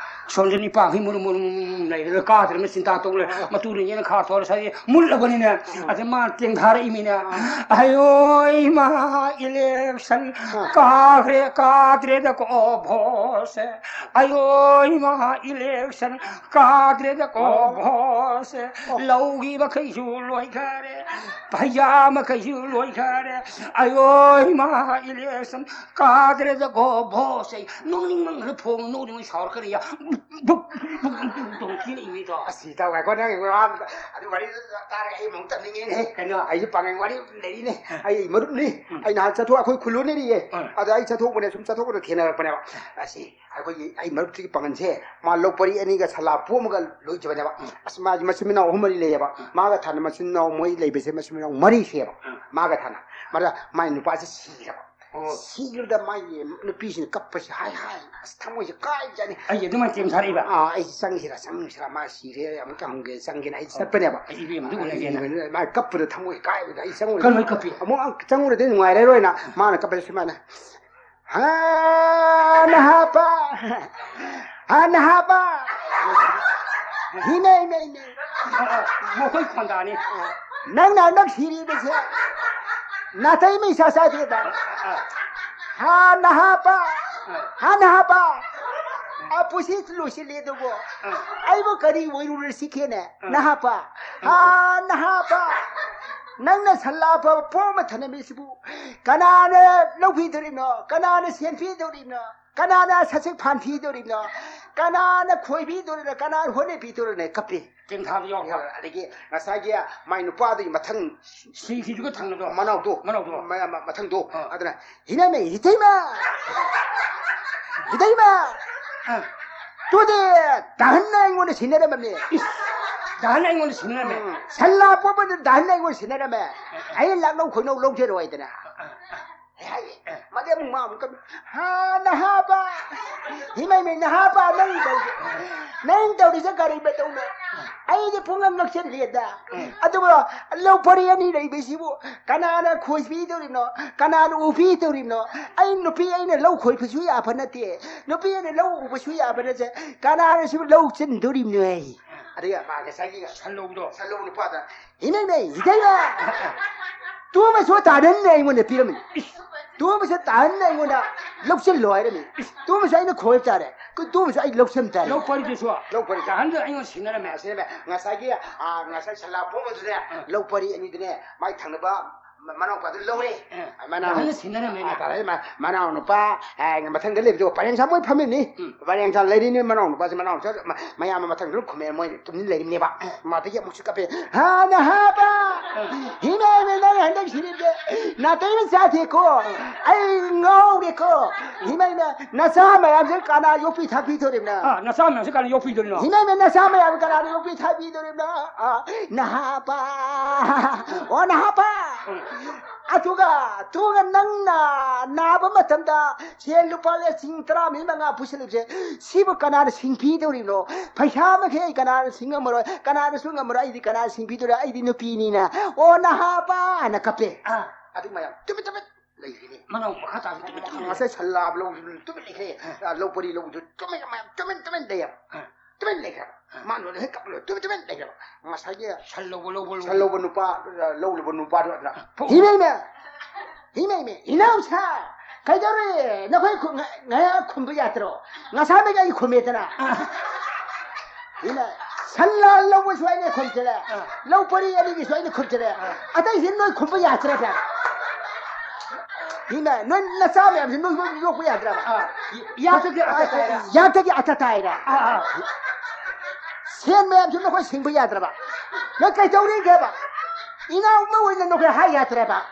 ꯁꯣꯝꯗ ꯅꯤꯄꯥꯈꯩ ꯃꯨꯔꯨꯝ ꯃꯨꯔꯨꯝ ꯃꯨꯔꯨꯝ ꯂꯩꯔꯒ ꯀꯥꯗ꯭ꯔꯦ, ꯃꯆꯤꯟ ꯇꯥ ꯇꯧ ꯂꯩꯔꯦ꯫ ꯑꯥ꯫ ꯃꯇꯨꯅ ꯌꯦꯅꯈꯥ ꯊꯣꯔ ꯁꯥꯏ ꯃꯨꯠꯂꯕꯅꯤꯅ꯫ ꯑꯥ꯫ ꯑꯗ ꯃꯥ ꯇꯦꯡꯊꯥꯔꯛꯏꯃꯤꯅ꯫ ꯑꯥ꯫ ꯑꯌꯣ ꯏꯃꯥ, election ꯑꯥ꯫ ꯀꯥꯈ꯭ꯔꯦ, ꯀꯥꯗ꯭ꯔꯦꯗꯀꯣ ꯚꯣꯠꯁꯦ꯫ ꯑꯌꯣ ꯏꯃꯥ, election ꯀꯥꯗ꯭ꯔꯦꯗꯀꯣ ꯑꯣ꯫ ꯚꯣꯠꯁꯦ꯫ ꯑꯣ꯫ ꯂꯧꯒꯤ ꯃꯈꯩꯁꯨ ꯂꯣꯏꯈꯔꯦ, ꯐꯩꯖꯥ ꯃꯈꯩꯁꯨ ꯂꯣꯏꯈꯔꯦ꯫ ꯑꯌꯣ ꯏꯃꯥ, election ꯀꯥꯗ꯭ꯔꯦꯗꯀꯣ ꯚꯣꯠꯁꯦ꯫ ꯅꯣꯛꯅꯤꯡꯃꯟꯈ꯭ꯔꯦ, ꯐꯣꯟ ꯅꯣꯛꯅꯤꯡꯃꯟ ꯁꯥꯎꯔꯛꯀꯅꯤ ꯌꯥ꯫ ꯕꯨꯛ, ꯕꯨꯛ, ꯕꯨꯛ, ꯕꯨꯛ ꯇꯧꯅ ꯆꯦꯜꯂꯛꯏꯅꯦ ꯏꯇꯥꯎ꯫ ꯑꯁ, ꯏꯇꯥꯎ, ꯉꯥꯏꯈꯣ, ꯅꯪ ꯋꯥ ꯑꯗꯨ ꯋꯥꯔꯤꯗꯨ ꯇꯥꯔꯒ ꯑꯩ ꯑꯃꯨꯛ ꯇꯝꯅꯤꯡꯉꯦꯅꯦ꯫ ꯀꯩꯅꯣ? ꯑꯩꯁꯨ ꯄꯥꯡꯒꯜ ꯋꯥꯔꯤ ꯑꯃ ꯂꯩꯔꯤꯅꯦ꯫ ꯎꯝ꯫ ꯑꯩ ꯃꯔꯨꯞꯅꯤ꯫ ꯎꯝ꯫ ꯑꯩ ꯅꯍꯥꯟ ꯆꯠꯊꯣꯛ-, ꯑꯩꯈꯣꯏ ꯈꯨꯜꯂꯣꯅꯦꯔꯤꯌꯦ꯫ ꯎꯝ꯫ ꯑꯗ ꯑꯩ ꯆꯠꯊꯣꯛꯄꯅꯦ, ꯁꯨꯝ ꯆꯠꯊꯣꯛꯄꯗ ꯊꯦꯡꯅꯔꯛꯄꯅꯦꯕ꯫ ꯑꯁꯤ ꯑꯩꯈꯣꯏꯒꯤ, ꯑꯩ ꯃꯔꯨꯞꯁꯤꯒꯤ ꯄꯥꯡꯒꯜꯁꯦ, ꯃꯥ ꯂꯧ ꯄꯔꯤ ꯑꯅꯤꯒ ꯁꯂꯥ ꯄꯣꯝꯃꯒ ꯂꯣꯏꯖꯕꯅꯦꯕ꯫ ꯎꯝ꯫ ꯑꯁ, ꯃꯥꯒꯤ ꯃꯆꯤꯟ ꯃꯅꯥꯎ ꯑꯍꯨꯝ ꯃꯔꯤ ꯂꯩꯌꯦꯕ꯫ ꯎꯝ꯫ ꯃꯥꯒ ꯊꯥꯅ ꯃꯆꯤꯟ ꯃꯅꯥꯎ ꯃꯔꯤ ꯂꯩꯕꯁꯦ, ꯃꯆꯤꯟ ꯃꯅꯥꯎ ꯃꯔꯤ ꯁꯨꯏꯌꯦꯕ꯫ ꯎꯝ꯫ ꯃꯥꯒ ꯊꯥꯅ꯫ ꯃꯔꯛ ꯃꯥꯏ ꯅꯨꯄꯥꯁꯦ ꯁꯤꯈ꯭ꯔꯕ꯫ ꯑꯣ꯫ ꯁꯤꯈ꯭ꯔꯕꯗ ꯃꯥꯒꯤ ꯅꯨꯄꯤꯁꯤꯡꯅ ꯀꯞꯄꯁꯤ ꯍꯥꯏ ꯍꯥꯏ, ꯑꯁ, ꯊꯃꯣꯏꯁꯦ ꯀꯥꯏꯕꯖꯥꯠꯅꯤ꯫ ꯑꯩ ꯑꯗꯨꯃꯥꯏꯅ ꯇꯦꯝ ꯊꯥꯔꯛꯏꯕ? ꯑꯥ, ꯑꯩꯁꯦ ꯆꯪꯁꯤꯔꯥ, ꯆꯪꯁꯤꯔꯥ, ꯃꯥ ꯁꯤꯔꯦ, ꯑꯃꯨꯛꯇ ꯍꯪꯒꯦ, ꯆꯪꯒꯦꯅ ꯑꯩ ꯑꯣ꯫ ꯆꯠꯄꯅꯦꯕ꯫ ꯑꯩ ꯏꯕꯦꯝꯃꯗꯨ ꯎꯅꯒꯦꯅ꯫ ꯃꯥ ꯀꯞꯄꯗ ꯊꯃꯣꯏ ꯀꯥꯏꯕꯗ ꯑꯩ ꯆꯪꯉꯨꯔꯦ꯫ ꯀꯔꯝꯍꯥꯏꯅ ꯀꯞꯄꯤ? ꯑꯃꯨꯛ ꯆꯪꯉꯨꯔꯗꯤ ꯅꯨꯡꯉꯥꯏꯔꯔꯣꯏꯅ ꯃꯥꯅ ꯀꯞꯄꯁꯦ ꯁꯨꯃꯥꯏꯅ, "ꯍꯥ, ꯅꯍꯥꯄꯥ! ꯍꯥ, ꯅꯍꯥꯄꯥ!" ꯍꯤꯃꯩ ꯃꯩ ꯃꯩ꯫ ꯑ, ꯑ, ꯃꯈꯣꯏ ꯈꯣꯟꯗꯥꯅꯤ꯫ ꯅꯪꯅ ꯍꯟꯗꯛ ꯁꯤꯔꯤꯕꯁꯦ ꯅꯥꯇꯩ ꯃꯩ ꯏꯆꯥ ꯆꯥꯗꯦꯗ꯫ ꯑ, ꯑ, ꯍꯥ ꯅꯍꯥꯄꯥ, ꯍꯥ ꯅꯍꯥꯄꯥ꯫ ꯑ, ꯄꯨꯟꯁꯤ ꯂꯣꯏꯁꯤꯜꯂꯦ ꯑꯗꯨꯕꯨ ꯑ, ꯑꯩꯕꯨ ꯀꯔꯤ ꯑꯣꯏꯔꯨꯔꯁꯤꯒꯦꯅꯦ? ꯅꯍꯥꯄꯥ, ꯍꯥ ꯅꯍꯥꯄꯥ꯫ ꯅꯪꯅ ꯁꯟ ꯂꯥꯕ ꯄꯣꯛ ꯑꯃ ꯊꯅꯝꯃꯤꯁꯤꯕꯨ ꯀꯅꯥꯅ ꯂꯧꯕꯤꯗꯣꯔꯤꯅꯣ? ꯀꯅꯥꯅ ꯁꯦꯟꯕꯤꯗꯣꯔꯤꯅꯣ? ꯀꯅꯥꯅ ꯁꯆꯤꯛ ꯐꯥꯟꯕꯤꯗꯣꯔꯤꯅꯣ? ꯀꯅꯥꯅ ꯈꯣꯏꯕꯤꯗꯣꯔꯤꯅꯣ? ꯀꯅꯥꯅ ꯍꯣꯠꯅꯕꯤꯗꯣꯔꯤꯅꯣ? ꯀꯞꯄꯤ꯫ ꯇꯦꯟꯊꯥꯗ ꯌꯥꯎꯔꯦ꯫ ꯑꯗꯒꯤ ꯉꯁꯥꯏꯒꯤ ꯃꯥꯏ ꯅꯨꯄꯥꯗꯨꯒꯤ ꯃꯊꯪ ꯁꯤꯈꯤꯗꯨꯒ ꯊꯪꯅꯗꯣ꯫ ꯃꯅꯥꯎꯗꯣ, ꯃꯅꯥꯎꯗꯣ꯫ ꯃ- ꯃ- ꯃꯊꯪꯗꯣ꯫ ꯑꯥ꯫ ꯑꯗꯨꯅ ꯍꯤꯃꯩ ꯃꯩ ꯏꯇꯩꯃ, ꯏꯇꯩꯃ, ꯑ, ꯇꯨꯗꯤ ꯗꯥꯍꯟꯅ ꯑꯩꯉꯣꯟꯗ ꯁꯤꯟꯅꯔꯝꯃꯦ꯫ ꯏꯁ, ꯗꯥꯍꯟꯅ ꯑꯩꯉꯣꯟꯗ ꯁꯤꯟꯅꯔꯝꯃꯦ꯫ ꯎꯝ, ꯁꯟ ꯂꯥꯕ ꯄꯣꯛꯄꯗ ꯗꯥꯍꯟꯅ ꯑꯩꯉꯣꯟꯗ ꯁꯤꯟꯅꯔꯝꯃꯦ꯫ ꯑꯩ ꯂꯥꯛꯅꯧ ꯈꯣꯏꯅꯧ ꯂꯧꯖꯔꯣꯏꯗꯅ꯫ ꯑꯩ ꯍꯥꯏꯌꯦ꯫ ꯃꯗꯤ ꯑꯃꯨꯛ ꯃꯥ ꯑꯃꯨꯛ ꯀꯞꯄꯤ꯫ ꯍꯥ ꯅꯍꯥꯕ, ꯍꯤꯃꯩ ꯃꯩ ꯅꯍꯥꯕ, ꯅꯪ ꯇꯧꯔꯤ-, ꯅꯪ ꯇꯧꯔꯤꯁꯦ ꯀꯔꯤ ꯃꯇꯧꯅꯣ? ꯑꯩꯗꯤ ꯄꯨꯡꯉꯛ ꯉꯛꯁꯤꯜꯂꯦꯗ꯫ ꯑꯗꯨꯒ ꯂꯧ ꯄꯔꯤ ꯑꯅꯤ ꯂꯩꯕꯁꯤꯕꯨ ꯀꯅꯥꯅ ꯈꯣꯏꯕꯤꯗꯧꯔꯤꯅꯣ? ꯀꯅꯥꯅ ꯎꯕꯤꯗꯧꯔꯤꯅꯣ? ꯑꯩ ꯅꯨꯄꯤ ꯑꯩꯅ ꯂꯧ ꯈꯣꯏꯕꯁꯨ ꯌꯥꯕ ꯅꯠꯇꯦ, ꯅꯨꯄꯤ ꯑꯩꯅ ꯂꯧ ꯎꯕꯁꯨ ꯌꯥꯕ ꯅꯠꯇꯦ, ꯀꯅꯥꯅ ꯁꯤꯕꯨ ꯂꯧ ꯆꯤꯟꯗꯧꯔꯤꯕꯅꯣ? ꯑꯩ ꯑꯗꯨꯒ ꯃꯥ ꯉꯁꯥꯏꯒꯤ ꯁꯟ ꯂꯧꯕꯗꯣ꯫ ꯁꯟ ꯂꯧꯕ ꯅꯨꯄꯥꯗ ꯏꯅꯩꯅꯩ ꯏꯇꯩꯃ, ꯇꯨꯝꯕꯁꯨ ꯇꯥꯗꯟꯅ ꯑꯩꯉꯣꯟꯗ ꯄꯤꯔꯝꯃꯤ꯫ ꯇꯨꯝꯕꯁꯨ ꯇꯥꯗꯟꯅ ꯑꯩꯉꯣꯟꯗ ꯂꯧꯁꯤꯜꯂꯣ ꯍꯥꯏꯔꯝꯃꯤ꯫ ꯇꯨꯝꯕꯁꯨ ꯑꯩꯅ ꯈꯣꯏꯕ ꯇꯥꯔꯦ꯫ ꯇꯨꯝꯕꯁꯨ ꯑꯩ ꯂꯧꯁꯟ ꯇꯥꯔꯦ꯫ ꯂꯧ ꯄꯔꯤꯗꯨꯁꯨ꯫ ꯂꯧ ꯄꯔꯤ꯫ ꯗꯥꯍꯟꯗ ꯑꯩꯉꯣꯟꯗ ꯁꯤꯟꯅꯔꯝꯃꯦ꯫ ꯑꯁꯤꯅꯅꯦ, ꯉꯁꯥꯏꯒꯤ, ꯑ, ꯉꯁꯥꯏ ꯁꯟ ꯂꯥꯕ ꯄꯣꯛꯄꯗꯨꯅꯦ, ꯂꯧ ꯄꯔꯤ ꯑꯅꯤꯗꯨꯅꯦ, ꯃꯥꯏ ꯊꯪꯅꯕ ꯃ-, ꯃꯅꯥꯎꯄꯥꯗꯨ ꯂꯧꯔꯦ꯫ ꯑ, ꯃꯅꯥꯎ-, ꯗꯥꯍꯟꯅ ꯁꯤꯟꯅꯔꯝꯃꯦꯅꯦ꯫ ꯑ, ꯇꯥꯔꯦ, ꯃ-, ꯃꯅꯥꯎ ꯅꯨꯄꯥ, ꯑ, ꯃꯊꯪꯗ ꯂꯩꯕꯗꯣ ꯄꯔꯦꯡ ꯁꯥ ꯃꯣꯏ ꯐꯝꯃꯤꯅꯤ꯫ ꯎꯝ꯫ ꯄꯔꯦꯡ ꯁꯥ ꯂꯩꯔꯤꯅꯤ, ꯃꯅꯥꯎ ꯅꯨꯄꯥꯁꯦ, ꯃꯅꯥꯎ ꯅꯨꯄꯥ, ꯃ-, ꯃꯌꯥꯝ ꯃꯊꯪꯗ ꯂꯣꯏ ꯈꯨꯝꯃꯦ, ꯃꯣꯏ ꯇꯨꯃꯤꯟ ꯂꯩꯔꯤꯅꯦꯕ꯫ ꯃꯗꯒꯤ ꯑꯃꯨꯛꯁꯨ ꯀꯞꯄꯦ꯫ ꯍꯥ ꯅꯍꯥꯕ! ꯏꯃꯥꯏꯃ, ꯅꯪ ꯍꯟꯗꯛ ꯁꯤꯔꯤꯕꯁꯦ ꯅꯥꯇꯩ ꯑꯃ ꯆꯥꯗꯦꯀꯣ꯫ ꯑꯩ ꯉꯥꯎꯔꯦꯀꯣ꯫ ꯏꯃꯥꯏꯃ, ꯅꯆꯥ ꯃꯌꯥꯝꯁꯦ ꯀꯅꯥ ꯌꯣꯛꯄꯤ ꯊꯥꯛꯄꯤꯗꯣꯔꯤꯕꯅꯣ? ꯑ, ꯅꯆꯥ ꯃꯌꯥꯝꯁꯦ ꯀꯅꯥ ꯌꯣꯛꯄꯤꯗꯣꯔꯤꯅꯣ? ꯏꯃꯥꯏꯃ, ꯅꯆꯥ ꯃꯌꯥꯝ ꯀꯅꯥꯅ ꯌꯣꯛꯄꯤ ꯊꯥꯛꯄꯤꯗꯣꯔꯤꯕꯅꯣ? ꯑ, ꯅꯍꯥꯕ! ꯑꯣ, ꯅꯍꯥꯕ! ꯑꯗꯨꯒ, ꯑꯗꯨꯒ ꯅꯪꯅ ꯅꯥꯕ ꯃꯇꯝꯗ ꯁꯦꯟ ꯂꯨꯄꯥ ꯂꯤꯁꯤꯡ ꯇꯔꯥ ꯃꯔꯤ ꯃꯉꯥ ꯄꯨꯁꯤꯜꯂꯤꯕꯁꯦ, ꯁꯤꯕꯨ ꯀꯅꯥꯅ ꯁꯤꯡꯕꯤꯗꯧꯔꯤꯅꯣ? ꯄꯩꯁꯥ ꯃꯈꯩ ꯑꯩ ꯀꯅꯥꯅ ꯁꯤꯡꯉꯝꯃꯔꯣꯏ, ꯀꯅꯥꯅꯁꯨ ꯉꯝꯃꯔꯣꯏ, ꯑꯩꯗꯤ ꯀꯅꯥꯅ ꯁꯤꯡꯕꯤꯗꯣꯔꯤ? ꯑꯩꯗꯤ ꯅꯨꯄꯤꯅꯤꯅ꯫ ꯑꯣ, ꯅꯍꯥꯕꯅ ꯀꯞꯄꯦ꯫ ꯑꯥ꯫ ꯑꯗꯨ ꯃꯌꯥꯝ ꯇꯨꯃꯤꯟ ꯇꯨꯃꯤꯟ ꯂꯩꯈꯤꯅꯤ꯫ ꯃꯅꯥꯎ ꯃꯈꯥ ꯇꯥꯕꯁꯨ ꯇꯨꯃꯤꯟ ꯇꯨꯃꯤꯟ ꯂꯩ꯫ ꯉꯁꯥꯏ ꯁꯟ ꯂꯥꯕ ꯂꯧꯕꯗꯨ ꯇꯨꯃꯤꯟ ꯂꯩꯈ꯭ꯔꯦ꯫ ꯑ, ꯂꯧ ꯄꯔꯤ ꯂꯧꯕꯗꯨ ꯇꯨꯃꯤꯟ ꯃꯌꯥꯝ ꯇꯨꯃꯤꯟ ꯇꯨꯃꯤꯟ ꯂꯩꯌꯦꯕ꯫ ꯑ꯫ ꯇꯨꯃꯤꯟ ꯂꯩꯈ꯭ꯔꯕ꯫ ꯃꯥ ꯂꯣꯏꯅ ꯍꯦꯛ ꯀꯞꯄ ꯂꯣꯏ ꯇꯨꯃꯤꯟ ꯇꯨꯃꯤꯟ ꯂꯩꯈ꯭ꯔꯕ꯫ ꯉꯁꯥꯏꯒꯤ ꯁꯟ ꯂꯧꯕ ꯂꯧꯕ ꯂꯧꯕ ꯁꯟ ꯂꯧꯕ ꯅꯨꯄꯥ, ꯂꯧꯔꯨꯕ ꯅꯨꯄꯥꯗꯣ ꯑꯗꯨꯅ, ꯐꯨ- "ꯏꯃꯩꯃ! ꯏꯃꯩꯃ! ꯏꯅꯥꯎꯁꯥ! ꯀꯩꯗꯧꯔꯦ? ꯅꯈꯣꯏ ꯈꯨ-, ꯉ-, ꯉꯥꯏꯍꯥꯛ ꯈꯨꯝꯕ ꯌꯥꯗ꯭ꯔꯣ? ꯉꯁꯥꯏꯗꯒꯤ ꯑꯩ ꯈꯨꯝꯃꯦꯗꯅ꯫ ꯏꯃꯥ, ꯁꯟ ꯂꯥꯟ ꯂꯧꯕꯁꯨ ꯑꯩꯅ ꯈꯨꯝꯖꯔꯦ꯫ ꯑꯥ꯫ ꯂꯧ ꯄꯔꯤ ꯑꯅꯤꯒꯤꯁꯨ ꯑꯩꯅ ꯈꯨꯝꯖꯔꯦ꯫ ꯑꯥ꯫ ꯑꯇꯩꯁꯤ ꯅꯣꯏ ꯈꯨꯝꯕ ꯌꯥꯗ꯭ꯔꯕ꯭ꯔꯥ?" ꯏꯃꯥ, ꯅꯣꯏ ꯅꯆꯥ ꯃꯌꯥꯝꯁꯤ ꯅꯣꯏ ꯌꯣꯛ-, ꯌꯣꯛꯄ ꯌꯥꯗ꯭ꯔꯕ? ꯑꯥ꯫ ꯌꯥꯇꯒꯤ ꯑꯇ ꯇꯥꯏꯔ꯫ ꯌꯥꯇꯒꯤ ꯑꯇ ꯇꯥꯏꯔ꯫ ꯑꯥ, ꯑꯥ꯫ ꯁꯦꯟ ꯃꯌꯥꯝꯁꯤ ꯅꯈꯣꯏ ꯁꯤꯡꯕ ꯌꯥꯗ꯭ꯔꯕ? ꯅꯣꯏ ꯀꯩꯗꯧꯔꯤꯒꯦꯕ? ꯏꯅꯥꯎ ꯑꯃ ꯑꯣꯏꯅ ꯅꯈꯣꯏ ꯍꯥꯏ ꯌꯥꯗ꯭ꯔꯕ?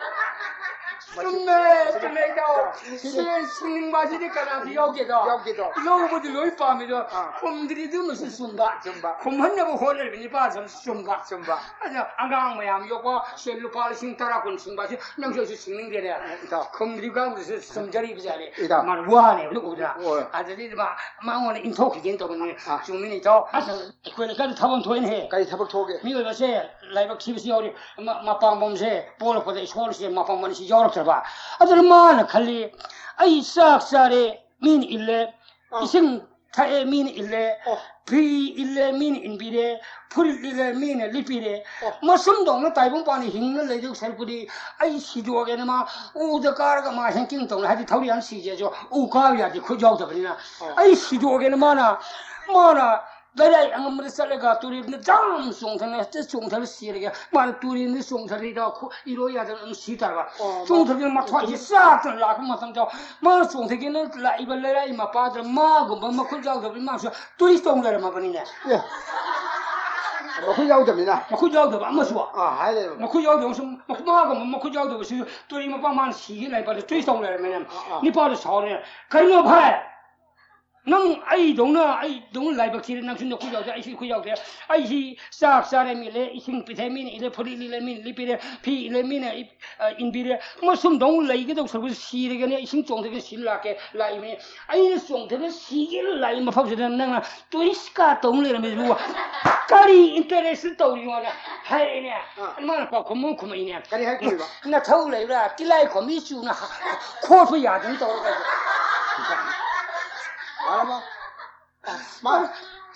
ꯆꯨꯝꯃꯦ, ꯆꯨꯝꯃꯦ, ꯏꯇꯥꯎ꯫ ꯁꯦꯟ ꯁꯤꯡꯅꯤꯡꯕ ꯑꯁꯤꯗꯤ ꯀꯅꯥꯁꯨ ꯌꯥꯎꯗꯦꯗꯣ꯫ ꯌꯥꯎꯗꯦꯗꯣ꯫ ꯂꯧꯕꯗꯤ ꯂꯣꯏ ꯄꯥꯝꯃꯤꯗꯣ꯫ ꯑꯥ꯫ ꯈꯨꯝꯗ꯭ꯔꯤꯗꯨꯃꯁꯨ ꯆꯨꯝꯕ꯫ ꯆꯨꯝꯕ꯫ ꯈꯨꯝꯍꯟꯅꯕ ꯍꯣꯠꯅꯔꯤꯕ ꯅꯤꯄꯥꯁꯨ ꯆꯨꯝꯕ꯫ ꯆꯨꯝꯕ꯫ ꯑꯗ ꯑꯉꯥꯡ ꯃꯌꯥꯝ ꯌꯣꯛꯄ ꯁꯦ ꯂꯨꯄꯥ ꯂꯤꯁꯤꯡ ꯇꯔꯥ ꯀꯨꯟ ꯁꯤꯡꯕ ꯑꯁꯤ ꯅꯪꯁꯨ ꯑꯩꯁꯨ ꯁꯤꯡꯅꯤꯡꯗꯦꯅꯦ꯫ ꯏꯇꯥꯎ꯫ ꯈꯨꯝꯗ꯭ꯔꯤ ꯀꯥꯡꯕꯨꯗꯨꯁꯨ ꯆꯨꯝꯖꯔꯤꯕ ꯖꯥꯠꯅꯤ꯫ ꯏꯇꯥꯎ꯫ ꯃꯥꯅ ꯋꯥꯅꯦꯕ ꯎꯕꯗ꯫ ꯍꯣꯏ꯫ ꯑꯗꯨꯗꯩꯗꯤ ꯃꯥ, ꯃꯉꯣꯟꯗ ꯏꯟꯊꯣꯛꯈꯤꯒꯦꯅ ꯇꯧꯕꯅꯤ꯫ ꯑꯥ꯫ ꯆꯨꯝꯃꯤꯅꯤ ꯏꯇꯥꯎ꯫ ꯑꯁ, ꯑꯩꯈꯣꯏꯅ ꯀꯟꯅ ꯊꯕꯛ ꯑꯃ ꯊꯣꯛꯏꯅꯦꯍꯦ꯫ ꯀꯔꯤ ꯊꯕꯛ ꯊꯣꯛꯑꯒꯦ? ꯃꯤꯑꯣꯏꯕꯁꯦ ꯂꯥꯏꯕꯛ ꯊꯤꯕꯁꯨ ꯌꯥꯎꯔꯤ꯫ ꯃ-, ꯃꯄꯥꯝꯕꯣꯝꯁꯦ ꯄꯣꯛꯂꯛꯄꯗ ꯏꯁꯣꯔꯁꯦ ꯃꯄꯥꯝꯕꯣꯝ ꯑꯅꯤꯁꯤ ꯌꯥꯎꯔꯛꯇ꯭ꯔꯕ꯫ ꯑꯗꯨꯅ ꯃꯥꯅ ꯈꯜꯂꯤ, "ꯑꯩ ꯆꯥꯛ ꯆꯥꯔꯦ, ꯃꯤꯅ ꯏꯜꯂꯦ꯫ ꯑꯥ꯫ ꯏꯁꯤꯡ ꯊꯛꯑꯦ, ꯃꯤꯅ ꯏꯜꯂꯦ꯫ ꯑꯣ꯫ ꯐꯤ ꯏꯜꯂꯦ, ꯃꯤꯅ ꯏꯟꯕꯤꯔꯦ꯫ ꯐꯨꯔꯤꯠ ꯏꯜꯂꯦ, ꯃꯤꯅ ꯂꯤꯠꯄꯤꯔꯦ꯫ ꯑꯣ꯫ ꯃꯁꯨꯝꯗꯧꯅ ꯇꯥꯏꯕꯪ ꯄꯥꯟꯗ ꯍꯤꯡꯅ ꯂꯩꯗꯧ ꯁꯔꯨꯛꯄꯨꯗꯤ ꯑꯩ ꯁꯤꯗꯣꯛꯑꯒꯦꯅ" ꯃꯥ ꯎꯗ ꯀꯥꯔꯒ ꯃꯥ ꯍꯦꯡꯀꯤꯡ ꯇꯧꯅ, ꯍꯥꯏꯗꯤ ꯊꯧꯔꯤ ꯌꯥꯝ ꯁꯤꯖꯦꯁꯨ ꯎ ꯀꯥꯕ ꯌꯥꯗꯦ, ꯈꯨꯠ ꯌꯥꯎꯗꯕꯅꯤꯅ꯫ ꯑꯣ꯫ "ꯑꯩ ꯁꯤꯗꯣꯛꯑꯒꯦꯅ" ꯃꯥꯅ, ꯃꯥꯅ ꯂꯩꯔꯥꯏ ꯑꯉꯝꯕꯗ ꯆꯠꯂꯒ ꯇꯨꯔꯦꯜꯗ ꯖꯥꯝ ꯆꯣꯡꯊꯅ ꯍꯦꯛꯇ ꯆꯣꯡꯊꯔ ꯁꯤꯔꯒꯦ꯫ ꯃꯥꯅ ꯇꯨꯔꯦꯜꯗ ꯆꯣꯡꯊꯔꯤꯗ ꯈꯨ-, ꯏꯔꯣꯏ ꯌꯥꯗꯅ ꯑꯗꯨꯝ ꯁꯤ ꯇꯥꯔꯕ꯫ ꯑꯣ, ꯆꯣꯡꯊꯔꯒ ꯃꯊ꯭ꯋꯥꯏꯁꯤ ꯆꯥꯛꯇꯅ ꯂꯥꯛꯄ ꯃꯇꯝꯗ ꯃꯥꯅ ꯆꯣꯡꯊꯒꯦꯅ ꯂꯥꯛꯏꯕ ꯂꯩꯔꯥꯏ ꯃꯄꯥꯗ ꯃꯥꯒꯨꯝꯕ ꯃꯈꯨꯠ ꯌꯥꯎꯗꯕ ꯏꯃꯥꯁꯨ ꯇꯨꯔꯤꯁ ꯇꯧ ꯂꯩꯔꯝꯃꯕꯅꯤꯅꯦ꯫ ꯑꯦ꯫ ꯃꯈꯨꯠ ꯌꯥꯎꯗꯕꯅꯤꯅ꯫ ꯃꯈꯨꯠ ꯌꯥꯎꯗꯕ ꯑꯃꯁꯨ꯫ ꯑꯥ, ꯍꯥꯏ ꯂꯩꯔꯦꯕ꯫ ꯃꯈꯨꯠ ꯌꯥꯎꯗꯕ ꯑꯃꯁꯨ, ꯃꯈꯨꯠ, ꯃꯥꯒꯨꯝꯕ ꯃꯈꯨꯠ ꯌꯥꯎꯗꯕꯁꯨ ꯇꯨꯔꯤ ꯃꯄꯥ ꯃꯥꯅ ꯁꯤꯒꯦ ꯂꯩꯕꯗ ꯇꯨꯔꯤꯁ ꯇꯧ ꯂꯩꯔꯝꯃꯦꯅꯦ꯫ ꯑꯥ, ꯑꯥ꯫ ꯅꯤꯄꯥꯗꯨ ꯁꯥꯎꯔꯦ꯫ "ꯀꯩꯅꯣ ꯚꯥꯏ? ꯅꯪ ꯑꯩꯗꯧꯅ, ꯑꯩꯗꯧꯅ ꯂꯥꯏꯕꯛ ꯊꯤꯔꯦ, ꯅꯪꯁꯨ ꯅꯈꯨꯠ ꯌꯥꯎꯗꯦ, ꯑꯩꯁꯨ ꯏꯈꯨꯠ ꯌꯥꯎꯗꯦ꯫ ꯑꯩꯁꯤ ꯆꯥꯛ ꯆꯥꯔꯦ, ꯃꯤꯅ ꯏꯜꯂꯦ, ꯏꯁꯤꯡ ꯄꯤꯊꯛꯑꯦ, ꯃꯤꯅ ꯏꯜꯂꯦ, ꯐꯨꯔꯤꯠ ꯂꯤꯠꯂꯦ, ꯃꯤꯅ ꯂꯤꯠꯄꯤꯔꯦ, ꯐꯤ ꯏꯜꯂꯦ, ꯃꯤꯅ ꯏ-, ꯑ, ꯏꯟꯕꯤꯔꯦ꯫ ꯃꯁꯨꯝꯗꯧꯅ ꯂꯩꯒꯗꯧ ꯁꯔꯨꯛꯄꯨꯗꯤ ꯁꯤꯔꯒꯦꯅ ꯏꯁꯤꯡ ꯆꯣꯡꯊꯒꯦ ꯁꯤ ꯂꯥꯛꯀꯦ, ꯂꯥꯛꯏꯕꯅꯤ꯫ ꯑꯩꯅ ꯆꯣꯡꯊꯒ ꯁꯤꯒꯦꯅ ꯂꯥꯛꯏ ꯃꯐꯝꯁꯤꯗ ꯅꯪꯅ ꯇꯨꯔꯤꯁ ꯀꯥꯔ ꯇꯧ ꯂꯩꯔꯝꯃꯦ ꯑꯗꯨꯕꯨ ꯀꯔꯤ ꯏꯟꯇꯔꯦꯁ ꯇꯧꯔꯤꯅꯣꯅ" ꯍꯥꯏꯔꯛꯑꯦꯅꯦ꯫ ꯑꯥ꯫ ꯃꯥꯅ ꯄꯥꯎꯈꯨꯝ ꯑꯃ ꯈꯨꯝꯃꯛꯏꯅꯦ꯫ ꯀꯔꯤ ꯍꯥꯏꯈꯤꯕ? "ꯅꯊꯧ ꯂꯩꯕ꯭ꯔꯥ? ꯇꯤꯜꯂꯥꯏꯈꯣꯝꯕꯤ ꯆꯨꯅ ꯈꯣꯠꯄ ꯌꯥꯗꯅ ꯇꯧꯔꯒ" ꯃꯥꯅ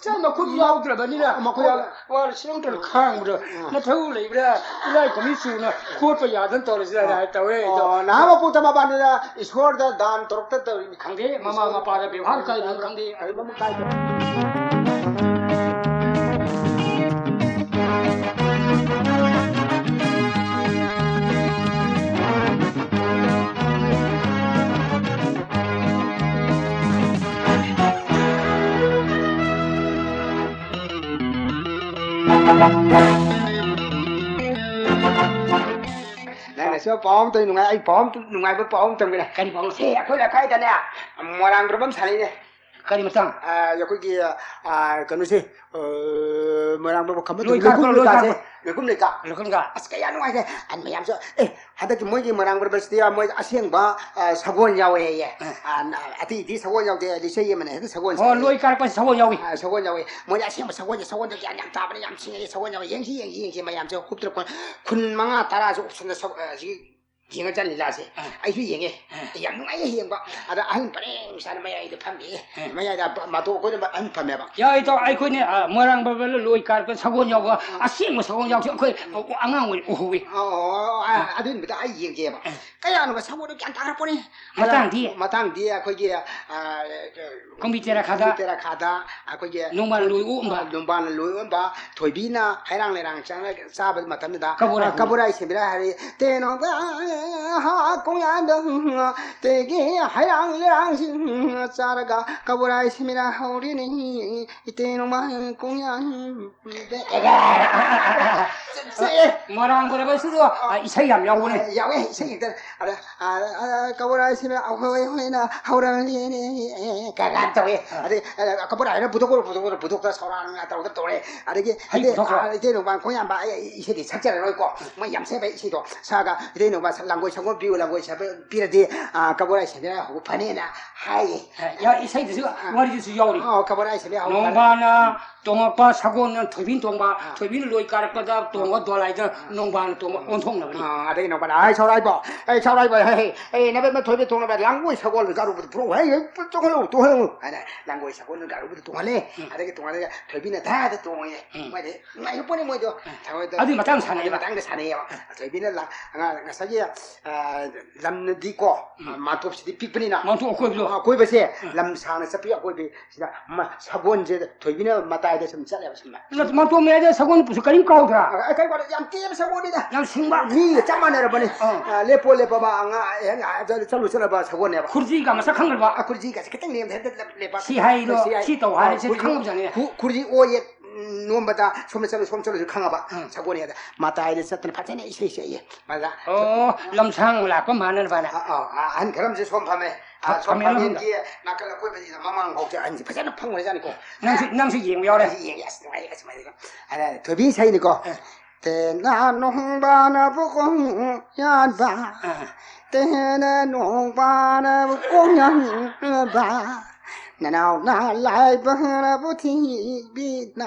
ꯆꯥꯏ ꯃꯈꯨꯠ ꯌꯥꯎꯗ꯭ꯔꯕꯅꯤꯅ꯫ ꯃꯈꯨꯠ ꯌꯥꯎ- ꯋꯥꯔꯁꯨ ꯌꯥꯎꯗ꯭ꯔꯕ ꯈꯥꯡꯕꯗꯣ꯫ ꯎꯝ꯫ ꯅꯊꯧ ꯂꯩꯕ꯭ꯔꯥ? ꯏꯔꯥꯏ ꯈꯨꯃꯤ ꯆꯨꯅ ꯀꯣꯠꯄ ꯌꯥꯗꯅ ꯇꯧꯔꯤꯁꯤꯅ ꯍꯥꯏ ꯇꯧꯋꯦ ꯑꯩꯗꯣ꯫ ꯑꯣ, ꯅꯍꯥ ꯃꯄꯣꯛꯇ ꯃꯕꯥꯅꯤꯅ ꯏꯁꯣꯔꯗ ꯗꯥꯟ ꯇꯧꯔꯛꯇ ꯇꯧꯔꯤꯅꯤ꯫ ꯈꯪꯗꯦ, ꯃꯃꯥ ꯃꯄꯥꯗ ꯕꯦꯕꯥꯔ ꯀꯥꯏꯗꯅ ꯈꯪꯗꯦ꯫ ꯑꯗꯨ ꯃꯃꯨꯛ ꯀꯥꯏꯗꯅ꯫ ꯅꯪꯅꯁꯨ ꯄꯥꯎ ꯑꯃ ꯇꯝꯃꯤ ꯅꯨꯡꯉꯥꯏ, ꯑꯩ ꯄꯥꯎ ꯑꯃ ꯅꯨꯡꯉꯥꯏꯕ ꯄꯥꯎ ꯑꯃ ꯇꯝꯒꯦꯅꯦ꯫ ꯀꯔꯤ ꯄꯥꯎꯅꯣ? ꯁꯦ, ꯑꯩꯈꯣꯏ ꯂꯩꯀꯥꯏꯗꯅꯦ, ꯃꯣꯏꯔꯥꯡ ꯄ꯭ꯔꯣꯕꯝ ꯁꯥꯟꯅꯩꯅꯦ꯫ ꯀꯔꯤ ꯃꯇꯥꯡ? ꯑ, ꯑꯩꯈꯣꯏꯒꯤ, ꯑ, ꯀꯩꯅꯣꯁꯦ, ꯑ, ꯃꯣꯏꯔꯥꯡ ꯄ꯭ꯔꯣꯕꯝ ꯈꯝꯕ ꯂꯣꯏ ꯊꯣꯏꯕꯤ ꯀꯥꯔꯛꯄ꯭ꯔꯣ, ꯂꯣꯏꯀꯨꯝ ꯂꯣꯏ ꯂꯩꯀꯥꯁꯦ, ꯀꯥꯔꯛꯄ꯭ꯔꯣ? ꯂꯣꯏꯀꯨꯝ ꯂꯩꯀꯥ꯫ ꯂꯣꯏꯀꯨꯝꯒ꯫ ꯑꯁ, ꯀꯌꯥ ꯅꯨꯡꯉꯥꯏꯈ꯭ꯔꯦ꯫ ꯑ, ꯃꯌꯥꯝꯁꯨ, ꯑꯦ, ꯍꯟꯗꯛꯀꯤ ꯃꯣꯏꯒꯤ ꯃꯣꯏꯔꯥꯡ ꯕ꯭ꯔꯕꯁꯇꯤ ꯃꯣꯏ ꯑꯁꯦꯡꯕ, ꯑ, ꯁꯒꯣꯜ ꯌꯥꯎꯋꯦ ꯍꯥꯏꯌꯦ꯫ ꯑ꯫ ꯑ, ꯑꯇꯩꯗꯤ ꯁꯒꯣꯜ ꯌꯥꯎꯗꯦ, ꯂꯤꯆꯩ ꯑꯃꯅ ꯍꯦꯛꯇ ꯁꯒꯣꯜ ꯑꯣ, ꯁꯥꯏꯌꯦ꯫ ꯂꯣꯏ ꯀꯥꯔꯛꯄꯁꯤ ꯁꯒꯣꯜ ꯌꯥꯎꯏ꯫ ꯑ, ꯁꯒꯣꯜ ꯌꯥꯎꯋꯦ꯫ ꯃꯣꯏꯗꯤ ꯑꯁꯦꯡꯕ ꯁꯒꯣꯜꯁꯦ, ꯁꯒꯣꯜꯗ ꯒ꯭ꯌꯥꯟ ꯌꯥꯝ ꯇꯥꯕꯅꯦ, ꯌꯥꯝ ꯁꯤꯡꯉꯦ, ꯁꯒꯣꯜ ꯌꯥꯎꯋꯦ꯫ ꯌꯦꯡꯁꯤ, ꯌꯦꯡꯁꯤ, ꯌꯦꯡꯁꯤ, ꯃꯌꯥꯝꯁꯦ ꯍꯨꯞꯇ꯭ꯔ ꯈꯣꯠ-, ꯈꯨꯟ ꯃꯉꯥ ꯇꯔꯥꯁꯨ ꯎꯞꯁꯟꯗ ꯁ-, ꯑ, ꯁꯤ ꯌꯦꯡꯉ ꯆꯠꯂꯤ ꯂꯤꯂꯥꯁꯦ꯫ ꯑ꯫ ꯑꯩꯁꯨ ꯌꯦꯡꯉꯦ꯫ ꯑ꯫ ꯌꯥꯝ ꯅꯨꯡꯉꯥꯏꯌꯦ ꯌꯦꯡꯕ꯫ ꯑꯗ ꯑꯍꯟ ꯄꯔꯦꯡ ꯁꯥꯅ ꯃꯌꯥꯏꯗ ꯐꯝꯃꯤ꯫ ꯑ꯫ ꯃꯌꯥꯏꯗ ꯃꯥꯇꯣ ꯑꯩꯈꯣꯏꯅ ꯑꯍꯟ ꯐꯝꯃꯦꯕ꯫ ꯌꯥꯎꯏ, ꯏꯇꯥꯎ, ꯑꯩꯈꯣꯏꯅ, ꯑ, ꯃꯣꯏꯔꯥꯡ ꯕꯕꯜꯗ ꯂꯣꯏ ꯀꯥꯔꯛꯄ ꯁꯒꯣꯜ ꯌꯥꯎꯕ ꯑ꯫ ꯑꯁꯦꯡꯕ ꯁꯒꯣꯜ ꯌꯥꯎꯁꯦ ꯑꯩꯈꯣꯏ ꯑꯉꯥꯡ ꯑꯣꯏꯅ ꯎꯍꯧꯋꯤ꯫ ꯑꯣ, ꯑꯣ, ꯑꯣ, ꯑ, ꯑ꯫ ꯑꯗꯨ ꯅꯨꯃꯤꯠꯇ ꯑꯩ ꯌꯦꯡꯒꯦꯕ꯫ ꯑ꯫ ꯀꯌꯥꯅꯣꯕ ꯁꯒꯣꯜꯗꯣ ꯒ꯭ꯌꯥꯟ ꯇꯥꯔꯛꯄꯅꯦ꯫ ꯃꯇꯥꯡꯗꯤ? ꯃꯇꯥꯡꯗꯤ ꯑꯩꯈꯣꯏꯒꯤ, ꯑ, ꯀꯨꯝꯕꯤ ꯇꯦꯔꯥꯈꯥꯗ꯫ ꯀꯨꯝꯕꯤ ꯇꯦꯔꯥꯈꯥꯗ ꯑꯩꯈꯣꯏꯒꯤ ꯅꯣꯡꯕꯥꯜ ꯂꯣꯏ ꯑꯣꯛꯑꯝꯕ꯫ ꯅꯣꯡꯕꯥꯜꯅ ꯂꯣꯏ ꯑꯣꯛꯑꯝꯕ ꯊꯣꯏꯕꯤꯅ ꯍꯩꯔꯥꯡ ꯂꯩꯔꯥꯡ ꯆꯪꯉꯒ ꯆꯥꯕ ꯃꯇꯝꯗꯨꯗ, ꯀꯕꯣꯔꯥꯏ꯫ ꯑ, ꯀꯕꯣꯔꯥꯏ ꯁꯦꯝꯕꯤꯔ ꯍꯥꯏꯔꯦ꯫ "ꯇꯦꯅꯣ ꯍꯥ ꯀꯣꯡꯌꯥꯟꯗꯣ ꯇꯦꯒꯤ ꯍꯩꯔꯥꯡ ꯂꯩꯔꯥꯡꯁꯤꯡ ꯆꯥꯔꯒ ꯀꯕꯣꯔꯥꯏ ꯁꯦꯝꯕꯤꯔ ꯍꯧꯔꯤꯅꯤ ꯏꯇꯦ ꯅꯣꯡꯕꯥꯜ ꯀꯣꯡꯌꯥꯟ"꯫ ꯁꯦ, ꯃꯣꯏꯔꯥꯡ ꯕ꯭ꯔꯕꯜꯁꯤꯁꯨ, ꯑ, ꯏꯁꯩ ꯌꯥꯝ ꯌꯥꯎꯕꯅꯦ꯫ ꯌꯥꯎꯋꯦ, ꯏꯁꯩ ꯍꯦꯛꯇ꯫ ꯑꯗ, ꯑ, ꯑ, ꯀꯕꯣꯔꯥꯏ ꯁꯤꯅ ꯑꯩꯈꯣꯏ ꯍꯣꯏꯅ ꯍꯧꯔꯝꯂꯦꯅꯦ, ꯀ-, ꯀꯥꯏꯅ ꯇꯧꯋꯦ꯫ ꯑꯗꯩ, ꯑ, ꯀꯕꯣꯔꯥꯏꯅ ꯄꯨꯊꯣꯛꯈ꯭ꯔꯣ, ꯄꯨꯊꯣꯛꯈ꯭ꯔꯣ, ꯄꯨꯊꯣꯛꯇ ꯁꯧꯔꯥꯡ ꯇꯧꯗ ꯇꯧꯔꯦ꯫ ꯑꯗꯒꯤ, ꯍꯩ ꯑꯗꯩ, ꯄꯨꯊꯣꯛꯈ꯭ꯔꯣ꯫ ꯑ, ꯏꯇꯩ ꯅꯣꯡꯕꯥꯟ ꯈꯣꯡꯌꯥꯝꯕ, ꯑꯩ, ꯑꯩ ꯏꯁꯩꯗꯤ ꯁꯛꯆꯔꯔꯣꯏꯀꯣ꯫ ꯃꯣꯏ ꯌꯥꯝ ꯁꯦꯝꯕ ꯏꯁꯩꯗꯣ ꯁꯛꯑꯒ, ꯏꯇꯩ ꯅꯣꯡꯕꯥꯟ ꯂꯥꯡꯒꯣꯏ ꯁꯪꯒꯣꯝ ꯄꯤꯌꯨ, ꯂꯥꯡꯒꯣꯏ ꯁꯪꯒꯣꯝ ꯄꯤꯔꯗꯤ, ꯑ, ꯀꯕꯣꯔꯥꯏ ꯁꯦꯝꯕꯤꯔ ꯍꯧꯕ ꯐꯅꯦꯅ ꯍꯥꯏꯌꯦ꯫ ꯑ, ꯌꯥ-, ꯏꯁꯩꯗꯨꯁꯨ, ꯑ꯫ ꯋꯥꯔꯤꯗꯨꯁꯨ ꯌꯥꯎꯔꯤ꯫ ꯑ, ꯀꯕꯣꯔꯥꯏ ꯁꯦꯝꯕꯤꯔ ꯍꯧꯕ ꯐꯅꯦ꯫ ꯅꯣꯡꯕꯥꯟꯅ ꯇꯣꯡꯉꯛꯄ ꯁꯒꯣꯜꯅ ꯊꯣꯏꯕꯤꯅ ꯇꯣꯡꯕ, ꯑꯥ꯫ ꯊꯣꯏꯕꯤꯅ ꯂꯣꯏ ꯀꯥꯔꯛꯄꯗ ꯇꯣꯡꯉ ꯗꯣꯂꯥꯏꯗ ꯅꯣꯡꯕꯥꯟꯅ ꯇꯣꯡꯕ ꯑꯣꯟꯊꯣꯛꯅꯕꯅꯤ꯫ ꯑꯥ, ꯑꯗꯒꯤ ꯅꯣꯡꯕꯥꯟꯅ, "ꯑꯩ ꯁꯧꯔꯥꯏꯕꯣ, ꯑꯩ ꯁꯧꯔꯥꯏꯕꯣ, ꯍꯦ, ꯍꯦ, ꯑꯩ ꯅꯕꯦꯝꯕ ꯊꯣꯏꯕꯤ ꯇꯣꯡꯅꯕ ꯂꯥꯡꯒꯣꯏ ꯁꯒꯣꯜ ꯒꯥꯔꯨꯕꯗ ꯄꯨꯔꯛꯎ, ꯍꯦ, ꯍꯦ, ꯇꯣꯡꯍꯜꯂꯨ, ꯇꯣꯡꯍꯜꯂꯨ" ꯍꯥꯏꯅ ꯂꯥꯡꯒꯣꯏ ꯁꯒꯣꯜ ꯒꯥꯔꯨꯕꯗ ꯇꯣꯡꯍꯜꯂꯦ꯫ ꯎꯝ꯫ ꯑꯗꯒꯤ ꯇꯣꯡꯍꯜꯂꯒ ꯊꯣꯏꯕꯤꯅ ꯊꯥꯗ ꯇꯣꯡꯉꯦ꯫ ꯎꯝ꯫ ꯃꯣꯏꯗꯤ ꯅꯨꯡꯉꯥꯏꯕ ꯄꯣꯠꯅꯤ ꯃꯣꯏꯗꯣ꯫ ꯎꯝ꯫ ꯊꯑꯣꯏꯗ ꯑꯗꯨꯒꯤ ꯃꯇꯥꯡ ꯁꯥꯟꯅꯩꯕ꯫ ꯑꯗꯨꯒꯤ ꯃꯇꯥꯡꯗ ꯁꯥꯟꯅꯩꯌꯦꯕ꯫ ꯎꯝ꯫ ꯊꯣꯏꯕꯤꯅ ꯂꯥ-, ꯑꯉꯥꯡ ꯉꯁꯥꯏꯒꯤ, ꯑ, ꯂꯝꯅꯗꯤꯀꯣ, ꯎꯝ꯫ ꯃꯥꯟꯇꯣꯞꯁꯤꯗꯤ ꯄꯤꯛꯄꯅꯤꯅ꯫ ꯃꯥꯟꯇꯣꯞ ꯑꯀꯣꯏꯕꯗꯣ꯫ ꯑꯀꯣꯏꯕꯁꯦ ꯎꯝ꯫ ꯂꯝ ꯁꯥꯡꯅ ꯆꯠꯄꯒꯤ ꯑꯀꯣꯏꯕ ꯁꯤꯗ ꯃ-, ꯁꯒꯣꯜꯁꯦ ꯊꯣꯏꯕꯤꯅ ꯃꯇꯥꯏꯗ ꯁꯨꯝ ꯆꯠꯂꯦꯕ ꯁꯨꯝ꯫ ꯅꯠꯇꯦ, ꯃꯥꯟꯇꯣꯞ ꯃꯌꯥꯏꯗ ꯁꯒꯣꯜ ꯄꯨꯁꯨ ꯀꯔꯤꯝ ꯀꯥꯎꯗ꯭ꯔꯥ? ꯑ, ꯑ, ꯀꯔꯤꯝ ꯀꯥꯎꯗꯦ, ꯌꯥꯝ ꯇꯦꯟꯕ ꯁꯒꯣꯜꯅꯤꯗ꯫ ꯌꯥꯝ ꯁꯤꯡꯕ꯫ ꯃꯤꯒ ꯆꯞ ꯃꯥꯟꯅꯔꯕꯅꯤ꯫ ꯑꯥ꯫ ꯑ, ꯂꯦꯞꯄꯣ ꯂꯦꯞꯄꯕ ꯑꯉꯥꯡ ꯍꯦꯛ ꯉꯥꯏꯍꯥꯛ ꯆꯠꯂꯨ ꯆꯠꯂꯨꯕ ꯁꯒꯣꯜꯅꯦꯕ꯫ ꯈꯨꯔꯖꯤꯒ ꯃꯁꯛ ꯈꯪꯗ꯭ꯔꯕ꯫ ꯑ, ꯈꯨꯔꯖꯤꯒꯁꯦ ꯈꯤꯇꯪ ꯅꯦꯝꯊꯩ ꯍꯦꯛꯇ ꯂꯦꯞ-, ꯂꯦꯞꯄ꯫ ꯁꯤ ꯍꯥꯏꯔꯣ, ꯁꯤ ꯍꯥꯏ-, ꯁꯤ ꯇꯧ ꯑ, ꯍꯥꯏꯔꯦ, ꯁꯤ ꯈꯨꯔꯖꯤ, ꯈꯪꯉꯕꯖꯥꯠꯅꯤ꯫ ꯈꯨ-, ꯈꯨꯔꯖꯤ ꯑꯣ ꯌꯦꯠ ꯅꯣꯝꯕꯗ ꯁꯣꯝꯗ ꯆꯠꯂꯨ ꯁꯣꯝ ꯆꯠꯂꯨꯁꯨ ꯈꯪꯉꯕ꯫ ꯎꯝ꯫ ꯁꯒꯣꯜꯅꯦꯗ ꯃꯇꯥꯏꯗ ꯆꯠꯇꯅ ꯐꯖꯅ ꯏꯁꯩ ꯁꯛꯏ꯫ ꯃꯥꯗ ꯑꯣ, ꯂꯝꯁꯥꯡ ꯂꯥꯛꯄ ꯃꯥꯟꯅꯅꯕꯅ꯫ ꯑ-, ꯑ-, ꯑ-, ꯑꯍꯟ ꯈꯔ ꯑꯃꯁꯨ ꯁꯣꯝ ꯐꯝꯃꯦ꯫ ꯑ, ꯐ-, ꯁꯣꯝ ꯐꯝꯃꯦ, ꯐꯝꯃꯦ꯫ ꯐꯝꯃꯦ꯫ ꯅꯥꯀꯜ ꯑꯀꯣꯏꯕꯁꯤꯗ ꯃꯃꯥꯡ ꯐꯥꯎꯁꯦ ꯑꯍꯟꯁꯤ ꯐꯖꯅ ꯐꯝꯈ꯭ꯔꯖꯥꯠꯅꯤꯀꯣ꯫ ꯅꯪꯁꯨ, ꯅꯪꯁꯨ ꯌꯦꯡꯕ ꯌꯥꯎꯔꯦ? ꯑꯩꯁꯨ ꯌꯦꯡꯉꯦ꯫ ꯑꯁ, ꯅꯨꯡꯉꯥꯏ, ꯑꯁ, ꯅꯨꯡꯉꯥꯏ꯫ ꯑꯗ ꯊꯣꯏꯕꯤ ꯏꯁꯩꯅꯤꯀꯣ꯫ ꯑ꯫ ꯇꯦꯅ ꯅꯣꯡꯕꯥꯅꯕꯨ ꯀꯣꯡ ꯌꯥꯟꯕ꯫ ꯑ꯫ ꯇꯦꯅ ꯅꯣꯡꯕꯥꯅꯕꯨ ꯀꯣꯡ ꯌꯥꯟꯕ꯫ ꯅꯅꯥꯎꯅ ꯂꯥꯏꯕꯅꯕꯨ ꯊꯤꯕꯤꯅ꯫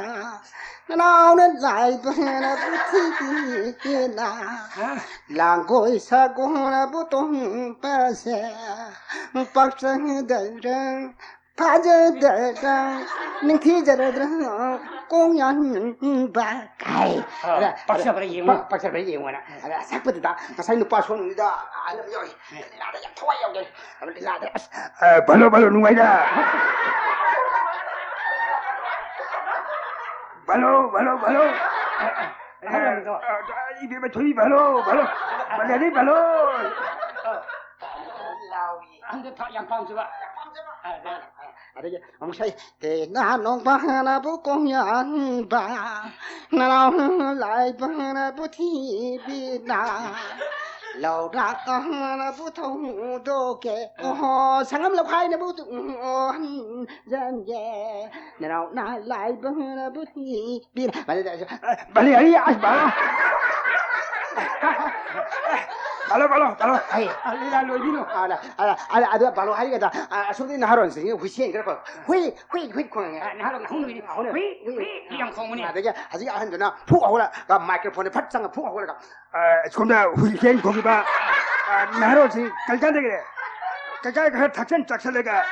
ꯅꯅꯥꯎꯅ ꯂꯥꯏꯕꯅꯕꯨ ꯊꯤꯕꯤꯅ꯫ ꯍꯥ? ꯂꯥꯡꯒꯣꯏ ꯁꯒꯣꯜꯕꯨ ꯇꯣꯡꯕꯁꯦ ꯄꯥꯛꯆꯗꯔ, ꯐꯖꯗꯔ, ꯅꯤꯡꯊꯤꯖꯔꯗ꯭ꯔ ꯀꯣꯡ ꯌꯥꯟꯕ ꯀꯥꯏ꯫ ꯑ, ꯑꯗ, ꯄꯥꯛꯆꯕ꯭ꯔꯥ ꯑꯗ, ꯌꯦꯡꯉꯨ꯫ ꯄꯥꯛ-, ꯄꯥꯛꯆꯕ꯭ꯔꯥ ꯌꯦꯡꯉꯨꯅ꯫ ꯑꯗ ꯑꯁꯛꯄꯗꯨꯗ ꯉꯁꯥꯏ ꯅꯨꯄꯥ ꯁꯣꯝꯗ ꯑꯍꯜ ꯑꯃ ꯌꯥꯎꯔꯤ꯫ ꯂꯤꯂꯥꯗ ꯌꯥꯝ ꯊꯋꯥꯏ ꯌꯥꯎꯖꯩ꯫ ꯑꯗꯨ ꯂꯤꯂꯥꯗ ꯑꯁ, ꯑ, ꯚꯂꯣ, ꯚꯂꯣ, ꯅꯨꯡꯉꯥꯏꯗ꯫ ꯚꯂꯣ, ꯚꯂꯣ, ꯚꯂꯣ꯫ ꯑ, ꯑ, ꯑ, ꯏꯕꯦꯝꯃ ꯊꯣꯏꯕꯤ, ꯚꯂꯣ, ꯚꯂꯣ꯫ ꯃꯂꯦꯔꯤ, ꯚꯂꯣ꯫ ꯂꯥꯎꯏ꯫ ꯑꯍꯟꯗ ꯊ-, ꯌꯥꯝ ꯄꯥꯝꯖꯕ꯫ ꯌꯥꯝ ꯄꯥꯝꯖꯕ꯫ ꯑ, ꯑ, ꯑ꯫ ꯑꯗꯒꯤ ꯑꯃꯨꯛ ꯁꯛꯏ, "ꯇꯦꯅꯥ ꯅꯣꯡꯕꯥꯅꯕꯨ ꯀꯣꯡꯌꯥꯟꯕ, ꯅꯅꯥꯎ ꯂꯥꯏꯕꯅꯕꯨ ꯊꯤꯕꯤꯅ, ꯂꯧꯔꯥꯛ ꯑꯃꯅꯕꯨ ꯊꯧꯗꯣꯛꯀꯦ, ꯑꯣꯍꯣ, ꯁꯪꯉꯝ ꯂꯧꯈꯥꯏꯅꯕꯨ ꯇꯨꯡꯍꯟꯖꯟꯒꯦ, ꯅꯅꯥꯎ ꯂꯥꯏꯕꯅꯕꯨ ꯊꯤꯕꯤꯅ꯫" ꯃꯗꯨꯗ ꯑꯩꯁꯨ, "ꯕꯥꯂꯤ, ꯑꯩ ꯑꯁ ꯕꯥꯂꯣ!" ꯇꯥꯂꯣ, ꯇꯥꯂꯣ, ꯇꯥꯂꯣ꯫ ꯍꯩ꯫ ꯑ, ꯂꯤꯂꯥ ꯂꯣꯏꯕꯤꯅꯣ꯫ ꯑ, ꯑ, ꯑ, ꯑꯗ ꯕꯥꯂꯣ ꯍꯥꯏꯔꯤꯉꯩꯗ, ꯑ, ꯑꯁꯣꯝꯗꯤ ꯅꯍꯥꯔꯣꯜꯁꯤꯡꯁꯤ ꯍꯨꯏ ꯆꯦꯟꯈ꯭ꯔꯦꯀꯣ꯫ ꯍꯨꯏ, ꯍꯨꯏ, ꯍꯨꯏ ꯈꯣꯡꯉꯦ꯫ ꯑ, ꯅꯍꯥꯔꯣꯜ ꯍꯧꯅꯕꯤꯅꯤ꯫ ꯍꯧꯅ-, ꯍꯨꯏ, ꯍꯨꯏ, ꯍꯨꯏ ꯌꯥꯝ ꯈꯣꯡꯕꯅꯤ꯫ ꯑꯗꯒꯤ ꯍꯧꯖꯤꯛ ꯑꯍꯟꯗꯨꯅ ꯐꯨꯛ ꯍꯧꯒꯠꯂꯒ microphone ꯐꯠ ꯆꯪꯉ ꯐꯨꯛ ꯍꯧꯒꯠꯂꯒ, ꯑ, ꯁꯣꯝꯗ ꯍꯨꯏ ꯆꯦꯟ ꯈꯣꯡꯉꯤꯕ, ꯑ, ꯅꯍꯥꯔꯣꯜꯁꯤꯡ ꯀꯔꯤ ꯀꯥꯟꯗꯒꯦ? ꯀꯩꯀꯥ ꯈꯔ ꯊꯛꯆꯟ ꯆꯥꯛꯁꯜꯂꯒ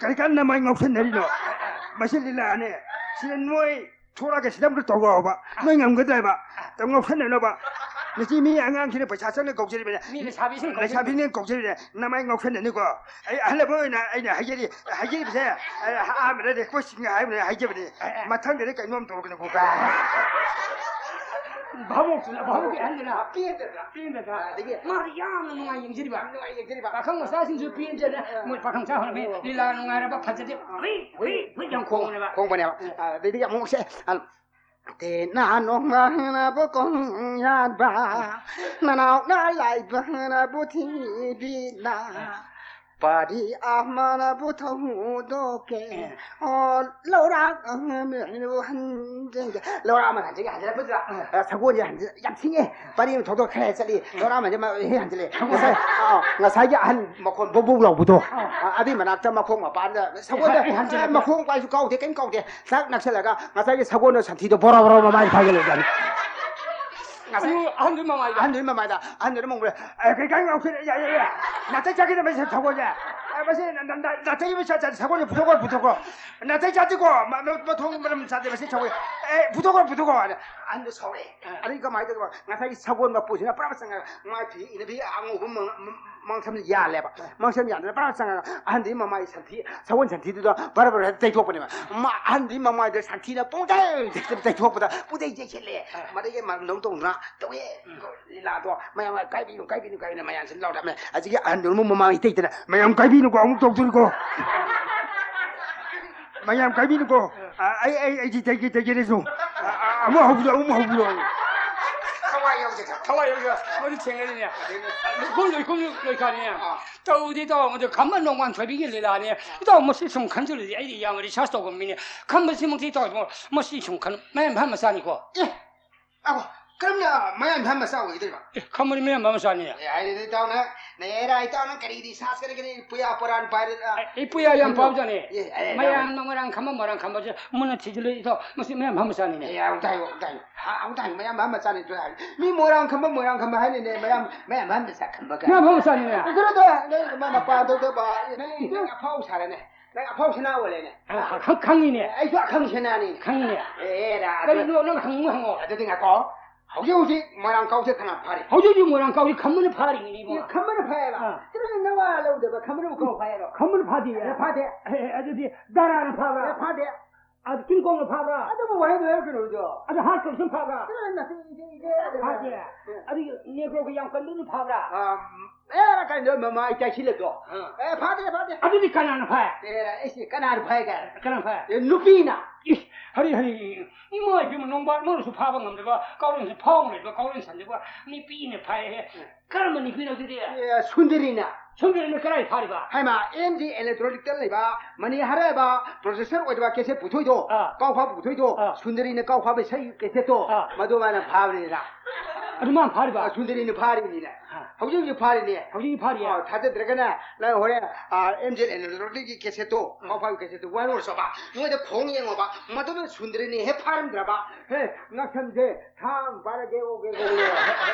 ꯀꯔꯤ ꯀꯥꯟꯗ ꯃꯥꯏ ꯉꯥꯎꯁꯟꯅꯔꯤꯅꯣ? ꯃꯁꯤ ꯂꯤꯂꯥꯅꯦ꯫ ꯁꯤꯗ ꯅꯣꯏ ꯊꯣꯛꯂꯛꯑꯒ ꯁꯤꯗ ꯑꯝꯇ ꯇꯧꯔꯛꯑꯣꯕ꯫ ꯅꯣꯏ ꯉꯝꯒꯗ꯭ꯔꯕ? ꯇꯧ ꯉꯥꯎꯁꯟꯅꯅꯕ꯫ ꯅꯆꯦ ꯃꯤ ꯑꯉꯥꯡꯁꯤꯅ ꯄꯩꯁꯥ ꯆꯪꯅ ꯀꯧꯖꯔꯤꯕꯅꯦ꯫ ꯃꯤ ꯂꯩꯁꯥꯕꯤꯁꯤꯡ ꯀꯧꯖꯔꯤꯕꯅꯦ꯫ ꯂꯩꯁꯥꯕꯤꯅ ꯀꯧꯖꯔꯤꯕꯅꯦ꯫ ꯅꯃꯥꯏ ꯉꯥꯎꯁꯟꯅꯅꯤꯀꯣ꯫ ꯑꯩ ꯑꯍꯜ ꯑꯃ ꯑꯣꯏꯅ ꯑꯩꯅ ꯍꯥꯏꯖꯔꯤ-, ꯍꯥꯏꯖꯔꯤꯕꯁꯦ, ꯑꯩ ꯑꯍꯥꯟꯕꯗ request ꯍꯥꯏꯕꯅꯦ, ꯍꯥꯏꯖꯕꯅꯤ꯫ ꯑꯦ, ꯑꯦ꯫ ꯃꯊꯪꯗꯗꯤ ꯀꯩꯅꯣꯝ ꯇꯧꯔꯛꯀꯅꯤꯀꯣ꯫ ꯚꯥꯕꯣꯛꯇꯨꯅ, ꯚꯥꯕꯣꯛꯀꯤ ꯑꯍꯟꯗꯨꯅ꯫ ꯄꯦꯟꯗꯗꯅ꯫ ꯄꯦꯟꯗꯗꯅ꯫ ꯑꯗꯒꯤ ꯃꯥꯗꯤ ꯌꯥꯝꯅ ꯅꯨꯡꯉꯥꯏ ꯌꯦꯡꯖꯔꯤꯕ꯫ ꯅꯨꯡꯉꯥꯏ ꯌꯦꯡꯖꯔꯤꯕ꯫ ꯄꯥꯈꯪ ꯃꯆꯥꯁꯤꯡꯁꯨ ꯄꯦꯟꯖꯅ ꯃꯣꯏ ꯄꯥꯈꯪ ꯃꯆꯥ ꯍꯧꯔꯝꯃꯤ꯫ ꯂꯤꯂꯥ ꯅꯨꯡꯉꯥꯏꯔꯕ ꯐꯖꯗꯦ꯫ ꯍꯨꯏ, ꯍꯨꯏ, ꯍꯨꯏ ꯌꯥꯝ ꯈꯣꯡꯕꯅꯦꯕ꯫ ꯈꯣꯡꯕꯅꯦꯕ꯫ ꯑꯗꯩꯗꯤ ꯑꯃꯨꯛꯁꯦ, ꯑ, ꯇꯦꯟꯅ ꯅꯣꯡꯃꯅꯕꯨ ꯀꯣꯡꯌꯥꯟꯕ, ꯅꯅꯥꯎꯅ ꯂꯥꯏꯕꯅꯕꯨ ꯊꯤꯕꯤꯅ, ꯄꯥꯔꯤ ꯑꯃꯅꯕꯨ ꯊꯧꯗꯣꯛꯀꯦ꯫ ꯑꯣ, ꯂꯧꯔꯥꯛ ꯑꯃꯅꯕꯨ ꯍꯟꯖꯤꯟꯒꯦ꯫ ꯂꯧꯔꯥꯛ ꯑꯃꯅ ꯍꯟꯖꯤꯟꯒꯦ, ꯍꯟꯖꯤꯜꯂꯛꯄꯗꯨꯗ, ꯑ, ꯁꯒꯣꯜꯁꯦ ꯍꯟꯖꯤꯜ-, ꯌꯥꯝ ꯁꯤꯡꯉꯦ꯫ ꯄꯔꯤ ꯑꯃ ꯊꯧꯗꯣꯛ ꯈꯔ ꯆꯠꯂꯤ꯫ ꯂꯧꯔꯥꯛ ꯑꯃꯁꯦ ꯃ-, ꯍꯦꯛ ꯍꯟꯖꯤꯜꯂꯛꯑꯦ꯫ ꯉꯁꯥꯏ, ꯑ, ꯉꯁꯥꯏꯒꯤ ꯑꯍꯟ ꯃꯈꯣꯟ ꯕꯣꯛ ꯕꯣꯛ ꯂꯥꯎꯕꯗꯣ, ꯑ, ꯑꯗꯨꯏ ꯃꯅꯥꯛꯇ ꯃꯈꯣꯡ ꯃꯄꯥꯟꯗ ꯁꯒꯣꯜꯗ, ꯑꯦ, ꯍꯟꯖꯤꯜꯂꯛꯑꯦ꯫ ꯑ, ꯃꯈꯣꯡ ꯄꯥꯏꯁꯨ ꯀꯥꯎꯗꯦ, ꯀꯩꯝ ꯀꯥꯎꯗꯦ꯫ ꯆꯥꯛ ꯅꯛꯁꯜꯂꯒ ꯉꯁꯥꯏꯒꯤ ꯁꯒꯣꯜꯗꯣ ꯁꯟꯊꯤꯗꯣ ꯕꯣꯔꯣ ꯕꯣꯔꯣ ꯃꯃꯥꯏꯗ ꯐꯥꯏꯒꯠꯂꯦ ꯖꯥꯠꯅꯤ꯫ ꯉꯁꯥꯏ ꯑꯗꯨ ꯑꯍꯟꯗꯨꯒꯤ ꯃꯃꯥꯏꯗ꯫ ꯑꯍꯟꯗꯨꯒꯤ ꯃꯃꯥꯏꯗ, ꯑꯍꯟꯗꯨꯅ ꯑꯃꯨꯛ, "ꯑꯦ, ꯀꯩ, ꯀꯩ ꯉꯥꯎꯁꯤꯜꯂꯦ? ꯌꯥ, ꯌꯥ, ꯌꯥ꯫ ꯅꯥꯇꯩ ꯆꯥꯈꯤꯗ ꯃꯁꯤ ꯁꯒꯣꯜꯁꯦ꯫ ꯑꯦ, ꯃꯁꯤ ꯅ-, ꯅ-, ꯅ-, ꯅꯥꯇꯩ ꯃꯁꯤ ꯆꯥ-, ꯁꯒꯣꯜꯁꯦ ꯄꯨꯊꯣꯛꯈ꯭ꯔꯣ, ꯄꯨꯊꯣꯛꯈ꯭ꯔꯣ꯫ ꯅꯥꯇꯩ ꯆꯥꯗꯦꯀꯣ꯫ ꯃ-, ꯃ-, ꯃꯊꯣꯡ ꯃꯔꯝ ꯆꯥꯗꯦ ꯃꯁꯤ ꯁꯒꯣꯜ꯫ ꯑꯦ, ꯄꯨꯊꯣꯛꯈ꯭ꯔꯣ, ꯄꯨꯊꯣꯈ꯭ꯔꯣ" ꯍꯥꯏꯅ ꯑꯍꯟꯗꯨ ꯁꯥꯎꯔꯛꯑꯦ꯫ ꯑꯥ꯫ ꯑꯗꯩ ꯀꯃꯥꯏꯅ ꯇꯧꯕ? ꯉꯁꯥꯏꯒꯤ ꯁꯒꯣꯜ ꯃꯄꯨꯁꯤꯅ ꯄꯨꯔꯥ ꯆꯪꯉꯒ ꯃꯥꯏ ꯐꯤ ꯏꯅꯐꯤ ꯑꯉꯧꯕ ꯃ-, ꯃ-, ꯃꯥꯡꯁꯝꯗ ꯌꯥꯜꯂꯦꯕ꯫ ꯑꯥ꯫ ꯃꯥꯡꯁꯝ ꯌꯥꯟꯗꯅ ꯄꯨꯔꯥ ꯆꯪꯉꯒ ꯑꯍꯟꯗꯨꯒꯤ ꯃꯃꯥꯏ ꯁꯟꯊꯤ, ꯁꯒꯣꯜ ꯁꯟꯊꯤꯗꯨꯗ ꯕꯔ ꯕꯔ ꯇꯩꯊꯣꯛꯄꯅꯦꯕ꯫ ꯃꯥ ꯑꯍꯟꯗꯨꯒꯤ ꯃꯃꯥꯏꯗ ꯁꯟꯊꯤꯅ ꯄꯨꯡꯇꯩ ꯇꯩꯊꯣꯛꯄꯗ ꯄꯨꯡꯇꯩ ꯇꯩꯁꯤꯜꯂꯦ꯫ ꯑꯥ꯫ ꯃꯗꯒꯤ ꯃꯥ ꯅꯧ ꯇꯧꯗꯅ ꯇꯧꯋꯦ꯫ ꯎꯝ꯫ ꯂꯤꯂꯥꯗꯣ ꯃꯌꯥꯝ ꯀꯥꯏꯕꯤꯅꯨ, ꯀꯥꯏꯕꯤꯅꯨ, ꯀꯥꯏꯕꯤꯅꯨ ꯃꯌꯥꯝꯁꯤꯅ ꯂꯥꯎꯔꯛꯑꯝꯃꯦ꯫ ꯑꯁꯤꯒꯤ ꯑꯍꯟꯗꯨꯅ ꯑꯃꯨꯛ ꯃꯃꯥꯡ ꯏꯇꯩꯇꯅ, "ꯃꯌꯥꯝ ꯀꯥꯏꯕꯤꯅꯨꯀꯣ, ꯑꯃꯨꯛ ꯇꯧꯗꯣꯔꯤꯀꯣ꯫ ꯃꯌꯥꯝ ꯀꯥꯏꯕꯤꯅꯨꯀꯣ꯫ ꯑ, ꯑꯩ, ꯑꯩ, ꯑꯩꯗꯤ ꯇꯩꯒꯦ, ꯇꯩꯒꯦꯅꯦꯁꯨ꯫ ꯑ, ꯑ, ꯑꯃꯨꯛ ꯍꯧꯕꯤꯔꯣ, ꯑꯃꯨꯛ ꯍꯧꯕꯤꯔꯣ꯫" ꯊꯋꯥꯏ ꯌꯥꯎꯖꯗꯕ꯫ ꯊꯋꯥꯏ ꯌꯥꯎꯖ-, ꯃꯗꯨ ꯊꯦꯡꯅꯔꯤꯅꯦ꯫ ꯂꯩꯈꯣꯝ, ꯂꯩꯈꯣꯝ ꯂꯩꯈꯥꯅꯤꯅꯦ꯫ ꯑꯥ꯫ ꯇꯧꯗꯤ ꯇꯧ, ꯃꯗꯨ ꯈꯝꯕ ꯅꯣꯡꯃꯥꯟ ꯊꯣꯏꯕꯤꯒꯤ ꯂꯤꯂꯥꯅꯦ꯫ ꯏꯇꯥꯎ, ꯃꯁꯤ ꯁꯨꯝ ꯈꯟꯖꯤꯜꯂꯗꯤ ꯑꯩꯗꯤ ꯌꯥꯝ research ꯇꯧꯕ ꯃꯤꯅꯦ꯫ ꯈꯝꯕꯁꯤꯃꯛꯇꯤ ꯇꯧ, ꯃꯁꯤ ꯁꯨꯝ ꯈꯟ-, ꯃꯌꯥꯝ ꯐꯝ ꯃꯆꯥꯅꯤꯀꯣ꯫ ꯑꯦ! ꯑꯕꯣ, ꯀꯔꯝꯅ ꯃꯌꯥꯡ ꯏꯝꯐꯥꯜ ꯃꯆꯥ ꯑꯣꯏꯒꯗꯣꯏꯕ? ꯑꯦ, ꯈꯝꯕꯅꯤ ꯃꯌꯥꯡ ꯏꯝꯐꯥꯜ ꯃꯆꯥꯅꯤ꯫ ꯑꯦ, ꯍꯥꯏꯔꯦꯗ ꯏꯇꯥꯎꯅ, ꯅꯌꯥꯔꯥ ꯏꯇꯥꯎꯅ ꯀꯔꯤ research ꯀꯔꯤ ꯀꯔꯤ ꯄꯨꯌꯥ ꯄꯣꯔꯥꯟ ꯄꯥꯏꯔꯦ, ꯑ, ꯑꯦ, ꯑꯩ ꯄꯨꯌꯥ ꯌꯥꯝ ꯈꯪꯗ꯭ꯔꯣ? ꯄꯥꯕꯖꯥꯠꯅꯤ꯫ ꯑꯦ, ꯑꯦ, ꯃꯌꯥꯡ ꯌꯥꯝ ꯃꯣꯏꯔꯥꯡ ꯈꯝꯕ, ꯃꯣꯏꯔꯥꯡ ꯈꯝꯕꯁꯦ ꯃꯨꯟꯅ ꯊꯤꯖꯤꯜꯂꯨ ꯏꯇꯥꯎ, ꯃꯁꯤ ꯃꯌꯥꯡ ꯏꯝꯐꯥꯜ ꯃꯆꯥꯅꯤꯅꯦ꯫ ꯑꯦ, ꯑꯃꯨꯛꯇ ꯍꯥꯏꯌꯨ, ꯑꯃꯨꯛꯇ ꯍꯥꯏꯌꯨ꯫ ꯍꯥ, ꯑꯃꯨꯛꯇ ꯍꯥꯏꯌꯨ, ꯃꯌꯥꯡ ꯏꯝꯐꯥꯜ ꯃꯆꯥꯅꯤ ꯑꯗꯨ ꯍꯥꯏꯌꯨ꯫ ꯃꯤ ꯃꯣꯏꯔꯥꯡ ꯈꯝꯕ, ꯃꯣꯏꯔꯥꯡ ꯈꯝꯕ ꯍꯥꯏꯔꯤꯅꯦ, ꯃꯌꯥꯡ, ꯃꯌꯥꯡ ꯏꯝꯐꯥꯜ ꯃꯆꯥ ꯈꯝꯕ ꯀꯥꯏ꯫ ꯃꯌꯥꯡ ꯏꯝꯐꯥꯜ ꯃꯆꯥꯅꯤꯅꯦ꯫ ꯑꯗꯨ ꯅꯠꯇꯦ, ꯅꯪ ꯃꯄꯥꯟ ꯊꯣꯛꯇꯕ, ꯅꯪ, ꯅꯪ ꯑꯐꯥꯎ ꯁꯥꯔꯦꯅꯦ꯫ ꯅꯪ ꯑꯐꯥꯎ ꯁꯅꯥ ꯑꯣꯏꯔꯦꯅꯦ꯫ ꯑ, ꯈꯪ-, ꯈꯪꯉꯤꯅꯦ꯫ ꯑꯩꯁꯨ ꯑꯈꯪ ꯁꯅꯥꯅꯤꯅꯦ꯫ ꯈꯪꯉꯤꯅꯦ꯫ ꯑꯦ, ꯑꯦ, ꯔꯥ, ꯑꯗꯨ ꯀꯔꯤꯅꯣ ꯅꯪ ꯍꯪꯉꯨ ꯍꯪꯉꯣ꯫ ꯑꯗꯨꯗꯤ ꯉꯥꯏꯈꯣ꯫ ꯍꯧꯖꯤꯛ ꯍꯧꯖꯤꯛ ꯃꯣꯏꯔꯥꯡ ꯀꯥꯎꯁꯦ ꯀꯅꯥ ꯐꯥꯔꯤ? ꯍꯧꯖꯤꯛ ꯍꯧꯖꯤꯛ ꯃꯣꯏꯔꯥꯡ ꯀꯥꯎꯁꯦ ꯈꯝꯕꯅ ꯐꯥꯔꯤꯅꯦ ꯏꯕꯨꯡꯉꯣ꯫ ꯑꯦ, ꯈꯝꯕꯅ ꯐꯥꯏꯌꯦꯕ? ꯑꯥ꯫ ꯀꯩꯅꯣ ꯅꯋꯥ ꯂꯧꯗꯕ ꯈꯝꯕꯅꯕꯨ ꯀꯃꯥꯏ ꯐꯥꯏ ꯍꯥꯏꯅꯣ? ꯈꯝꯕꯅ ꯐꯥꯗꯤꯌꯦ꯫ ꯑꯦ, ꯐꯥꯗꯦ꯫ ꯑꯦ, ꯑꯦ, ꯑꯗꯨꯗꯤ ꯗꯥꯔꯥꯅ ꯐꯥꯕ꯭ꯔꯥ? ꯑꯦ, ꯐꯥꯗꯦ꯫ ꯑꯗꯨ ꯀꯤꯡ ꯀꯣꯡꯅ ꯐꯥꯕ꯭ꯔꯥ? ꯑꯗꯨꯕꯨ ꯋꯥꯍꯩꯗꯣ ꯍꯥꯏꯔꯛꯀꯅꯨ ꯑꯗꯣ꯫ ꯑꯗꯨ ꯍꯥꯔꯠ ꯀ꯭ꯂꯥꯏꯕꯅ ꯐꯥꯕ꯭ꯔꯥ? ꯀꯩꯅꯣ ꯅꯆꯤꯟ ꯊꯤꯒꯦ꯫ ꯐꯥꯗꯦ꯫ ꯑꯦ꯫ ꯑꯗꯨꯒꯤ ꯅꯦꯒ꯭ꯔꯣꯒ ꯌꯥꯝ ꯀꯟꯕꯗꯨꯅ ꯐꯥꯕ꯭ꯔꯥ? ꯑꯥ, ꯑꯦ, ꯀꯩꯅꯣ ꯃꯃꯥꯏ ꯆꯥꯏꯁꯤꯜꯂꯗꯣ꯫ ꯑꯥ꯫ ꯑꯦ, ꯐꯥꯗꯦ, ꯐꯥꯗꯦ꯫ ꯑꯗꯨꯗꯤ ꯀꯅꯥꯅ ꯐꯥꯏ? ꯑꯦ, ꯑꯩꯁꯦ ꯀꯅꯥꯅ ꯐꯥꯏ ꯀꯥꯏ? ꯀꯅꯥꯅ ꯐꯥꯏ? ꯑꯦ, ꯅꯨꯄꯤꯅ꯫ ꯏꯁ, ꯍꯔꯤ, ꯍꯔꯤ, ꯏꯃꯥ ꯏꯕꯦꯝꯃ, ꯅꯣꯡꯕꯥꯟ ꯃꯣꯏꯅꯁꯨ ꯐꯥꯕ ꯉꯝꯗꯕ ꯀꯥꯎꯔꯦꯟꯁꯦ ꯐꯥꯎ ꯂꯩꯕ ꯀꯥꯎꯔꯦꯟ ꯁꯟꯗꯕ ꯅꯨꯄꯤꯅ ꯐꯥꯏ ꯍꯦ꯫ ꯀꯔꯝꯕ ꯅꯨꯄꯤꯅꯣ ꯑꯗꯨꯗꯤ? ꯑꯦ, ꯁꯨꯟꯗꯔꯤꯅ꯫ ꯁꯨꯟꯗꯔꯤꯅ ꯀꯗꯥꯏ ꯐꯥꯔꯤꯕ? ꯍꯥꯏꯃ, ꯑꯦꯝ ꯖꯤ ꯏꯂꯦꯛꯇ꯭ꯔꯣꯅꯤꯛꯇ ꯂꯩꯕ ꯃꯅꯤ ꯍꯥꯏꯔꯛꯑꯕ ꯄ꯭ꯔꯣꯁꯦꯁꯔ ꯑꯣꯏꯗꯕ ꯀꯦꯁꯦꯠ ꯄꯨꯊꯣꯛꯏꯗꯣ, ꯑꯥ꯫ ꯀꯥꯎ ꯐꯥꯕ ꯄꯨꯊꯣꯛꯏꯗꯣ, ꯑꯥ꯫ ꯁꯨꯟꯗꯔꯤꯅ ꯀꯥꯎ ꯐꯥꯕ ꯏꯁꯩ ꯀꯦꯁꯦꯠꯇꯣ, ꯑꯥ꯫ ꯃꯗꯨ ꯃꯥꯅ ꯐꯥꯕꯅꯤꯅ꯫ ꯑꯗꯨ ꯃꯥꯅ ꯐꯥꯔꯤꯕ? ꯑꯥ, ꯁꯨꯟꯗꯔꯤꯅ ꯐꯥꯔꯤꯕꯅꯤꯅ꯫ ꯑꯥ꯫ ꯍꯧꯖꯤꯛ ꯍꯧꯖꯤꯛ ꯐꯥꯔꯤꯅꯦ꯫ ꯍꯧꯖꯤꯛ ꯐꯥꯔꯤꯌꯦ? ꯑꯥ, ꯊꯥꯖꯗ꯭ꯔꯒꯅ ꯅꯪ ꯍꯣꯔꯦꯟ, ꯑꯥ, ꯑꯦꯝ ꯖꯦ ꯏꯂꯦꯛꯇ꯭ꯔꯣꯅꯤꯛꯀꯤ ꯀꯦꯁꯦꯠꯇꯣ, ꯑꯥ꯫ ꯀꯥꯎ ꯐꯥꯕ ꯀꯦꯁꯦꯠꯇꯣ ꯋꯥꯔꯣꯔꯁꯣꯕ꯫ ꯃꯣꯏꯗ ꯈꯣꯡ ꯌꯦꯡꯉꯣꯕ꯫ ꯃꯗꯨꯅ ꯁꯨꯟꯗꯔꯤꯅ ꯍꯦꯛ ꯐꯥꯔꯝꯗ꯭ꯔꯕ꯫ ꯍꯦ, ꯉꯛꯁꯝꯁꯦ ꯊꯥꯡ ꯄꯥꯏꯔꯒꯦ, ꯑꯣꯒꯦ, ꯑꯣꯒꯦ꯫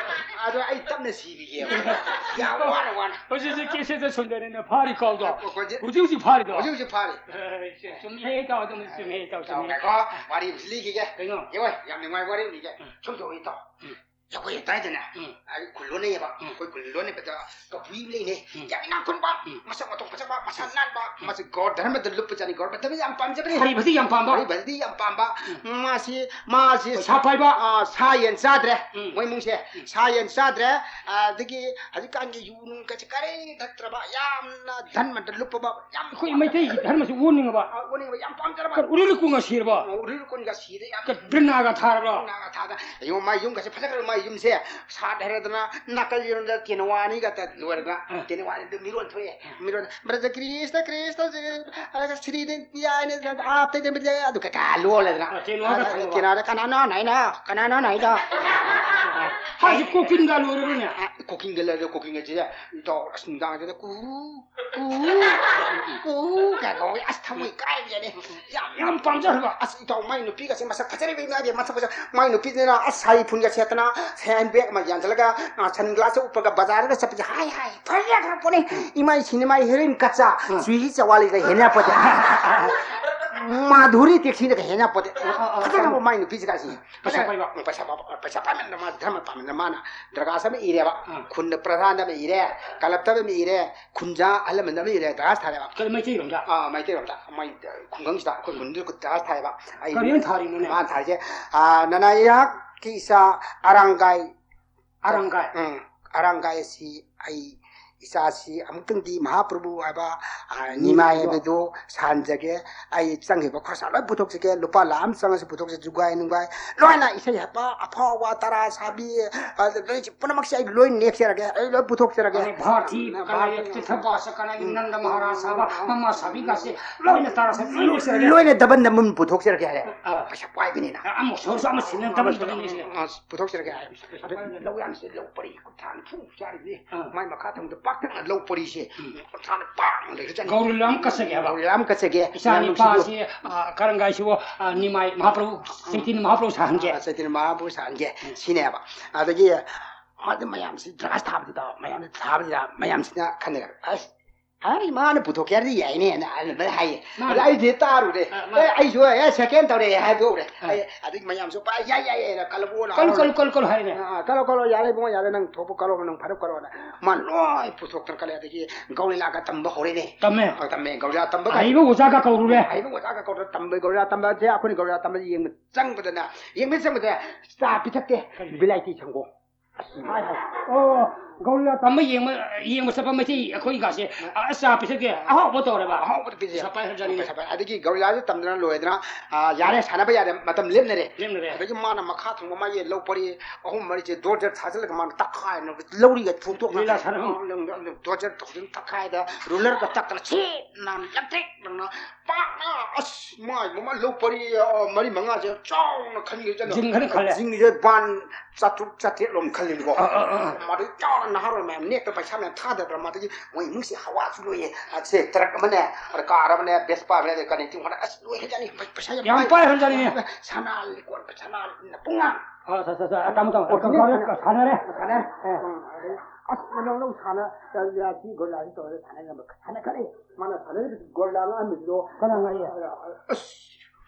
ꯑꯗꯣ ꯑꯩ ꯇꯞꯅ ꯁꯤꯕꯤꯒꯦꯕ꯫ ꯌꯥꯝ ꯋꯥꯅ, ꯋꯥꯅ꯫ ꯍꯧꯖꯤꯛ ꯍꯧꯖꯤꯛ ꯀꯦꯁꯦꯠꯇ ꯁꯨꯟꯗꯔꯤꯅ ꯐꯥꯔꯤ ꯀꯥꯎꯗꯣ꯫ ꯍꯧꯖꯤꯛ ꯍꯧꯖꯤꯛ ꯐꯥꯔꯤ꯫ ꯍꯧꯖꯤꯛ ꯍꯧꯖꯤꯛ ꯐꯥꯔꯤ꯫ ꯑꯦ, ꯆꯨꯝꯃꯤꯍꯦ ꯏꯇꯥꯎ, ꯑꯗꯨꯝ ꯆꯨꯝꯃꯤꯍꯦ ꯏꯇꯥꯎ, ꯏꯇꯥꯎ, ꯆꯨꯝꯃꯤꯍꯦ꯫ ꯉꯥꯏꯈꯣ, ꯋꯥꯔꯤ ꯑꯃꯁꯨ ꯂꯤꯈꯤꯒꯦ꯫ ꯀꯩꯅꯣ? ꯌꯦꯡꯉꯣ, ꯌꯥꯝ ꯅꯨꯡꯉꯥꯏꯕ ꯋꯥꯔꯤ ꯑꯃ ꯂꯤꯒꯦ꯫ ꯎꯝ꯫ ꯁꯨꯝ ꯇꯧꯋꯤ ꯏꯇꯥꯎ꯫ ꯎꯝ꯫ ꯑꯩꯈꯣꯏ ꯇꯥꯏꯗꯅ, ꯎꯝ꯫ ꯑꯩ ꯈꯨꯜ ꯂꯣꯟꯅꯩꯌꯦꯕ꯫ ꯎꯝ꯫ ꯑꯩꯈꯣꯏ ꯈꯨꯜ ꯂꯣꯟꯅꯕꯗ ꯀꯕꯨꯏ ꯑꯃ ꯂꯩꯅꯦ꯫ ꯎꯝ꯫ ꯌꯥꯝ ꯏꯅꯥꯛ ꯈꯨꯟꯕ, ꯎꯝ꯫ ꯃꯁꯛ ꯃꯇꯧ ꯐꯖꯕ, ꯃꯁꯥ ꯎꯝ꯫ ꯅꯥꯟꯕ, ꯎꯝ꯫ ꯃꯥꯁꯦ ꯒꯧꯔ ꯙꯔꯃꯗ ꯂꯨꯞꯄ ꯖꯥꯠꯅꯤ, ꯒꯧꯔ ꯙꯔꯃꯗ ꯌꯥꯝ ꯄꯥꯝꯖꯕꯅꯤ꯫ ꯍꯔꯤ ꯚꯖꯟ ꯌꯥꯝ ꯄꯥꯝꯕ꯫ ꯍꯔꯤ ꯚꯖꯟꯗꯤ ꯌꯥꯝ ꯄꯥꯝꯕ꯫ ꯎꯝ꯫ ꯃꯥꯁꯤ, ꯃꯥꯁꯤ ꯄꯩꯁꯥ ꯁꯥ-, ꯄꯥꯏꯕ꯫ ꯑꯥ, ꯁꯥ ꯌꯦꯟ ꯆꯥꯗ꯭ꯔꯦ꯫ ꯎꯝ꯫ ꯃꯣꯏ ꯏꯃꯨꯡꯁꯦ ꯎꯝ꯫ ꯁꯥ ꯌꯦꯟ ꯆꯥꯗ꯭ꯔꯦ꯫ ꯑꯗꯒꯤ ꯍꯧꯖꯤꯛꯀꯥꯟꯒꯤ ꯌꯨ ꯅꯨꯡ ꯀꯩꯁꯦ ꯀꯔꯤ ꯊꯛꯇ꯭ꯔꯕ, ꯌꯥꯝꯅ ꯙꯔꯃꯗ ꯂꯨꯞꯄꯕ, ꯌꯥꯝ ꯑꯩꯈꯣꯏ ꯃꯩꯇꯩꯒꯤ ꯙꯔꯃꯁꯤ ꯑꯣꯟꯅꯤꯡꯉꯕ꯫ ꯑꯥ, ꯑꯣꯟꯅꯤꯡꯕ, ꯌꯥꯝ ꯄꯥꯝꯖꯔꯕ꯫ ꯀ-, ꯎꯔꯤꯜ ꯂꯩꯀꯣꯟꯒ ꯁꯤꯔꯕ? ꯑꯥ, ꯎꯔꯤꯜ ꯂꯩꯀꯣꯟꯒ ꯁꯤꯔꯦ, ꯌꯥꯝ ꯀ-, ꯕ꯭ꯔꯤꯟꯅꯥꯒ ꯊꯥꯔꯕ? ꯕ꯭ꯔꯤꯟꯅꯥꯒ ꯊꯥꯗ꯫ ꯌꯦꯡꯉꯣ, ꯃꯥꯏ ꯌꯨꯝꯒꯁꯦ ꯐꯖꯈ꯭ꯔꯕ, ꯃꯥꯏ ꯌꯨꯝꯁꯦ ꯁꯥꯠ ꯍꯥꯏꯔꯗꯅ ꯅꯥꯀꯜ ꯌꯦꯔꯣꯝꯗ ꯇꯦꯅꯋꯥꯅꯤꯒ ꯇ-, ꯂꯣꯏꯔꯒ ꯑꯥ꯫ ꯇꯦꯅꯋꯥꯅꯤꯗꯨ ꯃꯤꯔꯣꯜ ꯊꯣꯛꯑꯦ꯫ ꯑꯥ꯫ ꯃꯤꯔꯣꯜ, "ꯕ꯭ꯔꯖ ꯀ꯭ꯔꯤꯁꯅ ꯀ꯭ꯔꯤꯁꯅ ꯁ꯭ꯔꯤ ꯌꯥꯏꯅ ꯑꯥꯞꯇ ꯗꯦ ꯕ꯭ꯔꯖ" ꯑꯗꯨ ꯀꯩꯀꯥ ꯂꯣꯜꯂꯦꯗꯅ꯫ ꯑꯥ, ꯇꯦꯅꯋꯥꯒ ꯑꯥ, ꯊꯝꯃꯕ? ꯇꯦꯅꯋꯥꯗ "ꯀꯅꯥꯅꯣ ꯅꯥꯏꯅꯣ? ꯀꯅꯥꯅꯣ ꯅꯥꯏꯅꯣ?" ꯍꯥꯏꯁꯦ ꯀꯣꯀꯤꯜꯒ ꯂꯣꯏꯔꯕꯅꯦ? ꯑꯥ, ꯀꯣꯀꯤꯜꯒ ꯂꯣꯏꯔꯦ, ꯀꯣꯀꯤꯜꯒꯁꯦ ꯏꯇꯥꯎ ꯑꯁ ꯅꯨꯡꯗꯥꯡꯁꯤꯗ ꯀꯨ ꯀꯨ, ꯀꯨ ꯀꯥꯏ ꯀꯧꯋꯦ꯫ ꯑꯁ, ꯊꯃꯣꯏ ꯀꯥꯏꯕꯖꯥꯠꯅꯤ꯫ ꯌꯥꯝ, ꯌꯥꯝ ꯄꯥꯝꯖꯈ꯭ꯔꯕ꯫ ꯑꯁ, ꯏꯇꯥꯎ, ꯃꯥꯏ ꯅꯨꯄꯤꯒꯁꯦ ꯃꯁꯛ ꯐꯖꯔꯤꯕ ꯏꯃꯥꯒꯤ ꯃꯁꯛ ꯐꯖ-, ꯃꯥꯏ ꯅꯨꯄꯤꯗꯨꯅ ꯑꯁ, ꯁꯥꯔꯤ ꯐꯨꯟꯒ ꯁꯦꯠꯇꯅ, ꯁꯦꯟ ꯕꯦꯒ ꯑꯃ ꯌꯥꯟꯁꯤꯜꯂꯒ, ꯑ, ꯁꯟ ꯒ꯭ꯂꯥꯁ ꯎꯞꯄꯒ ꯕꯖꯥꯔꯗꯒ ꯆꯠꯄꯁꯦ, ꯍꯥꯏ, ꯍꯥꯏ, ꯐꯖꯈ꯭ꯔ ꯄꯣꯠꯅꯤ꯫ ꯏꯃꯥꯏ ꯁꯤꯅꯦꯃꯥꯒꯤ ꯍꯦꯔꯣꯏꯟ ꯀꯆꯥ, ꯎꯝ꯫ ꯖꯨꯍꯤ ꯆꯧꯋꯥꯂꯤꯒ ꯍꯦꯟꯅ ꯄꯣꯠꯇꯦ꯫ ꯃꯥꯙꯨꯔꯤ ꯗꯤꯛꯁꯤꯠꯅꯒ ꯍꯦꯟꯅ ꯄꯣꯠꯇꯦ꯫ ꯑ, ꯑ, ꯑ, ꯐꯖꯈ꯭ꯔꯕ ꯑ꯫ ꯃꯥꯏ ꯅꯨꯄꯤꯁꯤꯒ ꯑꯁꯤ꯫ ꯄꯩꯁꯥ ꯄꯥꯏꯕ꯫ ꯄꯩꯁꯥ ꯄꯥꯏꯕ, ꯄꯩꯁꯥ ꯄꯥꯏꯃꯟꯗꯅ ꯃꯥ ꯙꯔꯃ ꯄꯥꯏꯃꯟꯗꯅ ꯃꯥꯅ ꯗꯔꯒꯥꯁ ꯑꯃ ꯏꯔꯦꯕ꯫ ꯑ꯫ ꯈꯨꯟꯗ ꯄ꯭ꯔꯙꯥꯟꯗ ꯑꯃ ꯏꯔꯦ, ꯀꯂꯞꯇ ꯑꯃ ꯏꯔꯦ, ꯈꯨꯟꯖꯥ ꯑꯍꯜ ꯂꯃꯟꯗ ꯑꯃ ꯏꯔꯦ, ꯗꯔꯒꯥꯁ ꯊꯥꯔꯦꯕ꯫ ꯀꯔꯤ ꯃꯩꯇꯩꯔꯣꯝꯗ? ꯑꯥ, ꯃꯩꯇꯩꯔꯣꯝꯗ꯫ ꯃꯣꯏ ꯈꯨꯡꯒꯪꯁꯤꯗ ꯑꯩꯈꯣꯏ ꯈꯨꯟꯗꯨ ꯗꯔꯒꯥꯁ ꯊꯥꯏꯕ꯫ ꯑꯩ ꯀꯔꯤꯅ ꯊꯥꯔꯤꯅꯣꯅꯦ? ꯃꯥꯅ ꯊꯥꯔꯤꯁꯦ, ꯑ, ꯅꯅꯥꯏꯍꯥꯛꯀꯤ ꯏꯆꯥ ꯑꯔꯥꯡꯒꯥꯏ꯫ ꯑꯔꯥꯡꯒꯥꯏ? ꯎꯝ, ꯑꯔꯥꯡꯒꯥꯏ ꯑꯁꯤ ꯑꯩ ꯏꯆꯥꯁꯤ ꯑꯃꯨꯛꯇꯪꯗꯤ ꯃꯍꯥꯄ꯭ꯔꯚꯨ ꯍꯥꯏꯕ, ꯑ, ꯎꯝ, ꯅꯤꯃꯥꯏ ꯑꯗꯣ ꯍꯥꯏꯕꯗꯨ ꯁꯥꯟꯖꯒꯦ꯫ ꯑꯩ ꯆꯪꯈꯤꯕ ꯈꯣꯔꯁꯥ ꯂꯣꯏ ꯄꯨꯊꯣꯛꯆꯒꯦ꯫ ꯂꯨꯄꯥ ꯂꯥꯈ ꯑꯃ ꯆꯪꯉꯁꯨ ꯄꯨꯊꯣꯛꯆꯒꯦ꯫ ꯖꯨꯒꯥꯏ ꯅꯨꯡꯒꯥꯏ ꯂꯣꯏꯅ, ꯏꯁꯩ ꯍꯥꯞꯄ, ꯑꯐꯥꯎꯕ, ꯇꯔꯥ ꯁꯥꯕꯤ, ꯑ, ꯂꯣꯏ, ꯄꯨꯝꯅꯃꯛꯁꯦ ꯑꯩ ꯂꯣꯏ ꯅꯦꯛꯆꯔꯒꯦ, ꯑꯩ ꯂꯣꯏ ꯄꯨꯊꯣꯛꯆꯔꯒꯦ꯫ ꯑꯗꯩ ꯚꯥꯔꯇꯤ, ꯎꯝ, ꯀꯂꯥ, ꯚꯥꯔꯇꯤ꯫ ꯆꯤꯊꯕ, ꯁꯀꯅꯥꯒꯤ ꯎꯝ꯫ ꯅꯟꯗ ꯃꯍꯥꯔꯥꯖ ꯁꯥꯕ, ꯎꯝ꯫ ꯃꯃꯥ ꯁꯥꯕꯤꯒꯥꯁꯦ ꯂꯣꯏꯅ ꯇꯔꯥ ꯁꯥꯕꯤ ꯂꯣꯏ ꯂꯣꯏꯅ ꯅꯦꯛꯆꯔꯒꯦ꯫ ꯗꯕꯟ ꯗꯕꯟ ꯄꯨꯊꯣꯛꯆꯔꯒꯦ ꯍꯥꯏꯔꯦ꯫ ꯑꯥ꯫ ꯄꯩꯁꯥ ꯄꯥꯏꯕꯅꯤꯅ꯫ ꯑꯃꯨꯛ ꯁꯣꯔꯁꯨ ꯑꯃ ꯁꯤꯟꯅ ꯗꯕꯟ ꯗꯕꯟ ꯅꯦꯛꯆꯔꯒꯦ꯫ ꯑ, ꯄꯨꯊꯣꯛꯆꯔꯒꯦ ꯍꯥꯏꯔꯦ꯫ ꯑꯗ ꯂꯧ ꯌꯥꯝꯁꯦ, ꯂꯧ ꯄꯔꯤ ꯀꯨꯟꯊ꯭ꯔꯥ ꯅꯤꯐꯨ ꯆꯥꯔꯤꯁꯦ꯫ ꯑꯥ꯫ ꯃꯥꯏ ꯃꯈꯥ ꯊꯪꯕꯗ ꯄꯥꯛꯇꯛꯅ ꯂꯧ ꯄꯔꯤꯁꯦ꯫ ꯎꯝ꯫ ꯀꯨꯟꯊ꯭ꯔꯥꯅ ꯄꯥꯛꯅ ꯂꯩꯈ꯭ꯔꯖꯥꯠꯅꯤ꯫ ꯒꯧꯔꯤ ꯂꯥꯝ ꯀꯠꯆꯒꯦ ꯍꯥꯏꯕ꯫ ꯒꯧꯔꯤ ꯂꯥꯝ ꯀꯠꯆꯒꯦ꯫ ꯏꯆꯥ ꯅꯨꯄꯥꯁꯤ, ꯑ, ꯀꯔꯝꯒꯥꯏꯁꯤꯕꯨ, ꯑ, ꯅꯤꯃꯥꯏ ꯃꯍꯥꯄ꯭ꯔꯚꯨ, ꯆꯩꯇꯟꯌ ꯃꯍꯥꯄ꯭ꯔꯚꯨ ꯁꯥꯍꯟꯒꯦ꯫ ꯑ, ꯆꯩꯇꯟꯌ ꯃꯍꯥꯄ꯭ꯔꯚꯨ ꯁꯥꯍꯟꯒꯦ꯫ ꯎꯝ꯫ ꯁꯤꯅꯦꯕ꯫ ꯑꯗꯒꯤ ꯃꯥꯗꯤ ꯃꯌꯥꯝꯁꯤ ꯗ꯭ꯔꯒꯥꯁ ꯊꯥꯕꯗꯨꯗ, ꯃꯌꯥꯝꯁꯤ ꯊꯥꯕꯗꯨꯗ ꯃꯌꯥꯝꯁꯤꯅ ꯈꯟꯅꯔꯦ꯫ "ꯑꯁ, ꯑꯩ ꯃꯥꯅ ꯄꯨꯊꯣꯛꯀꯦ ꯍꯥꯏꯔꯗꯤ ꯌꯥꯏꯅꯦꯅ" ꯑꯗꯨꯃꯥꯏꯅ ꯍꯥꯏꯌꯦ꯫ ꯃꯥꯅꯦ꯫ ꯑꯗ ꯑꯩꯁꯦ ꯇꯥꯔꯨꯔꯦ꯫ ꯑ, ꯃꯥꯅꯦ꯫ "ꯑꯦ, ꯑꯩꯁꯨ, ꯑꯦ, ꯁꯦꯀꯦꯟ ꯇꯧꯔꯛꯑꯦ" ꯍꯥꯏꯗꯣꯛꯎꯔꯦ꯫ ꯑ꯫ ꯑꯩ, ꯑꯗꯒꯤ ꯃꯌꯥꯝꯁꯨ, "ꯄꯥꯏ, ꯌꯥꯏ, ꯌꯥꯏ, ꯌꯥꯏ, ꯀꯜꯂꯕꯣꯅ" ꯀꯜꯂꯨ, ꯍꯥꯏꯔꯦ꯫ "ꯀꯜꯂꯨ, ꯀꯜꯂꯨ, ꯀꯜꯂꯨ" ꯍꯥꯏꯔꯦꯅꯦ꯫ "ꯑ, ꯀꯜꯂꯣ, ꯀꯜꯂꯣ, ꯌꯥꯔꯦ ꯏꯕꯨꯡꯉꯣ, ꯌꯥꯔꯦ, ꯅꯪ ꯊꯣꯛꯄ ꯀꯜꯂꯣ, ꯅꯪ ꯐꯔꯦ ꯀꯜꯂꯣꯅ" ꯃꯥ ꯂꯣꯏ ꯄꯨꯊꯣꯛꯇꯅ ꯀꯜꯂꯦ꯫ ꯑꯗꯒꯤ ꯒꯧꯔꯤꯂꯥꯒ ꯇꯝꯕ ꯍꯧꯔꯦꯅꯦ꯫ ꯇꯝꯃꯦ꯫ ꯑ, ꯇꯝꯃꯦ꯫ ꯒꯧꯔꯤꯂꯥ ꯇꯝꯕ ꯀꯥꯏ-, ꯑꯍꯩꯕ ꯑꯣꯖꯥꯒ ꯀꯧꯔꯨꯔꯦ꯫ ꯑꯍꯩꯕ ꯑꯣꯖꯥꯒ ꯀꯧꯔ ꯇꯝꯕ, ꯒꯧꯔꯤꯂꯥ ꯇꯝꯕꯁꯦ ꯑꯩꯈꯣꯏꯅ ꯒꯧꯔꯤꯂꯥ ꯇꯝꯕꯁꯦ ꯌꯦꯡꯕ ꯆꯪꯕꯗꯅ, ꯌꯦꯡꯕ ꯆꯪꯕꯗ ꯆꯥ ꯄꯤꯊꯛꯇꯦ, ꯀꯔꯤ? ꯕꯤꯂꯥꯏꯇꯤ ꯁꯪꯒꯣꯝ꯫ ꯑꯣ, ꯒꯧꯔꯤꯌꯥ ꯇꯝꯕ ꯌꯦꯡꯕ, ꯌꯦꯡꯕ ꯆꯠꯄ ꯃꯩꯇꯩ ꯑꯩꯈꯣꯏꯒꯥꯁꯦ, ꯑ, ꯑꯆꯥ ꯄꯤꯊꯛꯀꯦ, ꯑꯍꯥꯎꯕ ꯇꯧꯔꯦꯕ꯫ ꯑꯍꯥꯎꯕꯗ ꯄꯤꯖꯩ꯫ ꯄꯩꯁꯥ ꯄꯥꯏꯈ꯭ꯔꯖꯥꯠꯅꯤꯅꯦ꯫ ꯄꯩꯁꯥ ꯄꯥꯏ-, ꯑꯗꯒꯤ ꯒꯧꯔꯤꯌꯥꯁꯦ ꯇꯝꯗꯅ ꯂꯣꯏꯗꯅ, ꯑ, ꯌꯥꯔꯦ, ꯁꯥꯟꯅꯕ ꯌꯥꯔꯦ, ꯃꯇꯝ ꯂꯦꯞꯅꯔꯦ꯫ ꯂꯦꯞꯅꯔꯦ꯫ ꯑꯗꯒꯤ ꯃꯥꯅ ꯃꯈꯥ ꯊꯪꯕ ꯃꯥꯒꯤ ꯂꯧ ꯄꯔꯤ ꯑꯍꯨꯝ ꯃꯔꯤꯁꯦ ꯗꯣꯔꯖꯔ ꯊꯥꯖꯤꯜꯂꯒ ꯃꯥꯅ ꯇꯛꯈꯥꯏꯅ ꯂꯧꯔꯤꯒ ꯐꯨꯛꯇꯣꯛꯅ ꯂꯤꯂꯥ ꯁꯥꯟꯅꯐꯝ꯫ ꯗꯣꯔꯖꯔ ꯇꯧꯗꯅ ꯇꯛꯈꯥꯏꯗ ꯔꯨꯂꯔꯒ ꯇꯛꯇꯅ ꯁꯤꯠ ꯅꯥꯟꯅ ꯂꯪꯇ꯭ꯔꯤꯛ ꯂꯪꯅ ꯄꯥꯛꯅ, ꯑꯁ, ꯃꯥꯏ ꯃꯃꯥ ꯂꯧ ꯄꯔꯤ, ꯑ, ꯃꯔꯤ ꯃꯉꯥꯁꯦ ꯆꯥꯎꯅ ꯈꯟꯈꯤꯕ ꯖꯤꯡ ꯈꯟ ꯈꯜꯂꯦ꯫ ꯖꯤꯡꯁꯦ ꯕꯥꯟ ꯆꯥꯇ꯭ꯔꯨꯛ ꯆꯥꯇ꯭ꯔꯦꯠ ꯂꯣꯝ ꯈꯜꯂꯤꯅꯤꯀꯣ꯫ ꯑꯥ, ꯑꯥ, ꯑꯥ, ꯑꯥ꯫ ꯃꯗꯨ ꯆꯥꯎꯅ ꯅꯍꯥꯔꯣꯜ ꯃꯌꯥꯝ ꯅꯦꯛꯇ ꯄꯩꯁꯥ ꯃꯌꯥꯝ ꯊꯥꯗꯗ꯭ꯔ ꯃꯥꯗꯒꯤ ꯃꯣꯏ ꯏꯃꯨꯡꯁꯤ ꯍꯋꯥꯁꯨ ꯂꯣꯏꯌꯦ꯫ ꯑ, ꯁꯦ ꯇ꯭ꯔꯛ ꯑꯃꯅꯦ, ꯑꯗ ꯀꯥꯔ ꯑꯃꯅꯦ, ꯕꯦꯁꯄꯥ ꯑꯃꯅꯦ, ꯑꯗꯩ ꯀꯔꯅꯤꯇꯤ ꯑꯃꯅꯦ, ꯑꯁ, ꯂꯣꯏꯈ꯭ꯔꯖꯥꯠꯅꯤ꯫ ꯄꯩ-, ꯄꯩꯁꯥ ꯌꯥꯝ ꯌꯥꯝ ꯄꯥꯏ꯫ ꯄꯥꯏꯈ꯭ꯔꯖꯥꯠꯅꯤꯅꯦ꯫ ꯁꯅꯥ ꯂꯤꯛꯀꯣꯟ, ꯁꯅꯥ ꯄꯨꯡꯉꯥꯡ꯫ ꯑ, ꯁ-, ꯁ-, ꯁ-, ꯇꯥꯃꯣ, ꯇꯥꯃꯣ, ꯑꯣ, ꯇꯥꯃꯣ, ꯁꯥꯟꯅꯔꯦ꯫ ꯁꯥꯟꯅꯔꯦ꯫ ꯑꯦ꯫ ꯎꯝ, ꯑꯗꯩ, ꯑꯁ, ꯃꯗꯧ ꯂꯧ ꯁꯥꯟꯅ-, ꯁꯤ ꯒꯣꯂꯥꯁꯤ ꯇꯧꯔꯒ ꯁꯥꯟꯅꯔꯝꯕ-, ꯁꯥꯟꯅꯈꯠꯂꯛꯑꯦ꯫ ꯃꯥꯅ ꯁꯥꯟꯅꯔꯤꯕ ꯒꯣꯂꯥ ꯉꯥꯛꯑꯝꯃꯤꯗꯨꯗꯣ꯫ ꯀꯅꯥ ꯉꯥꯛꯏ? ꯑꯁ,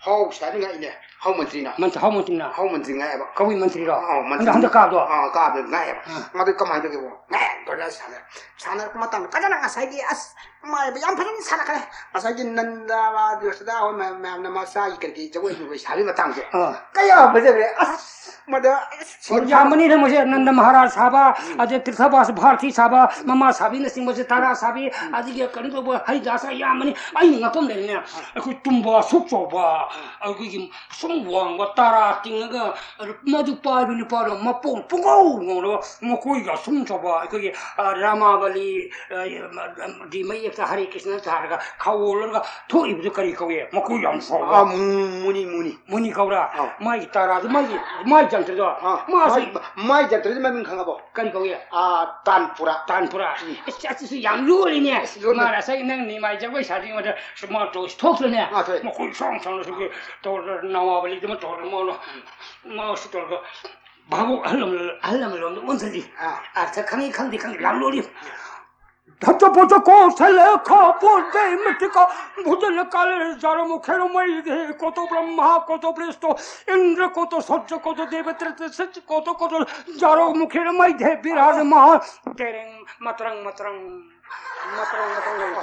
ꯍꯥꯎ ꯁꯥꯏꯅ ꯉꯥꯛꯏꯅꯦ, ꯍꯥꯎ ꯃꯟꯇ꯭ꯔꯤꯅ꯫ ꯃꯟ-, ꯍꯥꯎ ꯃꯟꯇ꯭ꯔꯤꯅ? ꯍꯥꯎ ꯃꯟꯇ꯭ꯔꯤ ꯉꯥꯛꯑꯦꯕ꯫ ꯀꯕꯨꯏ ꯃꯟꯇ꯭ꯔꯤꯔꯣ? ꯑꯥ, ꯃꯟꯇ꯭ꯔꯤ꯫ ꯍꯟꯗꯛ, ꯍꯟꯗꯛ ꯀꯥꯕꯗꯣ? ꯑꯥ, ꯀꯥꯕꯗꯣ ꯉꯥꯛꯑꯦꯕ꯫ ꯑꯥ꯫ ꯃꯗꯨ ꯀꯃꯥꯏꯅ ꯇꯧꯒꯦꯕꯣ? ꯉꯥꯛꯑꯦ, ꯒꯣꯂꯥ ꯁꯥꯟꯅꯔꯦ꯫ ꯁꯥꯟꯅꯔꯛꯄ ꯃꯇꯝꯗ ꯐꯖꯅ ꯉꯁꯥꯏꯒꯤ, ꯑꯁ, ꯃꯥꯏꯕ ꯌꯥꯝ ꯐꯖꯅ ꯁꯥꯟꯅꯈ꯭ꯔꯦ꯫ ꯉꯁꯥꯏꯒꯤ ꯅꯟꯗ ꯔꯥꯖ ꯍꯣꯏ ꯃꯌꯥꯝ-, ꯃꯌꯥꯝꯅ ꯃꯆꯥꯒꯤ ꯀꯔꯤ ꯀꯔꯤ ꯖꯒꯣꯏ ꯅꯨꯡꯒꯣꯏ ꯁꯥꯕꯒꯤ ꯃꯇꯥꯡꯁꯦ꯫ ꯑꯥ꯫ ꯀꯌꯥ ꯐꯖꯈ꯭ꯔꯦ꯫ ꯑꯁ, ꯃꯗ, ꯑꯁ, ꯍꯣꯏ, ꯌꯥꯝꯕꯅꯤꯅ ꯃꯣꯏꯁꯦ ꯅꯟꯗ ꯃꯍꯥꯔꯥꯖ ꯁꯥꯕ, ꯎꯝ꯫ ꯑꯗꯩ ꯇꯤꯔꯊ ꯚꯥꯁ ꯚꯥꯔꯇꯤ ꯁꯥꯕ, ꯃꯃꯥ ꯁꯥꯕꯤꯅꯆꯤꯡꯕꯁꯦ ꯇꯔꯥ ꯁꯥꯕꯤ, ꯎꯝ꯫ ꯑꯗꯒꯤ ꯀꯩꯅꯣ ꯇꯧꯕ ꯍꯩ ꯔꯥꯁꯦ ꯌꯥꯝꯕꯅꯤ꯫ ꯑꯩꯅ ꯉꯛꯄ ꯑꯃ ꯂꯩꯔꯤꯅꯦ꯫ ꯑꯥ꯫ ꯑꯩꯈꯣꯏ ꯇꯨꯝꯕ ꯑꯁꯨꯛ ꯆꯥꯎꯕ, ꯑꯥ꯫ ꯑꯩꯈꯣꯏꯒꯤ ꯁꯨꯝ ꯋꯥꯡꯕ ꯇꯔꯥ ꯇꯤꯡꯉꯒ, ꯑꯗꯨ ꯃꯗꯨ ꯄꯥꯏꯕ ꯅꯨꯄꯥꯗꯣ ꯃꯄꯣꯝ ꯄꯨꯡꯉꯧ ꯉꯧꯔꯒ ꯃꯀꯣꯏꯒ ꯑꯁꯨꯝ ꯆꯥꯎꯕ ꯑꯩꯈꯣꯏꯒꯤ, ꯑ, ꯔꯥꯃꯥꯕꯂꯤ, ꯑ, ꯒꯤ ꯃꯌꯦꯛꯇ ꯍꯔꯦ ꯀ꯭ꯔꯤꯁꯅ ꯊꯥꯔꯒ ꯈꯥꯎ ꯑꯣꯜꯂꯒ ꯊꯣꯛꯏꯕꯗꯨ ꯀꯔꯤ ꯀꯧꯏ? ꯃꯀꯣꯏ ꯌꯥꯝ ꯆꯥꯎꯕ꯫ ꯑ, ꯃꯨ-, ꯃꯨꯅꯤ, ꯃꯨꯅꯤ꯫ ꯃꯨꯅꯤ ꯀꯧꯔꯥ? ꯑꯥ꯫ ꯃꯥꯒꯤ ꯇꯔꯥꯗꯨ, ꯃꯥꯒꯤ, ꯃꯥꯒꯤ ꯖꯟꯇ꯭ꯔꯗꯣ, ꯑꯥ, ꯃꯥꯁꯤ ꯃꯥꯏ, ꯃꯥꯏ ꯖꯟꯇ꯭ꯔꯗꯨ ꯃꯃꯤꯡ ꯈꯪꯉꯕꯣ? ꯀꯔꯤ ꯀꯧꯏ? ꯑꯥ, ꯇꯥꯟꯄꯨꯔꯥ꯫ ꯇꯥꯟꯄꯨꯔꯥ꯫ ꯎꯝ꯫ ꯑꯁ, ꯑꯁꯤꯁꯨ ꯌꯥꯝ ꯂꯨꯔꯤꯅꯦ꯫ ꯑꯁ, ꯂꯨꯔꯤ꯫ ꯃꯥꯅ ꯉꯁꯥꯏ ꯅꯪ ꯅꯤꯃꯥꯏ ꯖꯒꯣꯏ ꯁꯥꯗ꯭ꯔꯤꯉꯩꯗ ꯁꯨꯃꯥꯡ ꯇꯧ-, ꯊꯣꯛꯇ꯭ꯔꯅꯦ? ꯑꯥ, ꯊꯣꯛꯑꯦ꯫ ꯃꯈꯣꯏ ꯁꯥꯡ ꯁꯥꯡꯅ ꯁꯨꯝ ꯇꯧꯔꯒ ꯅꯋꯥꯕꯂꯤꯗꯨꯃ ꯇꯧꯔꯒ ꯃꯥꯅ, ꯎꯝ꯫ ꯃꯥꯁꯨ ꯇꯧꯔꯒ ꯚꯥꯕꯣꯛ ꯑꯍꯜ ꯂꯃꯟ, ꯑꯍꯜ ꯂꯃꯟꯂꯣꯝꯗ ꯑꯣꯟꯁꯤꯜꯂꯤ꯫ ꯑꯥ꯫ ꯑꯥ, ꯈꯪꯉꯤ ꯈꯪꯗꯦ ꯈꯪꯗꯦ ꯌꯥꯝ ꯂꯨꯔꯤ꯫ ꯙꯠꯇ ꯄꯣꯠꯇ ꯀꯣꯁꯂ ꯈꯣ ꯄꯣꯠꯇ ꯃꯤꯠꯇꯤꯀ ꯚꯨꯖꯂ ꯀꯥꯂ ꯖꯥꯔꯣ ꯃꯨꯈꯦꯔꯣ ꯃꯩ ꯙꯦ ꯀꯣꯇꯣ ꯕ꯭ꯔꯍ꯭ꯃ ꯀꯣꯇꯣ ꯕ꯭ꯔꯦꯁꯇꯣ ꯏꯟꯗ꯭ꯔ ꯀꯣꯇꯣ ꯁꯣꯖ ꯀꯣꯇꯣ ꯗꯦꯕ ꯇ꯭ꯔꯦꯇ ꯁꯆ ꯀꯣꯇꯣ ꯀꯣꯇꯣ ꯖꯥꯔꯣ ꯃꯨꯈꯦꯔꯣ ꯃꯩ ꯙꯦ ꯕꯤꯔꯥꯖ ꯃꯍꯥ ꯇꯦꯔꯦꯡ ꯃꯇ꯭ꯔꯪ ꯃꯇ꯭ꯔꯪ ꯃꯇ꯭ꯔꯪ ꯃꯇ꯭ꯔꯪ ꯂꯩ꯫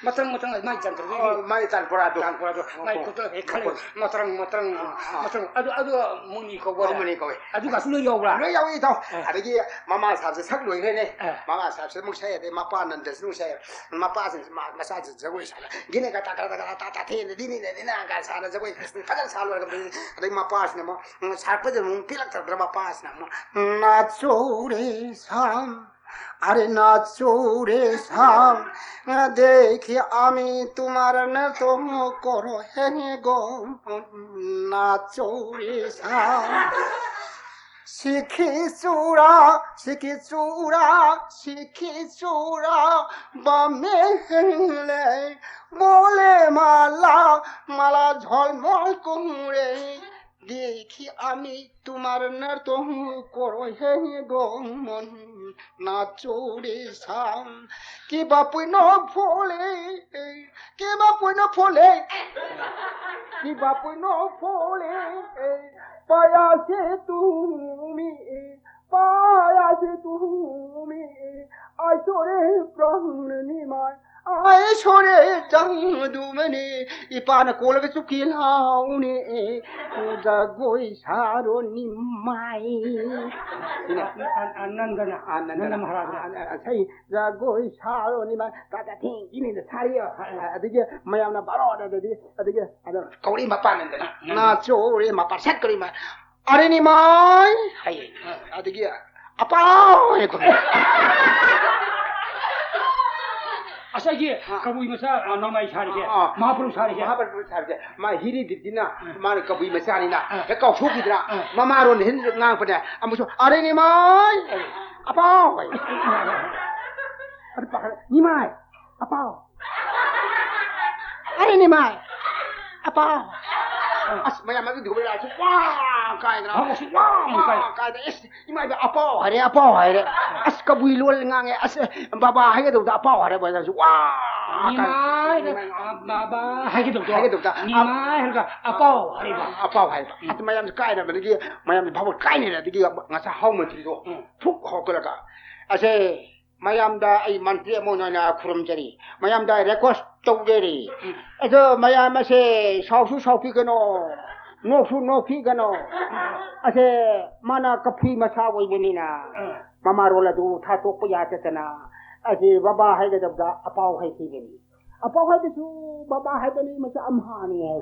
ꯃꯇ꯭ꯔꯪ ꯃꯇ꯭ꯔꯪ ꯃꯥꯏ ꯖꯟꯇ꯭ꯔꯗꯨꯒꯤ ꯑꯣ, ꯃꯥꯏ ꯇꯥꯟꯄꯨꯔꯥꯗꯣ꯫ ꯇꯥꯟꯄꯨꯔꯥꯗꯣ꯫ ꯃꯥꯏ ꯃꯈꯣꯟ꯫ ꯈꯨꯠꯇ ꯍꯦꯛ ꯈꯜꯂꯤ꯫ ꯃꯈꯣꯟ꯫ ꯃꯇ꯭ꯔꯪ ꯃꯇ꯭ꯔꯪ ꯑꯥ, ꯑꯥ꯫ ꯃꯇ꯭ꯔꯪ꯫ ꯑꯗꯨ, ꯑꯗꯨ ꯃꯨꯅꯤ ꯀꯧꯕ꯫ ꯑꯣ, ꯃꯨꯅꯤ ꯀꯧꯋꯦ꯫ ꯑꯗꯨꯒꯁꯨ ꯂꯣꯏ ꯌꯥꯎꯕ꯭ꯔꯥ? ꯂꯣꯏ ꯌꯥꯎꯏ, ꯏꯇꯥꯎ꯫ ꯑꯥ꯫ ꯑꯗꯒꯤ ꯃꯃꯥ ꯁꯥꯕꯁꯦ ꯁꯛ ꯂꯣꯏꯈ꯭ꯔꯦꯅꯦ꯫ ꯑꯥ꯫ ꯃꯃꯥ ꯁꯥꯕꯁꯦ ꯑꯃꯨꯛ ꯁꯛꯑꯦ, ꯑꯗꯩ ꯃꯄꯥ ꯅꯟꯗꯁꯨ ꯑꯃꯨꯛ ꯁꯛꯑꯦ꯫ ꯃꯄꯥꯁꯤꯡꯁꯦ ꯃꯥ-, ꯃꯆꯥꯁꯤꯡ ꯖꯒꯣꯏ ꯁꯥꯔ, ꯒꯤꯅꯦ ꯒꯇꯥ ꯒꯇꯥ ꯒꯇꯥ ꯇꯥ ꯇꯥ ꯊꯦꯅ ꯗꯤꯅꯤꯅ ꯗꯤꯅ ꯒ ꯁꯥꯔ ꯖꯒꯣꯏ ꯐꯖꯅ ꯁꯥ ꯂꯣꯏꯔꯒ, ꯑꯗꯩ ꯃꯄꯥꯁꯤꯅ ꯑꯃꯨꯛ, ꯎꯝ, ꯁꯥꯔꯛꯄꯗ ꯑꯃꯨꯛ ꯄꯦꯜꯂꯛꯇꯗ꯭ꯔꯥ ꯃꯄꯥꯁꯤꯅ ꯑꯃꯨꯛ, "ꯅꯥꯆꯧꯔꯦ ꯁꯝ, ꯑꯔꯦ ꯅꯥꯆꯧꯔꯦ ꯁꯝ, দেখি আমি তোমার নত করো হে গো, নাচৌরে সাম।" সিখি চূড়া, সিখি চূড়া, সিখি চূড়া, বামে হেলে, বলে মালা, মালা ঝলমল করে, দেখি আমি তোমার নত করো হে গো মন, নাচৌরে সাম। কি বাপুই ন ফলে, কি বাপুই ন ফলে, কি বাপুই ন ফলে, পায়াসে তুমি, পায়াসে তুমি, আসরে প্রাণ নিমায়, আসরে চাঁদমণি, ꯏꯄꯥꯅ ꯀꯣꯜꯂꯒ ꯆꯨꯞꯀꯦ ꯂꯥꯎꯅꯦ, ꯖꯒꯣꯏ ꯁꯥꯔꯣ ꯅꯤꯃꯥꯏ꯫ ꯁꯤꯅ ꯑ-, ꯑ-, ꯑ-, ꯅꯟꯗꯅ, ꯑ, ꯅꯟꯗꯅ꯫ ꯅꯟꯗ ꯃꯍꯥꯔꯥꯖꯅ꯫ ꯑ, ꯑ, ꯏꯁꯩ ꯖꯒꯣꯏ ꯁꯥꯔꯣ ꯅꯤꯃꯥꯏ꯫ ꯀꯥ ꯀꯥ ꯊꯦꯡ ꯊꯦꯡꯅ ꯁꯥꯔꯤ꯫ ꯑ, ꯑꯗꯒꯤ ꯃꯌꯥꯝꯅ ꯕꯥꯔꯣꯗ ꯑꯗꯒꯤ, ꯑꯗꯒꯤ ꯑꯗꯣ ꯀꯧꯔꯤ ꯃꯄꯥꯟ ꯅꯟꯗꯅ꯫ ꯅꯥꯆꯧꯔꯦ ꯃꯄꯥꯟ ꯁꯠ ꯀꯧꯔꯤ ꯃ-, "ꯑꯔꯦ ꯅꯤꯃꯥꯏ" ꯍꯥꯏꯌꯦ꯫ ꯑꯗꯒꯤ "ꯑꯄꯥꯎ" ꯍꯥꯏꯅ ꯈꯨꯝꯃꯦ꯫ ꯑꯁ, ꯑꯩꯒꯤ ꯑꯥ꯫ ꯀꯕꯨꯏ ꯃꯆꯥ, ꯑꯥ, ꯅꯣꯡꯃꯥꯏ ꯁꯥꯔꯤꯁꯦ, ꯑꯥ꯫ ꯃꯍꯥꯄꯨꯔꯨ ꯁꯥꯔꯤꯁꯦ꯫ ꯃꯍꯥꯄꯨꯔꯨ ꯁꯥꯔꯤꯁꯦ꯫ ꯃꯥ ꯍꯤꯔꯤ ꯗꯤꯞꯇꯤꯅ, ꯎꯝ꯫ ꯃꯥꯅ ꯀꯕꯨꯏ ꯃꯆꯥꯅꯤꯅ ꯑꯥ꯫ ꯍꯦꯛ ꯀꯥꯎꯊꯣꯛꯈꯤꯗꯅ ꯑꯥ꯫ ꯃꯃꯥꯔꯣꯟ ꯍꯤꯟ ꯉꯥꯡꯉꯛꯄꯅꯦ꯫ ꯑꯃꯨꯛꯁꯨ "ꯑꯔꯦ ꯅꯤꯃꯥꯏ" ꯍꯥꯏꯌꯦ꯫ "ꯑꯄꯥꯎ" ꯍꯥꯏꯌꯦ꯫ ꯑꯗꯨ ꯄꯥꯈꯠꯂꯦ꯫ "ꯅꯤꯃꯥꯏ꯫ ꯑꯄꯥꯎ꯫ ꯑꯔꯦ ꯅꯤꯃꯥꯏ꯫ ꯑꯄꯥꯎ"꯫ ꯑꯥ꯫ ꯑꯁ, ꯃꯌꯥꯝ ꯑꯗꯨ ꯗꯤꯒꯨꯝꯕ ꯂꯥꯛꯑꯁꯨ ꯋꯥ ꯀꯥꯏꯗꯅ꯫ ꯍꯧꯅꯁꯨ ꯋꯥ ꯀꯥꯏ꯫ ꯋꯥ ꯀꯥꯏꯗꯅ꯫ ꯏꯁ, ꯏꯃꯥ ꯏꯕꯦꯝ, "ꯑꯄꯥꯎ" ꯍꯥꯏꯔꯦ, "ꯑꯄꯥꯎ" ꯍꯥꯏꯔꯦ꯫ ꯑꯁ, ꯀꯕꯨꯏ ꯂꯣꯜ ꯉꯥꯡꯉꯦ꯫ ꯑꯁ, "ꯕꯥꯕꯥ" ꯍꯥꯏꯒꯗꯧꯗ "ꯑꯄꯥꯎ" ꯍꯥꯏꯔꯦ, ꯃꯣꯏꯅꯁꯨ ꯋꯥ ꯀꯥꯏ꯫ ꯅꯤꯃꯥꯏ, ꯑ, ꯕꯥꯕꯥ ꯍꯥꯏꯒꯗꯧꯗꯣ꯫ ꯍꯥꯏꯒꯗꯧꯗ꯫ ꯅꯤꯃꯥꯏ ꯍꯥꯏꯔꯒ "ꯑꯄꯥꯎ" ꯍꯥꯏꯔꯤꯕ꯫ "ꯑꯄꯥꯎ" ꯍꯥꯏꯕ꯫ ꯎꯝ꯫ ꯑꯗꯨ ꯃꯌꯥꯝꯁꯨ ꯀꯥꯏꯅꯕꯗꯒꯤ ꯃꯌꯥꯝꯁꯨ ꯚꯥꯕ ꯀꯥꯏꯅꯔꯦ꯫ ꯑꯗꯒꯤ ꯉꯁꯥꯏ ꯍꯥꯎ ꯃꯟꯇ꯭ꯔꯤꯗꯣ ꯎꯝ꯫ ꯐꯨꯛ ꯍꯧꯒꯠꯂꯒ, "ꯑꯁꯦ, ꯃꯌꯥꯝꯗ ꯑꯩ ꯃꯟꯇ꯭ꯔꯤ ꯑꯃ ꯑꯣꯏꯅ ꯈꯨꯔꯨꯝꯖꯔꯤ, ꯃꯌꯥꯝꯗ ꯔꯤꯀ꯭ꯋꯦꯁ ꯇꯧꯖꯔꯤ꯫ ꯑꯗꯣ ꯃꯌꯥꯝ ꯑꯁꯦ ꯁꯥꯎꯁꯨ ꯁꯥꯎꯕꯤꯒꯅꯣ, ꯅꯣꯛꯁꯨ ꯅꯣꯛꯄꯤꯒꯅꯣ꯫ ꯑꯁꯦ ꯃꯥꯅ ꯀꯐꯤ ꯃꯆꯥ ꯑꯣꯏꯕꯅꯤꯅ ꯃꯃꯥꯔꯣꯜ ꯑꯗꯨ ꯊꯥꯗꯣꯛꯄ ꯌꯥꯗꯗꯅ ꯑꯁꯤ ꯕꯕꯥ ꯍꯥꯏꯒꯗꯕꯗ ꯑꯄꯥꯎ ꯍꯥꯏꯈꯤꯕꯅꯤ꯫ ꯑꯄꯥꯎ ꯍꯥꯏꯕꯁꯨ ꯕꯕꯥ ꯍꯥꯏꯕꯅꯤ, ꯃꯆꯥ ꯑꯃ ꯍꯥꯅꯤ ꯍꯥꯏ꯫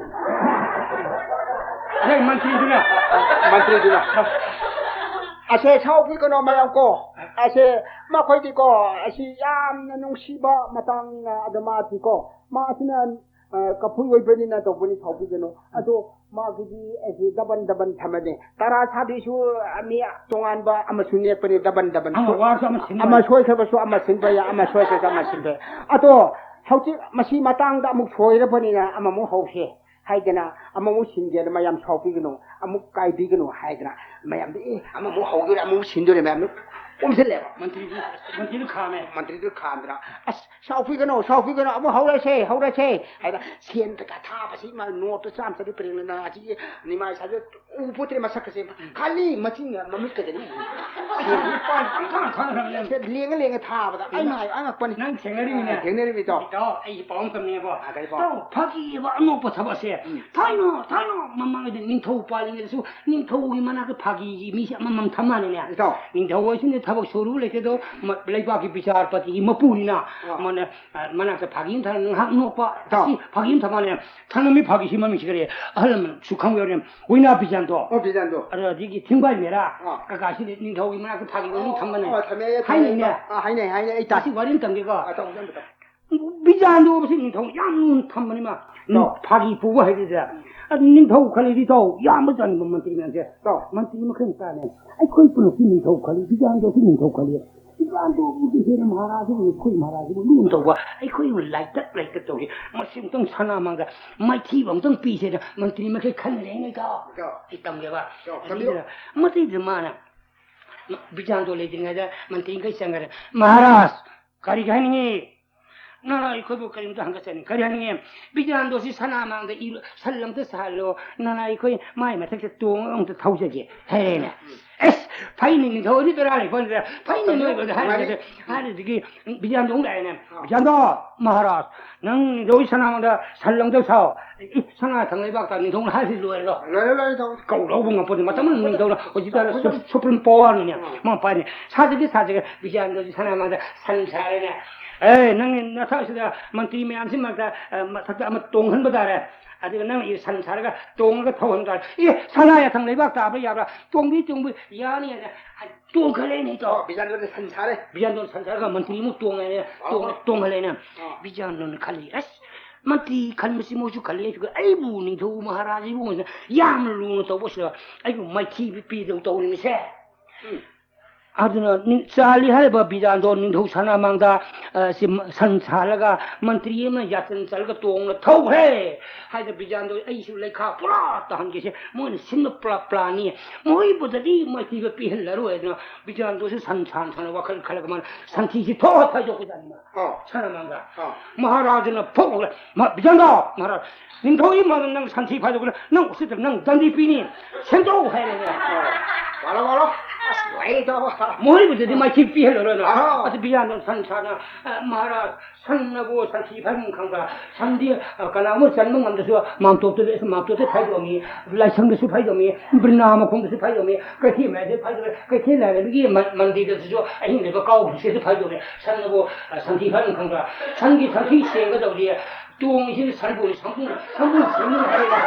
ꯑꯩ ꯃꯟꯇ꯭ꯔꯤꯗꯨꯅ꯫ ꯃꯟꯇ꯭ꯔꯤꯗꯨꯅ꯫ ꯑꯁꯦ ꯁꯥꯎꯕꯤꯒꯅꯣ ꯃꯌꯥꯝ ꯀꯣ꯫ ꯑꯁꯦ ꯃꯈꯣꯏꯗꯤꯀꯣ, ꯑꯁꯤ ꯌꯥꯝꯅ ꯅꯨꯡꯁꯤꯕ ꯃꯇꯥꯡꯅ ꯑꯗꯨ ꯃꯥꯗꯤꯀꯣ, ꯃꯥꯁꯤꯅ, ꯑ, ꯀꯐꯨ ꯑꯣꯏꯕꯅꯤꯅ ꯇꯧꯕꯅꯤ, ꯁꯥꯎꯕꯤꯒꯅꯨ꯫ ꯑꯗꯣ ꯃꯥꯒꯤꯗꯤ ꯑꯁꯤ ꯗꯕꯟ ꯗꯕꯟ ꯊꯝꯃꯅꯤ꯫ ꯇꯔꯥ ꯁꯥꯕꯤꯁꯨ ꯃꯤ ꯇꯣꯉꯥꯟꯕ ꯑꯃꯁꯨ ꯅꯦꯛꯄꯅꯤ, ꯗꯕꯟ ꯗꯕꯟ꯫ ꯑꯃ ꯋꯥꯔꯁꯨ ꯑꯃ ꯁꯤꯟꯕ꯫ ꯑꯃ ꯁꯣꯏꯈ꯭ꯔꯕꯁꯨ ꯑꯃ ꯁꯤꯟꯕ ꯌꯥꯏ, ꯑꯃ ꯁꯣꯏꯈ꯭ꯔꯁꯨ ꯑꯃ ꯁꯤꯟꯕ ꯌꯥꯏ꯫ ꯑꯗꯣ ꯍꯧꯖꯤꯛ ꯃꯁꯤ ꯃꯇꯥꯡꯗ ꯑꯃꯨꯛ ꯁꯣꯏꯔꯕꯅꯤꯅ ꯑꯃꯃꯨꯛ ꯍꯧꯁꯦ ꯍꯥꯏꯗꯅ, ꯑꯃꯃꯨꯛ ꯁꯤꯟꯒꯦꯅ ꯃꯌꯥꯝ ꯁꯥꯎꯕꯤꯒꯅꯨ, ꯑꯃꯨꯛ ꯀꯥꯏꯕꯤꯒꯅꯨ ꯍꯥꯏꯗꯅ ꯃꯌꯥꯝꯗꯤ, "ꯑꯦ, ꯑꯃꯃꯨꯛ ꯍꯧꯗꯣꯔꯦ, ꯑꯃꯃꯨꯛ ꯁꯤꯟꯗꯣꯔꯦ" ꯃꯌꯥꯝꯗꯨ ꯀꯣꯝꯁꯤꯜꯂꯦꯕ꯫ ꯃꯟꯇ꯭ꯔꯤꯗꯨ, ꯃꯟꯇ꯭ꯔꯤꯗꯨ ꯈꯥꯝꯃꯦ꯫ ꯃꯟꯇ꯭ꯔꯤꯗꯨ ꯈꯥꯝꯗꯅ, "ꯑꯁ, ꯁꯥꯎꯕꯤꯒꯅꯨ, ꯁꯥꯎꯕꯤꯒꯅꯨ, ꯑꯃꯨꯛ ꯍꯧꯔꯁꯦ, ꯍꯧꯔꯁꯦ" ꯍꯥꯏꯗꯅ ꯁꯦꯟ ꯀꯩꯀꯥ ꯊꯥꯕꯁꯤ ꯃꯥ ꯅꯣꯠꯇꯨ ꯆꯥꯝ ꯆꯠꯄꯤ ꯄꯔꯦꯡꯅ ꯑꯁꯤꯒꯤ ꯅꯤꯃꯥꯏ ꯁꯥꯖ ꯎ ꯄꯣꯠꯇ꯭ꯔꯦ ꯃꯁꯛꯀꯁꯦ꯫ ꯎꯝ꯫ ꯈꯥꯂꯤ ꯃꯆꯤꯟꯒ ꯃꯃꯤꯠꯀꯗꯅꯤ꯫ ꯑꯩ ꯄꯥꯎ ꯑꯝꯇ ꯈꯪꯗ꯭ꯔꯕꯅꯦ꯫ ꯁꯦ ꯂꯦꯡꯉ ꯂꯦꯡꯉ ꯊꯥꯕꯗ ꯑꯩ ꯃꯥ ꯑꯉꯛꯄꯅꯤ꯫ ꯅꯪ ꯊꯦꯡꯅꯔꯤꯃꯤꯅꯦ꯫ ꯑꯥ, ꯊꯦꯡꯅꯔꯤꯃꯤ ꯏꯇꯥꯎ꯫ ꯏꯇꯥꯎ, ꯑꯩ ꯄꯥꯎ ꯑꯃ ꯇꯝꯅꯤꯡꯉꯦꯀꯣ꯫ ꯑꯥ, ꯀꯔꯤ ꯄꯥꯎ? ꯏꯇꯥꯎ, ꯐꯥꯒꯤ ꯍꯥꯏꯕ ꯑꯅꯣꯛꯄ ꯊꯕꯛꯁꯦ꯫ ꯎꯝ꯫ ꯊꯥꯏꯅ, ꯊꯥꯏꯅ ꯃꯃꯥꯡꯉꯩꯗ ꯅꯤꯡꯊꯧ ꯄꯥꯜꯂꯤꯉꯩꯗꯁꯨ ꯅꯤꯡꯊꯧꯒꯤ ꯃꯅꯥꯛꯇ ꯐꯥꯒꯤꯒꯤ ꯃꯤꯁꯦ ꯑꯃꯃꯝ ꯊꯝ ꯃꯥꯜꯂꯤꯅꯦ꯫ ꯏꯇꯥꯎ꯫ ꯅꯤꯡꯊꯧ ꯍꯥꯏꯁꯤꯅ ꯊꯕꯛ ꯁꯨꯔꯨ ꯂꯩꯇꯦꯗꯣ, ꯃ-, ꯂꯩꯕꯥꯛꯀꯤ ꯕꯤꯆꯥꯔꯄꯇꯤꯒꯤ ꯃꯄꯨꯅꯤꯅ꯫ ꯑꯥ꯫ ꯃꯥꯅ, ꯑ, ꯃꯅꯥꯛꯇ ꯐꯥꯒꯤ ꯑꯃ ꯊꯝ, ꯉꯥꯏꯍꯥꯛ ꯅꯣꯛꯄ꯫ ꯏꯇꯥꯎ꯫ ꯑꯁꯤ ꯐꯥꯒꯤ ꯑꯃ ꯊꯝ ꯃꯥꯜꯂꯤꯅꯦ꯫ ꯊꯥꯡꯉꯝꯃꯤ ꯐꯥꯒꯤꯁꯤ ꯃꯃꯤꯡꯁꯤ ꯀꯔꯤ? ꯑꯍꯜ ꯂꯃꯟꯁꯨ ꯈꯪꯕ ꯌꯥꯎꯔꯦ꯫ ꯋꯤꯅꯥ ꯕꯤꯖꯥꯟꯗꯣ꯫ ꯑꯣ, ꯕꯤꯖꯥꯟꯗꯣ꯫ ꯑꯗꯨ ꯑꯗꯒꯤ ꯊꯤꯡꯕꯥꯏ ꯃꯦꯔꯥ꯫ ꯑꯥ꯫ ꯀꯀꯥꯁꯤꯗꯤ ꯅꯤꯡꯊꯧꯒꯤ ꯃꯅꯥꯛꯇ ꯐꯥꯒꯤ ꯑꯣꯏꯅ ꯊꯝꯕꯅꯦ꯫ ꯑꯣ, ꯊꯝꯃꯦ, ꯊꯝꯃꯦ, ꯍꯥꯏꯅꯩꯅꯦ꯫ ꯑꯥ, ꯍꯥꯏꯅꯩ, ꯍꯥꯏꯅꯩ, ꯑꯩ ꯇꯥꯏ꯫ ꯑꯁꯤ ꯋꯥꯔꯤ ꯑꯃ ꯇꯝꯒꯦꯀꯣ꯫ ꯑꯥ, ꯇꯝꯃꯨ, ꯇꯝꯃꯨ, ꯇꯝꯃꯨ꯫ ꯕꯤꯖꯥꯟꯗꯣ ꯍꯥꯏꯕꯁꯤ ꯅꯤꯡꯊꯧ ꯌꯥꯝ ꯂꯨꯅ ꯊꯝꯕꯅꯤ ꯃꯥ꯫ ꯇꯥꯎ꯫ ꯐꯥꯒꯤ ꯄꯨꯕ ꯍꯩꯔꯤꯁꯦ꯫ ꯑꯗꯨ ꯅꯤꯡꯊꯧ ꯈꯜꯂꯤꯗꯤ ꯇꯥꯎ, ꯌꯥꯝꯕ ꯖꯥꯠꯅꯤꯕ ꯃꯟꯇ꯭ꯔꯤ ꯃꯌꯥꯝꯁꯦ꯫ ꯇꯥꯎ꯫ ꯃꯟꯇ꯭ꯔꯤ ꯃꯈꯩꯅ ꯇꯥꯅꯦ꯫ ꯑꯩꯈꯣꯏ ꯄꯨꯂꯞꯀꯤ ꯅꯤꯡꯊꯧ ꯈꯜꯂꯤ, ꯕꯤꯖꯥꯟꯗꯣꯁꯨ ꯅꯤꯡꯊꯧ ꯈꯜꯂꯤ꯫ ꯕꯤꯖꯥꯟꯗꯣꯕꯨꯗꯤ ꯍꯦꯟꯅ ꯃꯍꯥꯔꯥꯖꯕꯨ, ꯑꯩꯈꯣꯏ ꯃꯍꯥꯔꯥꯖꯕꯨ ꯂꯨꯅ ꯇꯧꯕ, ꯑꯩꯈꯣꯏꯕꯨ ꯂꯥꯏꯇꯛ ꯂꯥꯏꯇꯛ ꯇꯧꯁꯤ꯫ ꯃꯁꯤ ꯑꯃꯨꯛꯇꯪ ꯁꯅꯥ ꯃꯥꯡꯗ ꯃꯥꯏꯊꯤꯕ ꯑꯃꯨꯛꯇꯪ ꯄꯤꯁꯦꯅ ꯃꯟꯇ꯭ꯔꯤ ꯃꯈꯩ ꯈꯟꯅꯔꯦ ꯇꯥꯎ꯫ ꯇꯥꯎ꯫ ꯑꯩ ꯇꯝꯒꯦꯕ꯫ ꯇꯥꯎ, ꯇꯝꯕꯤꯌꯨ꯫ ꯑꯗꯨꯗ ꯃꯁꯤꯗ ꯃꯥꯅ ꯕꯤꯖꯥꯟꯗꯣ ꯂꯩꯇ꯭ꯔꯤꯉꯩꯗ ꯃꯟꯇ꯭ꯔꯤ ꯃꯈꯩ ꯆꯪꯈꯔꯦ꯫ "ꯃꯍꯥꯔꯥꯖ, ꯀꯔꯤ ꯍꯥꯏꯅꯤꯡꯉꯤ? ꯅꯅꯥꯏ ꯑꯩꯈꯣꯏꯕꯨ ꯀꯔꯤꯝꯇ ꯍꯪꯒꯠꯆꯅꯤ꯫ ꯀꯔꯤ ꯍꯥꯏꯅꯤꯡꯉꯤ? ꯕꯤꯖꯥꯟꯗꯣꯁꯤ ꯁꯅꯥ ꯃꯥꯡꯗ ꯏꯔꯣ-, ꯁꯟ ꯑꯝꯇ ꯁꯥꯍꯜꯂꯣ, ꯅꯅꯥꯏ ꯑꯩꯈꯣꯏ ꯃꯥꯏ ꯃꯊꯛꯇ ꯇꯣꯡꯉꯒ ꯑꯃꯨꯛꯇ ꯊꯧꯖꯒꯦ ꯍꯥꯏꯔꯦꯅꯦ꯫ ꯑꯁ, ꯐꯩꯅꯦ, ꯅꯤꯡꯊꯧꯗꯤ ꯕꯦꯔꯥ ꯂꯩ ꯄꯣꯠꯅꯤꯗ꯫ ꯐꯩꯅꯦ, ꯅꯣꯏ ꯑꯗꯨ ꯍꯥꯏꯔꯒꯗꯤ, ꯍꯥꯏꯔꯗꯒꯤ ꯕꯤꯖꯥꯟꯗꯣ ꯑꯃꯨꯛ ꯂꯥꯛꯑꯦꯅꯦ꯫ ꯑꯥ꯫ "ꯕꯤꯖꯥꯟꯗꯣ ꯃꯍꯥꯔꯥꯖ, ꯅꯪ ꯅꯤꯡꯊꯧꯒꯤ ꯁꯅꯥ ꯃꯥꯡꯗ ꯁꯟ ꯑꯝꯇ ꯁꯥꯎ"꯫ ꯏ, ꯁꯅꯥ ꯊꯪ ꯂꯩꯕꯥꯛꯇ ꯅꯤꯡꯊꯧꯅ ꯍꯥꯏꯔꯗꯤ ꯂꯣꯏꯔꯦ꯫ ꯂꯣꯏꯔꯦ, ꯂꯣꯏꯔꯦ, ꯇꯧ꯫ ꯀꯧꯔꯧꯕ ꯉꯝꯄꯣꯠꯇꯦ꯫ ꯃꯇꯝ ꯑꯃꯗ ꯅꯤꯡꯊꯧꯅ, ꯍꯧꯖꯤꯛꯇ ꯑꯩꯈꯣꯏ ꯁꯨꯞ-, ꯁꯨꯄ꯭ꯔꯤꯝ ꯄꯋꯥꯔꯅꯤꯅꯦ꯫ ꯑꯥ꯫ ꯃꯥ ꯄꯥꯏꯅꯤ꯫ ꯁꯥꯖꯒꯦ, ꯁꯥꯖꯒꯦ꯫ ꯕꯤꯖꯥꯟꯗꯣꯁꯤ ꯁꯅꯥ ꯃꯥꯡꯗ ꯁꯟ ꯁꯥꯔꯦꯅꯦ꯫ "ꯑꯦ, ꯅꯪꯒꯤ ꯅꯊꯛꯁꯤꯗ ꯃꯟꯇ꯭ꯔꯤ ꯃꯌꯥꯝꯁꯤ ꯃꯔꯛꯇ, ꯑ, ꯃꯊꯛꯇ ꯑꯃ ꯇꯣꯡꯍꯟꯕ ꯇꯥꯔꯦ꯫ ꯑꯗꯨꯒ ꯅꯪ ꯑꯩ ꯁꯟ ꯁꯥꯔꯒ ꯇꯣꯡꯉꯒ ꯊꯧꯍꯟꯕ ꯇꯥꯔꯦ"꯫ "ꯑꯦ, ꯁꯅꯥ ꯌꯥꯊꯪ ꯂꯩꯕꯥꯛ ꯇꯥꯕ ꯌꯥꯕ꯭ꯔꯥ? ꯇꯣꯡꯕꯤ, ꯇꯣꯡꯕꯤ ꯌꯥꯅꯤ" ꯍꯥꯏꯅ ꯇꯣꯡꯈꯠꯂꯦꯅꯦ, ꯏꯇꯥꯎ꯫ ꯑꯣ, ꯕꯤꯖꯥꯟꯗꯣꯅ ꯁꯟ ꯁꯥꯔꯦ꯫ ꯕꯤꯖꯥꯟꯗꯣꯅ ꯁꯟ ꯁꯥꯔꯒ ꯃꯟꯇ꯭ꯔꯤ ꯑꯃꯨꯛ ꯇꯣꯡꯉꯦꯅꯦ, ꯑꯣ꯫ ꯇꯣꯡ-, ꯇꯣꯡꯍꯜꯂꯦꯅꯦ꯫ ꯑꯣ꯫ ꯕꯤꯖꯥꯟꯗꯣꯅ ꯈꯜꯂꯤ, "ꯑꯁ, ꯃꯟꯇ꯭ꯔꯤ ꯈꯟꯕꯁꯤ ꯃꯣꯏꯁꯨ ꯈꯜꯂꯤ, ꯑꯩꯁꯨ, ꯑꯩꯕꯨ ꯅꯤꯡꯊꯧ ꯃꯍꯥꯔꯥꯖꯥ ꯏꯕꯨꯡꯉꯣꯁꯤꯅ ꯌꯥꯝꯅ ꯂꯨꯅ ꯇꯧꯕꯁꯤꯗ ꯑꯩꯕꯨ ꯃꯥꯏꯊꯤꯕ ꯄꯤꯗꯧ ꯇꯧꯔꯤꯃꯤꯁꯦ"꯫ ꯎꯝ꯫ ꯑꯗꯨꯅ ꯅꯤꯡ-, ꯆꯥꯂꯤ ꯍꯥꯏꯔꯤꯕ ꯕꯤꯖꯥꯟꯗꯣ ꯅꯤꯡꯊꯧ ꯁꯅꯥ ꯃꯥꯡꯗ, ꯑ, ꯁꯤ ꯃ-, ꯁꯟ ꯁꯥꯍꯜꯂꯒ ꯃꯟꯇ꯭ꯔꯤ ꯑꯃꯅ ꯌꯥꯆꯟ ꯆꯠꯂꯒ ꯇꯣꯡꯅ ꯊꯧꯈ꯭ꯔꯦ ꯍꯥꯏꯗꯅ ꯕꯤꯖꯥꯟꯗꯣ ꯑꯩꯁꯨ ꯂꯩꯈꯥ ꯄꯨꯔꯥ ꯇꯥꯍꯟꯒꯦꯁꯦ ꯃꯣꯏꯅ ꯁꯤꯟꯕ ꯄ꯭ꯂꯥ-, ꯄ꯭ꯂꯥꯟꯅꯤ꯫ ꯃꯣꯏꯕꯨꯗꯗꯤ ꯃꯥꯏꯊꯤꯕ ꯄꯤꯍꯜꯂꯔꯣꯏ ꯍꯥꯏꯗꯅ ꯕꯤꯖꯥꯟꯗꯣꯁꯨ ꯁꯟ ꯁꯥꯟ ꯁꯥꯟꯅ ꯋꯥꯈꯜ ꯈꯜꯂꯒ ꯃꯥꯅ ꯁꯟꯊꯤꯁꯤ ꯊꯣꯛꯑ ꯐꯥꯏꯗꯣꯛꯄꯖꯥꯠꯅꯤ ꯃꯥ꯫ ꯑꯥ꯫ ꯁꯅꯥ ꯃꯥꯡꯗ꯫ ꯑꯥ꯫ ꯃꯍꯥꯔꯥꯖꯅ ꯐꯨꯛ ꯂꯥꯎꯔꯦ, "ꯃ-, ꯕꯤꯖꯥꯟꯗꯣ ꯃꯍꯥꯔꯥꯖ, ꯅꯤꯡꯊꯧꯒꯤ ꯃꯥꯡꯗ ꯅꯪ ꯁꯟꯊꯤ ꯐꯥꯏꯗꯣꯛꯄꯗ ꯅꯪ ꯎꯁꯤꯠꯇ ꯅꯪ ꯗꯟꯗꯤ ꯄꯤꯅꯤ꯫ ꯁꯦꯝꯗꯣꯛꯎ" ꯍꯥꯏꯔꯦꯅꯦ꯫ ꯋꯥꯂꯣ, ꯋꯥꯂꯣ꯫ ꯑꯁ, ꯂꯣꯏꯔꯦ, ꯏꯇꯥꯎ꯫ ꯃꯣꯏꯕꯨꯗꯗꯤ ꯃꯥꯏꯊꯤꯕ ꯄꯤꯍꯜꯂꯔꯣꯏꯅ꯫ ꯑꯥ꯫ ꯑꯗꯨ ꯕꯤꯖꯥꯟꯗꯣ ꯁꯟ ꯁꯥꯟꯅ, ꯑ, ꯃꯍꯥꯔꯥꯖ, ꯁꯟꯅꯕꯨ ꯁꯟꯊꯤ ꯐꯥꯏꯐꯝ ꯈꯪꯕ꯭ꯔꯥ? ꯁꯟꯗꯤ, ꯑ, ꯀꯅꯥꯒꯨꯝꯕ ꯆꯟꯕ ꯉꯝꯗ꯭ꯔꯁꯨ ꯃꯥꯝꯇꯣꯞꯇ, ꯃꯥꯝꯇꯣꯞꯇ ꯐꯥꯏꯗꯣꯛꯑꯝꯃꯤ, ꯂꯥꯏꯁꯪꯗꯁꯨ ꯐꯥꯏꯗꯣꯛꯑꯝꯃꯤ, ꯕ꯭ꯔꯤꯅꯥ ꯃꯈꯣꯡꯗꯁꯨ ꯐꯥꯏꯗꯣꯛꯑꯝꯃꯤ, ꯀꯩꯊꯦꯜ ꯃꯌꯥꯏꯗꯁꯨ ꯐꯥꯏꯗꯣꯛꯑꯝꯃꯤ, ꯀꯩꯊꯦꯜ ꯂꯥꯏꯔꯦꯝꯕꯤꯒꯤ ꯃ-, ꯃꯟꯗꯤꯔꯗꯁꯨ ꯑꯍꯤꯡ ꯂꯦꯛꯄ ꯀꯥꯎꯕꯁꯨ ꯐꯥꯏꯗꯣꯛꯑꯝꯃꯤ꯫ ꯁꯟꯅꯕꯨ, ꯑ, ꯁꯟꯊꯤ ꯐꯥꯏꯐꯝ ꯈꯪꯕ꯭ꯔꯥ? ꯁꯟꯒꯤ ꯁꯟꯊꯤ ꯁꯦꯡꯒꯗꯧꯔꯤ, ꯇꯣꯡꯉꯤꯁꯤ ꯁꯟꯕꯨ, ꯁꯟꯕꯨ, ꯁꯟꯕꯨ ꯁꯦꯡꯗꯧꯅꯤ ꯍꯥꯏꯔꯦ꯫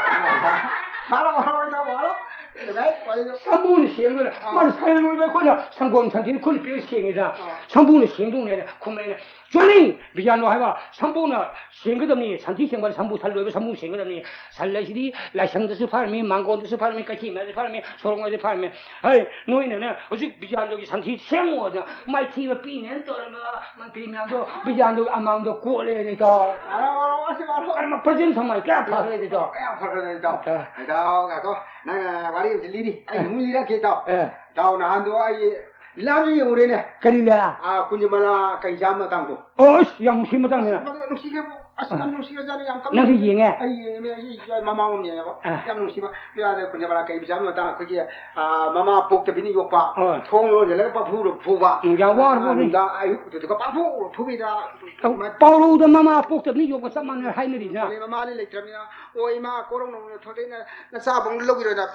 ꯍꯥꯏꯔꯣ, ꯍꯥꯏꯔꯣ, ꯏꯇꯥꯎ, ꯍꯥꯏꯔꯣ꯫ ꯀꯩꯗꯧꯉꯩ ꯋꯥꯔꯤꯅꯣ? ꯁꯟꯕꯨꯅ ꯁꯦꯡꯗꯣꯏꯅꯦ꯫ ꯑꯥ꯫ ꯃꯥꯅ ꯁꯟ ꯂꯣꯏꯕ ꯑꯩꯈꯣꯏꯅ ꯁꯪꯒꯣꯝ ꯁꯟꯊꯤꯗ ꯈꯨꯠꯅ ꯄꯤꯔꯒ ꯁꯦꯡꯉꯤꯗ꯫ ꯑꯥ꯫ ꯁꯟꯕꯨꯅ ꯁꯦꯡꯗꯧꯅꯦꯅ ꯈꯨꯝꯃꯛꯑꯦꯅꯦ꯫ ꯆꯨꯝꯃꯤ! ꯕꯤꯖꯥꯟꯗꯣ ꯍꯥꯏꯕ ꯁꯟꯕꯨꯅ ꯁꯦꯡꯒꯗꯕꯅꯤ꯫ ꯁꯟꯊꯤ ꯁꯦꯡꯕ ꯁꯟꯕꯨ, ꯁꯟ ꯂꯣꯏꯕ ꯁꯟꯕꯨ ꯁꯦꯡꯒꯗꯕꯅꯤ꯫ ꯁꯟ ꯍꯥꯏꯁꯤꯗꯤ ꯂꯥꯏꯁꯪꯗꯁꯨ ꯐꯔꯝꯃꯤ, ꯃꯥꯡꯒꯣꯟꯗꯁꯨ ꯐꯔꯝꯃꯤ, ꯀꯩꯊꯦꯜ ꯃꯌꯥꯗꯁꯨ ꯐꯔꯝꯃꯤ, ꯁꯣꯔꯣꯛ ꯃꯌꯥꯗꯁꯨ ꯐꯔꯝꯃꯤ꯫ ꯍꯩ, ꯅꯣꯏꯅꯅꯦ ꯍꯧꯖꯤꯛ ꯕꯤꯖꯥꯟꯗꯣꯒꯤ ꯁꯟꯊꯤ ꯁꯦꯡꯉꯣꯗꯅ ꯃꯥꯏꯊꯤꯕ ꯄꯤꯅꯦꯅ ꯇꯧꯔꯝꯃꯤꯕ ꯃꯟꯇ꯭ꯔꯤ ꯃꯌꯥꯝꯗꯣ ꯕꯤꯖꯥꯟꯗꯣꯒꯤ ꯑꯃꯥꯡꯗꯣ ꯀꯣꯠꯂꯦꯅꯦ, ꯏꯇꯥꯎ꯫ ꯋꯥꯔꯣ, ꯋꯥꯔꯣ, ꯋꯥꯁꯤ ꯋꯥꯔꯣ꯫ ꯀꯔꯝꯕ ꯄ꯭ꯔꯖꯦꯟ ꯊꯝꯃꯥꯏ ꯀꯌꯥ ꯐꯈ꯭ꯔꯦ, ꯏꯇꯥꯎ? ꯀꯌꯥ ꯐꯈ꯭ꯔꯦ, ꯏꯇꯥꯎ? ꯑ꯫ ꯏꯇꯥꯎ, ꯉꯥꯏꯈꯣ꯫ ꯅꯪ, ꯑ, ꯋꯥꯔꯤ ꯑꯃꯁꯨ ꯂꯤꯔꯤ꯫ ꯑꯩ ꯑ꯫ ꯑꯃꯨꯛ ꯂꯤꯔꯛꯀꯦ, ꯏꯇꯥꯎ꯫ ꯑ꯫ ꯏꯇꯥꯎ, ꯅꯍꯥꯟꯗꯣ ꯑꯩ ꯂꯤꯂꯥꯁꯨ ꯌꯦꯡꯉꯨꯔꯦꯅꯦ꯫ ꯀꯔꯤ ꯂꯤꯂꯥ? ꯑꯥ, ꯀꯨꯟꯖꯃꯂꯥ ꯀꯩꯖꯥꯝ ꯃꯇꯥꯡꯗꯣ꯫ ꯑꯣ, ꯑꯁ, ꯌꯥꯝ ꯅꯨꯡꯁꯤ ꯃꯇꯥꯡꯅꯤꯅ꯫ ꯃꯗꯨ ꯅꯨꯡꯁꯤꯈ꯭ꯔꯦꯕꯨ꯫ ꯑꯁ, ꯌꯥꯝ ꯑꯥ꯫ ꯅꯨꯡꯁꯤꯈ꯭ꯔꯖꯥꯠꯅꯤ, ꯌꯥꯝ ꯀꯞꯅꯤꯡ-, ꯅꯪꯁꯨ ꯌꯦꯡꯉꯦ? ꯑꯩ ꯌꯦꯡꯉꯦ, ꯑꯩ ꯃꯃꯥꯡꯂꯣꯝ ꯌꯦꯡꯉꯦꯕ꯫ ꯑꯥ꯫ ꯌꯥꯝ ꯅꯨꯡꯁꯤꯕ ꯂꯤꯂꯥꯗ ꯀꯨꯟꯖꯃꯂꯥ ꯀꯩꯖꯥꯝ ꯃꯇꯥꯡ ꯑꯩꯈꯣꯏꯒꯤ, ꯑꯥ, ꯃꯃꯥ ꯄꯣꯛꯇꯕꯤꯅ ꯌꯣꯛꯄ, ꯑꯥ꯫ ꯊꯣꯡ ꯂꯣꯟꯁꯤꯜꯂꯒ ꯄꯥꯐꯨꯗ ꯐꯨꯕ꯫ ꯎꯝ, ꯌꯥꯝ ꯋꯥꯔꯕ ꯑꯥ, ꯋꯥꯔꯤ꯫ ꯅꯨꯡꯗꯥꯡ ꯑꯌꯨꯛꯇꯨꯗꯒ ꯄꯥꯐꯨꯗ ꯐꯨꯕꯤꯗ꯫ ꯄꯥꯎꯔꯧꯗ ꯃꯃꯥ ꯄꯣꯛꯇꯕꯅ ꯌꯣꯛꯄ ꯆꯞ ꯃꯥꯟꯅꯩ ꯍꯥꯏꯅꯔꯤꯅ꯫ ꯃꯃꯥꯅꯤ ꯂꯩꯇ꯭ꯔꯕꯅꯤꯅ, "ꯑꯣ ꯏꯃꯥ, ꯀꯣꯔꯧꯅꯧꯅ ꯊꯣꯛꯂꯛꯏꯅ ꯅꯆꯥꯕꯨꯡ ꯂꯧꯈꯤꯔꯣꯏꯅ",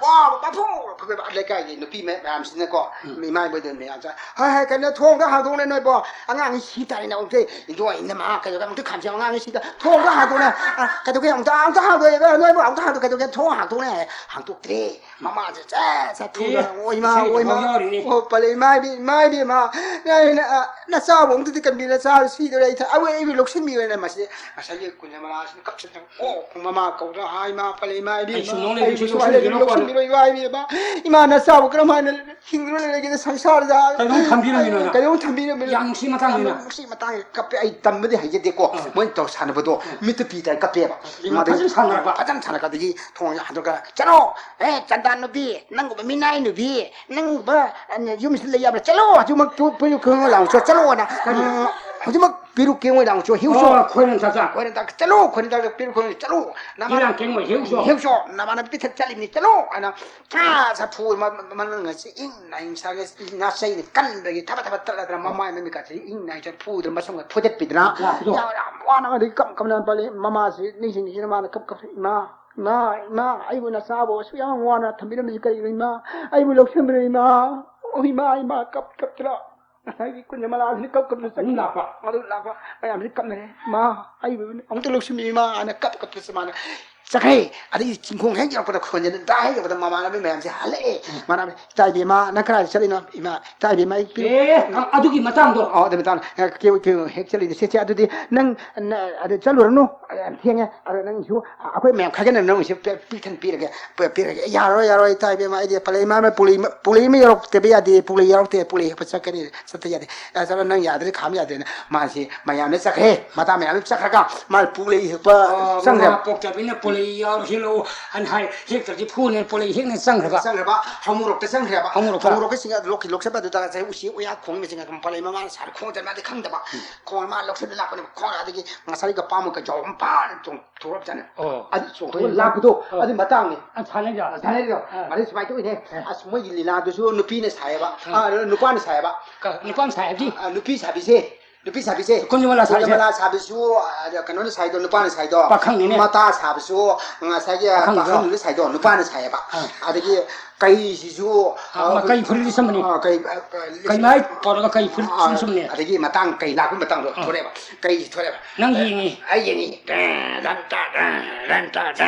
ꯄꯥꯐꯨ ꯐꯨꯕꯤꯕ ꯂꯩꯀꯥꯏꯒꯤ ꯅꯨꯄꯤ ꯃꯌꯥꯝꯁꯤꯅꯀꯣ, ꯎꯝ꯫ ꯏꯃꯥ ꯏꯕꯣꯏꯗ ꯃꯌꯥꯝꯁꯦ, "ꯍꯥꯏ, ꯍꯥꯏ, ꯀꯩꯅꯣ, ꯊꯣꯡꯗ ꯍꯥꯡꯗꯣꯛꯅꯦ ꯅꯣꯏꯕꯣ, ꯑꯉꯥꯡꯁꯤ ꯁꯤ ꯇꯥꯔꯦꯅꯦ, ꯑꯃꯨꯛꯇ ꯏꯟꯗꯣ ꯑꯩꯅ ꯃꯥ ꯀꯩꯗꯧꯒꯦ, ꯑꯃꯨꯛꯇ ꯈꯥꯝꯁꯦ, ꯑꯉꯥꯡꯁꯤ ꯁꯤꯗ ꯊꯣꯡꯗ ꯍꯥꯡꯗꯣꯛꯅꯦ, ꯑ, ꯀꯩꯗꯧꯒꯦ, ꯑꯃꯨꯛꯇ, ꯑꯃꯨꯛꯇ ꯍꯥꯡꯗꯣꯛꯑꯦ ꯅꯣꯏꯕꯣ, ꯑꯃꯨꯛꯇ ꯍꯥꯡꯗꯣꯛ, ꯀꯩꯗꯧꯒꯦ, ꯊꯣꯡ ꯍꯥꯡꯗꯣꯛꯅꯦ ꯍꯥꯏ, ꯍꯥꯡꯗꯣꯛꯇ꯭ꯔꯦ꯫ ꯃꯃꯥꯁꯦ ꯆꯦ ꯆꯦ ꯐꯨꯗꯅ, ꯑꯦ, "ꯑꯣ ꯏꯃꯥ, ꯏꯁꯩ ꯑꯣ ꯏꯃꯥ, ꯐꯥꯎ ꯌꯥꯎꯔꯤꯅꯦ꯫ ꯑꯣ ꯄꯂꯦ ꯏꯃꯥ ꯏꯕꯦꯝ, ꯏꯃꯥ ꯏꯕꯦꯝꯃ, ꯅ-, ꯅ-, ꯑ, ꯅꯆꯥꯕꯨ ꯑꯃꯨꯛꯇꯗꯤ ꯀꯟꯕꯤ, ꯅꯆꯥ ꯁꯤꯗꯣꯔꯦ, ꯑꯩ ꯊ-, ꯑꯋꯣꯏ ꯑꯩꯕꯨ ꯂꯧꯁꯤꯟꯕꯤꯌꯨꯅ", ꯃꯁꯤ ꯉꯁꯥꯏꯒꯤ ꯀꯨꯟꯖꯃꯂꯥꯁꯤꯅ ꯀꯞꯁꯤꯟꯗꯅ, ꯑꯣ ꯃꯃꯥ ꯀꯧꯗꯅ, "ꯍꯥꯏ ꯏꯃꯥ ꯄꯂꯦ ꯏꯃꯥ ꯏꯕꯦꯝ, ꯑꯩ ꯁꯨꯝ ꯅꯣꯡ ꯂꯩ ꯑꯩꯕꯨ ꯁꯨꯝ ꯁꯨꯃꯥꯏꯅ ꯂꯩ ꯂꯩꯕꯤꯔꯣ, ꯂꯧꯁꯤꯟꯕꯤꯔꯣ ꯏꯃꯥ ꯏꯕꯦꯝꯃ, ꯏꯃꯥ ꯅꯆꯥꯕꯨ ꯀꯔꯝ ꯍꯥꯏꯅ ꯍꯤꯡꯗꯨꯅ ꯂꯩꯔꯒꯦ ꯁꯪꯁꯥꯔꯗ?" ꯀꯩꯗꯧ ꯊꯝꯕꯤꯔꯝꯃꯤꯅꯣ ꯅꯪ? ꯀꯩꯗꯧ ꯊꯝꯕꯤꯔꯝꯃꯤꯅꯣ? ꯌꯥꯝ ꯅꯨꯡꯁꯤ ꯃꯇꯥꯡꯅꯤꯅ꯫ ꯌꯥꯝ ꯅꯨꯡꯁꯤ ꯃꯇꯥꯡꯅꯤ, ꯀꯞꯄꯦ꯫ ꯑꯩ ꯇꯝꯕꯗꯤ ꯍꯩꯖꯗꯦꯀꯣ꯫ ꯑꯥ꯫ ꯃꯣꯏꯅ ꯇꯧ ꯁꯥꯟꯅꯕꯗꯣ, ꯑꯥ꯫ ꯃꯤꯠꯇ ꯄꯤ ꯇꯥꯏ ꯀꯞꯄꯦꯕ꯫ ꯏꯃꯥ ꯃꯥꯗꯤ ꯐꯖꯅ ꯁꯥꯟꯅꯔꯛꯄ꯫ ꯐꯖꯅ ꯁꯥꯟꯅꯔꯛꯄ꯫ ꯑꯗꯒꯤ ꯊꯣꯡꯁꯦ ꯍꯥꯡꯗꯣꯛꯑꯒ, "ꯆꯠꯂꯣ! ꯑꯦ, ꯆꯟꯗꯥ ꯅꯨꯄꯤ, ꯅꯪꯒꯨꯝꯕ ꯃꯤꯅꯥꯏ ꯅꯨꯄꯤ, ꯅꯪꯒꯨꯝꯕ, ꯑ, ꯌꯨꯝꯁꯤꯗ ꯂꯩ ꯌꯥꯕ꯭ꯔꯥ? ꯆꯠꯂꯣ! ꯍꯧꯖꯤꯛꯃꯛ ꯄꯨ-, ꯄꯨ-, ꯄꯨ-, ꯂꯥꯎ ꯆꯣ-, ꯆꯠꯂꯣꯅ꯫ ꯀꯔꯤ? ꯎꯝ, ꯍꯧꯖꯤꯛꯃꯛ ꯄꯤꯔꯨꯛ ꯀꯦꯡꯉꯣꯏ ꯂꯥꯎ ꯆꯣ, ꯍꯦꯛꯎ ꯆꯣ꯫ ꯑꯣ, ꯈꯣꯏꯔꯝ ꯆꯥꯛ ꯆꯥ꯫ ꯈꯣꯏꯔꯝ ꯆꯥꯛ, ꯆꯠꯂꯣ! ꯈꯣꯏꯔꯝ ꯆꯥꯛ ꯄꯤꯔꯨꯛ ꯀꯦꯡꯉꯣꯏ, ꯆꯠꯂꯣ! ꯅꯃꯥꯟꯅꯕ-" ꯏꯔꯥꯡ ꯀꯦꯡꯉꯣꯏ ꯍꯦꯛꯎ ꯆꯣ꯫ ꯍꯦꯛꯎ ꯆꯣ! ꯅꯃꯥꯟꯅꯕꯤ ꯄꯤꯊꯛ ꯆꯠꯂꯤꯕꯅꯤ, ꯆꯠꯂꯣ! ꯍꯥꯏꯅ ꯆꯥ ꯆꯥ ꯐꯨ ꯃ-, ꯃ-, ꯃꯅꯨꯡ ꯑꯁꯤ ꯏꯪꯅ ꯏꯪꯁꯥꯒꯦ ꯅꯥꯆꯩꯅ ꯀꯟꯕꯒꯤ ꯊꯕ ꯊꯕ ꯇꯠꯂꯗꯅ ꯃꯃꯥꯏ ꯃꯃꯤꯠꯀꯥꯁꯤ ꯏꯪꯅ ꯏꯪꯁꯥ ꯐꯨꯗꯅ ꯃꯁꯝꯒ ꯐꯣꯏꯗꯠꯄꯤꯗꯅ ꯂꯥꯛꯄꯗꯣ꯫ ꯌꯥꯝ, ꯌꯥꯝ ꯋꯥꯅ ꯑꯗꯩ ꯀꯞ ꯀꯞꯅ ꯄꯜꯂꯤ꯫ ꯃꯃꯥꯁꯤ ꯅꯤꯡꯁꯤꯡ ꯅꯤꯡꯁꯤꯡꯅ ꯃꯥꯅ ꯀꯞ ꯀꯞ, "ꯏꯃꯥ, ꯏꯃꯥ, ꯏꯃꯥ, ꯑꯩꯕꯨ ꯅꯆꯥꯕꯨ ꯑꯁꯨꯛ ꯌꯥꯝ ꯋꯥꯅ ꯊꯝꯕꯤꯔꯝꯃꯤꯁꯤ ꯀꯔꯤꯒꯤꯅꯣ ꯏꯃꯥ? ꯑꯩꯕꯨ ꯂꯧꯁꯤꯟꯕꯤꯔꯣ ꯏꯃꯥ꯫ ꯑꯣ ꯏꯃꯥ, ꯏꯃꯥ", ꯀꯞ ꯀꯞꯇꯅ ꯉꯁꯥꯏꯒꯤ ꯀꯨꯟꯖꯃꯂꯥꯁꯤꯅ ꯀꯞ ꯀꯞꯇꯅ ꯆꯠꯈꯤ꯫ ꯑꯗꯨꯝ ꯂꯥꯛꯄ? ꯑꯗꯨ ꯂꯥꯛꯄ ꯃꯌꯥꯝꯁꯤ ꯀꯞꯅꯔꯦ꯫ "ꯏꯃꯥ, ꯑꯩꯕꯨ ꯑꯃꯨꯛꯇ ꯂꯧꯁꯤꯟꯕꯤꯌꯨ ꯏꯃꯥ" ꯍꯥꯏꯅ ꯀꯞ ꯀꯞꯇꯅ ꯃꯥꯅ ꯆꯠꯈ꯭ꯔꯦ꯫ ꯑꯗꯒꯤ ꯆꯤꯡꯈꯣꯡ ꯍꯦꯛ ꯌꯧꯔꯛꯄꯗ, ꯈꯣꯟꯖꯦꯜ ꯇꯥ ꯍꯦꯛ ꯌꯧꯔꯛꯄꯗ ꯃꯃꯥꯟꯅꯕꯤ ꯃꯌꯥꯝꯁꯦ ꯍꯜꯂꯛꯑꯦ꯫ ꯎꯝ꯫ ꯃꯃꯥꯟꯅꯕꯤ, "ꯏꯇꯥ ꯏꯕꯦꯝꯃ, ꯅꯪ ꯀꯗꯥꯏꯗ ꯆꯠꯂꯤꯅꯣ? ꯏꯃꯥ, ꯏꯇꯥ ꯏꯕꯦꯝꯃ, ꯑꯩ ꯄꯤꯔꯨꯛ-" ꯑꯦ, ꯑ-, ꯑꯗꯨꯒꯤ ꯃꯇꯥꯡꯗꯣ꯫ ꯑꯣ, ꯑꯗꯨꯒꯤ ꯃꯇꯥꯡꯗꯣ꯫ ꯑꯦ, ꯀꯦ-, ꯀꯦ-, ꯍꯦꯛ ꯆꯠꯂꯤꯅꯦ꯫ "ꯁꯦ, ꯁꯦ, ꯑꯗꯨꯗꯤ ꯅꯪ, ꯅ-, ꯑꯗꯨ ꯆꯠꯂꯨꯔꯅꯨ꯫ ꯑ, ꯌꯥꯝ ꯊꯦꯡꯉꯦ꯫ ꯑꯗꯣ ꯅꯪꯁꯨ, ꯑ, ꯑꯩꯈꯣꯏ ꯃꯌꯥꯝ ꯈꯥꯏꯒꯠꯅꯕ ꯅꯪꯒꯤꯁꯨ ꯄꯤ-, ꯄꯤꯛ ꯊꯟꯅ ꯄꯤꯔꯒꯦ, ꯄ-, ꯄꯤꯔꯒꯦ"꯫ "ꯌꯥꯔꯣꯏ, ꯌꯥꯔꯣꯏ, ꯏꯇꯥ ꯏꯕꯦꯝꯃ, ꯑꯩꯗꯤ ꯄꯨꯂꯩ ꯏꯃꯥ, ꯄꯨꯂꯩ ꯑꯃ ꯌꯧꯔꯛꯇꯕ ꯌꯥꯗꯦ, ꯄꯨꯂꯩ ꯌꯥꯎꯔꯛꯇꯦ, ꯄꯨꯂꯩ ꯍꯦꯛꯄ ꯆꯠꯀꯅꯤ, ꯆꯠꯇ ꯌꯥꯗꯦ꯫ ꯑ, ꯆꯠꯂꯣ, ꯅꯪ ꯌꯥꯗ꯭ꯔꯗꯤ ꯈꯥꯝ ꯌꯥꯗꯦꯅ"꯫ ꯃꯥꯁꯤ ꯃꯌꯥꯝꯅ ꯆꯠꯈ꯭ꯔꯦ꯫ ꯃꯇꯥ ꯃꯌꯥꯝꯗꯨ ꯆꯠꯈ꯭ꯔꯒ ꯃꯥ ꯄꯨꯂꯩ ꯍꯦꯛꯄ ꯑꯣ, ꯆꯪꯈ꯭ꯔꯦ꯫ ꯃꯃꯥ ꯄꯣꯛꯇꯕꯤꯅ ꯄꯨꯂꯩ ꯌꯥꯎꯔꯁꯤꯜꯂꯣ ꯍꯥꯏꯅ ꯍꯥꯏ꯫ ꯍꯦꯛꯇ꯭ꯔꯗꯤ ꯐꯨꯅꯦ, ꯄꯣꯂꯩ ꯍꯦꯛꯅ ꯆꯪꯈ꯭ꯔꯕ꯫ ꯆꯪꯈ꯭ꯔꯕ, ꯍꯥꯃꯨꯔꯣꯛꯇ ꯆꯪꯈ꯭ꯔꯦꯕ꯫ ꯍꯥꯃꯨꯔꯣꯛꯇ꯫ ꯍꯥꯃꯨꯔꯣꯛꯀ ꯆꯤꯡ ꯂꯣꯛꯈꯤ-, ꯂꯣꯛꯆꯕ ꯑꯗꯨꯗ ꯉꯁꯥꯏ ꯎꯆꯤ ꯎꯌꯥ ꯈꯣꯡꯉꯤꯕꯁꯤꯡ ꯑꯗꯨꯝ ꯄꯣꯂꯩ ꯃꯃꯥꯅ ꯁꯥꯔ ꯈꯣꯡꯗꯅ ꯃꯥꯗꯤ ꯈꯪꯗꯕ꯫ ꯈꯣꯡ ꯃꯥ ꯂꯣꯛꯆꯕ ꯂꯥꯛꯄꯅꯦꯕ꯫ ꯈꯣꯡ ꯑꯗꯒꯤ ꯉꯁꯥꯏꯒ ꯄꯥꯝꯃꯒ ꯖꯥꯎ ꯑꯃ ꯐꯥꯅ ꯆꯣꯡ-, ꯊꯣꯛꯂꯛꯇꯅ꯫ ꯑꯣ꯫ ꯑꯗꯨ ꯆꯣꯡꯊꯣꯛꯑ ꯑꯣ꯫ ꯂꯥꯛꯄꯗꯣ ꯑꯣ꯫ ꯑꯗꯨ ꯃꯇꯥꯡꯅꯤ꯫ ꯑ, ꯊꯥꯅꯩꯗꯣ꯫ ꯑ, ꯊꯥꯅꯩꯗꯣ꯫ ꯑ꯫ ꯑꯗꯩ ꯁꯨꯃꯥꯏꯅ ꯇꯧꯏꯅꯦ꯫ ꯑ꯫ ꯑꯁ, ꯃꯣꯏꯒꯤ ꯂꯤꯂꯥꯗꯨꯁꯨ ꯅꯨꯄꯤꯅ ꯁꯥꯏꯌꯦꯕ꯫ ꯑ꯫ ꯑ, ꯅꯨꯄꯥꯅ ꯁꯥꯏꯌꯦꯕ꯫ ꯀ-, ꯅꯨꯄꯥꯅ ꯁꯥꯏ ꯍꯥꯏꯕꯗꯤ? ꯑ, ꯅꯨꯄꯤ ꯁꯥꯕꯤꯁꯦ꯫ ꯅꯨꯄꯤ ꯁꯥꯕꯤꯁꯦ꯫ ꯀꯨꯟꯖꯃꯂꯥ ꯁꯥꯕꯤꯁꯦ꯫ ꯀꯨꯟꯖꯃꯂꯥ ꯁꯥꯕꯤꯁꯨ, ꯑ, ꯀꯩꯅꯣꯅ ꯁꯥꯏꯗꯣ, ꯅꯨꯄꯥꯅ ꯁꯥꯏꯗꯣ꯫ ꯄꯥꯈꯪꯅꯤꯅꯦ꯫ ꯃꯇꯥ ꯁꯥꯕꯁꯨ ꯉꯁꯥꯏꯒꯤ ꯄꯥꯈꯪꯗꯣ꯫ ꯄꯥꯈꯪꯗꯨꯅ ꯁꯥꯏꯗꯣ, ꯅꯨꯄꯥꯅ ꯁꯥꯏꯌꯦꯕ꯫ ꯑ꯫ ꯑꯗꯒꯤ ꯀꯩꯁꯤꯁꯨ, ꯑ, ꯑ, ꯀꯩ ꯐꯨꯔꯤꯠ ꯂꯤꯠꯁꯟꯕꯅꯤ꯫ ꯑ, ꯀꯩ, ꯑ, ꯑ, ꯂꯤꯠꯁꯟ-, ꯀꯩꯃꯥꯏ ꯇꯧꯔꯒ ꯀꯩ ꯐꯨꯔꯤꯠ ꯑ, ꯂꯤꯠꯁꯟꯕꯅꯤ꯫ ꯑꯗꯒꯤ ꯃꯇꯥꯡ ꯀꯩ ꯂꯥꯛꯄꯒꯤ ꯃꯇꯥꯡꯗꯣ ꯑ꯫ ꯊꯣꯔꯛꯑꯦꯕ꯫ ꯀꯩꯁꯤ ꯊꯣꯔꯛꯑꯦꯕ꯫ ꯅꯪ ꯌꯦꯡꯉꯤ꯫ ꯑꯩ ꯌꯦꯡꯉꯤ꯫ ꯗꯟ, ꯗꯟ, ꯇꯥ, ꯗꯟ,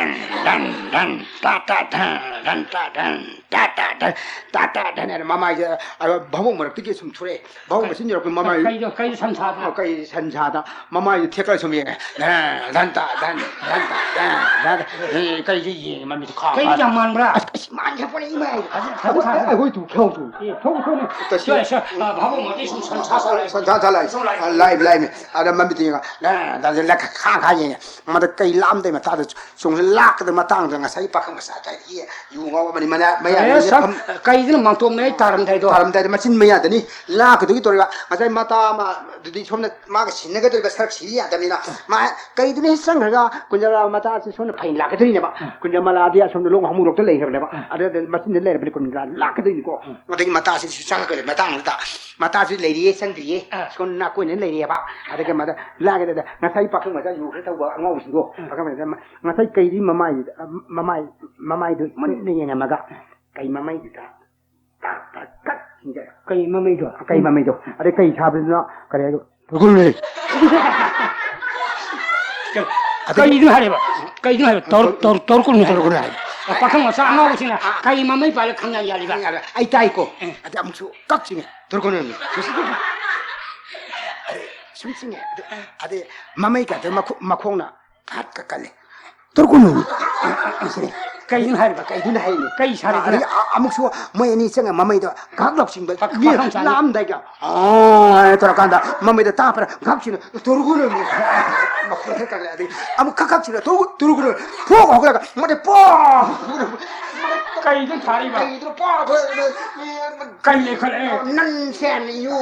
ꯗꯟ, ꯗꯟ, ꯇꯥ, ꯇꯥ, ꯗꯟ, ꯗꯟ, ꯇꯥ, ꯇꯥ, ꯗꯟ, ꯇꯥ, ꯇꯥ, ꯗꯟ ꯍꯥꯏꯅ ꯃꯃꯥꯏꯁꯦ, ꯑ, ꯚꯥꯕꯣꯛ ꯃꯔꯛꯇꯒꯤ ꯁꯨꯝ ꯊꯣꯔꯛꯑꯦ꯫ ꯚꯥꯕꯣꯛ ꯃꯆꯤꯟ ꯌꯧꯔꯛꯄ ꯃꯃꯥꯏ꯫ ꯀꯩꯗꯣ, ꯀꯩꯗꯣ ꯁꯟ ꯁꯥꯗ꯭ꯔꯣ? ꯑ, ꯀꯩ ꯁꯟ ꯁꯥꯗ ꯃꯃꯥꯏꯗꯣ ꯊꯦꯛꯀꯠꯂ ꯁꯨꯝ ꯌꯦꯡꯉꯦ꯫ ꯗꯟ, ꯗꯟ, ꯇꯥ, ꯗꯟ, ꯗꯟ, ꯇꯥ, ꯗꯟ, ꯗꯟ, ꯗꯟ꯫ ꯑꯦ, ꯀꯩꯗꯤ ꯌꯦꯡꯉꯦ ꯃꯃꯤꯠꯇꯣ ꯈꯥ ꯀꯩꯗꯤ ꯈꯥ꯫ ꯌꯥꯝ ꯃꯥꯟꯕ꯭ꯔꯥ? ꯑꯁ, ꯑꯁ, ꯃꯥꯟꯈ꯭ꯔꯦ ꯄꯣꯠꯅꯤ, ꯏꯃꯥꯏ꯫ ꯐꯖ-, ꯐꯖ ꯁꯥꯗ꯭ꯔꯣ? ꯑꯩꯈꯣꯏ ꯇꯨ ꯈꯦꯎ ꯇꯨ꯫ ꯑꯦ, ꯊꯣꯛꯎ, ꯊꯣꯛꯎꯅꯦ꯫ ꯇꯁꯦꯡ-, ꯁꯦ, ꯁꯦ, ꯑ, ꯚꯥꯕꯣꯛ ꯃꯔꯛꯇꯒꯤ ꯁꯨꯝ ꯁꯟ ꯁꯥ ꯁꯥꯔꯛꯑꯦ꯫ ꯁꯟ ꯁꯥ ꯁꯥꯔꯛꯑꯦ꯫ ꯁꯨꯝ ꯂꯥꯛꯑꯦ꯫ ꯑ, ꯂꯥꯏ, ꯂꯥꯏꯅꯦ꯫ ꯑꯗ ꯃꯃꯤꯠꯇ ꯌꯦꯡꯉ, ꯑ, ꯗꯟ, ꯗꯟ, ꯈꯥ ꯈꯥ ꯌꯦꯡꯉꯦ꯫ ꯃꯗ ꯀꯩ ꯂꯥꯝꯗꯩ ꯃꯇꯥꯗ ꯆꯣꯡꯁꯤꯜ ꯂꯥꯛꯀꯗꯕ ꯃꯇꯥꯡꯗ ꯉꯁꯥꯏꯒꯤ ꯄꯥꯈꯪ ꯃꯆꯥ ꯇꯥꯏ꯫ ꯌꯨ ꯉꯥꯎꯔꯕꯅꯤ, ꯃꯅꯥ-, ꯃꯌꯥ ꯑꯦ, ꯃꯅꯤꯡꯗ ꯁꯛ-, ꯐꯝ-, ꯀꯩꯗꯨꯅ ꯃꯥꯡꯇꯣꯞ ꯃꯌꯥꯏ ꯇꯥꯔꯝꯗꯥꯏꯗꯣ? ꯇꯥꯔꯝꯗꯥꯏꯗ ꯃꯆꯤꯟ ꯃꯌꯥꯗꯅꯤ ꯂꯥꯛꯀꯗꯣꯏꯒꯤ ꯇꯧꯔꯤꯕ꯫ ꯉꯁꯥꯏ ꯃꯇꯥ ꯑꯃ ꯑꯗꯨꯗꯤ ꯁꯣꯝꯅ ꯃꯥꯒ ꯁꯤꯟꯅꯒꯗꯧꯔꯤꯕ ꯁꯔꯛ ꯁꯤꯟ ꯌꯥꯗꯕꯅꯤꯅ, ꯃꯥ ꯀꯩꯗꯨꯅ ꯍꯦꯛ ꯆꯪꯈ꯭ꯔꯒ ꯀꯨꯟꯖꯔꯥ ꯃꯇꯥꯁꯤ ꯁꯣꯝꯅ ꯐꯩ ꯂꯥꯛꯀꯗꯣꯏꯅꯦꯕ꯫ ꯀꯨꯟꯖꯃꯂꯥꯗꯤ ꯑꯁꯣꯝꯗ ꯂꯣꯡ ꯍꯃꯨꯔꯣꯛꯇ ꯂꯩꯈ꯭ꯔꯕꯅꯦꯕ꯫ ꯑꯗꯨꯗ ꯃꯆꯤꯟꯗ ꯂꯩꯔꯕꯅꯤ ꯀꯨꯟꯖꯔꯥ ꯂꯥꯛꯀꯗꯣꯏꯅꯤꯀꯣ꯫ ꯑꯗꯒꯤ ꯃꯇꯥꯁꯤ ꯆꯪꯉꯛꯀꯗꯣꯏ ꯃꯇꯥꯡꯗꯨꯗ ꯃꯇꯥꯁꯤ ꯂꯩꯔꯤꯌꯦ, ꯆꯪꯗ꯭ꯔꯤꯌꯦ꯫ ꯁꯣꯝ ꯅꯥꯀꯣꯏꯅ ꯂꯩꯔꯤꯑꯕ꯫ ꯑꯗꯒꯤ ꯃꯗ ꯂꯥꯛꯀꯗꯣꯏꯗ ꯉꯁꯥꯏ ꯄꯥꯈꯪ ꯃꯆꯥ ꯌꯨ ꯈꯔ ꯇꯧꯕ ꯑꯉꯥꯎꯕꯁꯤꯡꯗꯣ, ꯄꯥꯈꯪ ꯃꯆꯥ ꯉꯁꯥꯏ ꯀꯩꯗꯤ ꯃꯃꯥꯏ, ꯃꯃꯥꯏ, ꯃꯃꯥꯏꯗꯨ ꯃꯨꯟꯅ ꯌꯦꯡꯉꯝꯃꯒ ꯀꯩ ꯃꯃꯩꯗꯨꯗ ꯇꯥꯛ ꯇꯥꯛ ꯀꯠ ꯁꯤꯡꯖꯔ꯫ ꯀꯩ ꯃꯃꯩꯗꯣ? ꯀꯩ ꯃꯃꯩꯗꯣ꯫ ꯑꯗꯩ ꯀꯩ ꯁꯥꯕꯗꯨꯅ ꯀꯔꯤ ꯍꯥꯏꯗꯣ? ꯇꯨꯒꯨꯜꯂꯦ꯫ ꯑꯗꯒꯤ ꯀꯩꯗꯨꯅ ꯍꯥꯏꯔꯦꯕ? ꯀꯩꯗꯨꯅ ꯍꯥꯏꯕ? ꯇꯧꯔ-, ꯇꯧꯔ-, ꯇꯧꯔꯀꯨꯅꯨ ꯍꯥꯏꯕ꯫ ꯇꯧꯔꯀꯨꯅꯨ ꯍꯥꯏꯕ꯫ ꯄꯥꯈꯪ ꯃꯆꯥ ꯑꯉꯥꯎꯕꯁꯤꯅ ꯀꯩ ꯃꯃꯩ ꯄꯥꯜꯂꯦ ꯈꯪ ꯌꯥꯝ ꯌꯥꯜꯂꯤꯕ? ꯑꯩ ꯇꯥꯏꯀꯣ꯫ ꯑꯦ꯫ ꯑꯗ ꯑꯃꯨꯛꯁꯨ ꯀꯛꯁꯤꯅꯦ꯫ ꯇꯧꯔꯀꯨꯅꯨ ꯍꯥꯏꯕ꯫ ꯑꯗꯩ ꯁꯨꯝ ꯆꯤꯡꯉꯦ꯫ ꯑꯗꯩ, ꯑꯗꯩ ꯃꯃꯩ ꯀꯥꯗ ꯃꯈꯣ-, ꯃꯈꯣꯡꯅ ꯐꯥꯠꯀ ꯀꯜꯂꯦ꯫ ꯇꯧꯔꯀꯨꯅꯨ꯫ ꯁꯤꯅꯦ꯫ ꯀꯩꯗꯨꯅ ꯍꯥꯏꯔꯤꯕ? ꯀꯩꯗꯨꯅ ꯍꯥꯏꯔꯤꯅꯦ꯫ ꯀꯩ ꯁꯥꯔꯤꯗꯨꯅ? ꯑꯗꯒꯤ ꯑ-, ꯑꯃꯨꯛꯁꯨ ꯃꯣꯏ ꯑꯅꯤ ꯆꯪꯉ ꯃꯃꯩꯗꯣ ꯉꯥꯏꯍꯥꯛ ꯂꯧꯁꯤꯟꯕ꯫ ꯄꯥ-, ꯃꯤ ꯄꯥꯈꯪ ꯁꯥꯔꯤ꯫ ꯂꯥꯛꯑꯝꯗꯥꯏꯒꯤ, "ꯑꯥ" ꯇꯧꯔꯀꯥꯟꯗ ꯃꯃꯩꯗꯣ ꯇꯥꯞꯄꯔ ꯉꯥꯏꯍꯥꯛ ꯁꯤꯅ ꯇꯨꯔꯨꯒꯨꯔꯨ꯫ ꯃꯈꯣꯟ ꯈꯔ ꯀꯜꯂꯦ꯫ ꯑꯗꯒꯤ ꯑꯃꯨꯛ ꯈꯛ ꯈꯛ ꯁꯤꯅ ꯇꯨꯔꯨꯒꯨꯔꯨ, ꯇꯨꯔꯨꯒꯨꯔꯨ꯫ ꯐꯣꯛ ꯍꯧꯒꯠꯂꯒ ꯃꯗꯩ ꯄꯣ! ꯀꯩꯗ ꯊꯥꯔꯤꯕ? ꯀꯩꯗꯨꯅ ꯄꯣ! ꯀꯩ ꯂꯩꯈꯠꯂꯛꯑꯦ? ꯅꯟ ꯁꯦꯟ ꯌꯨ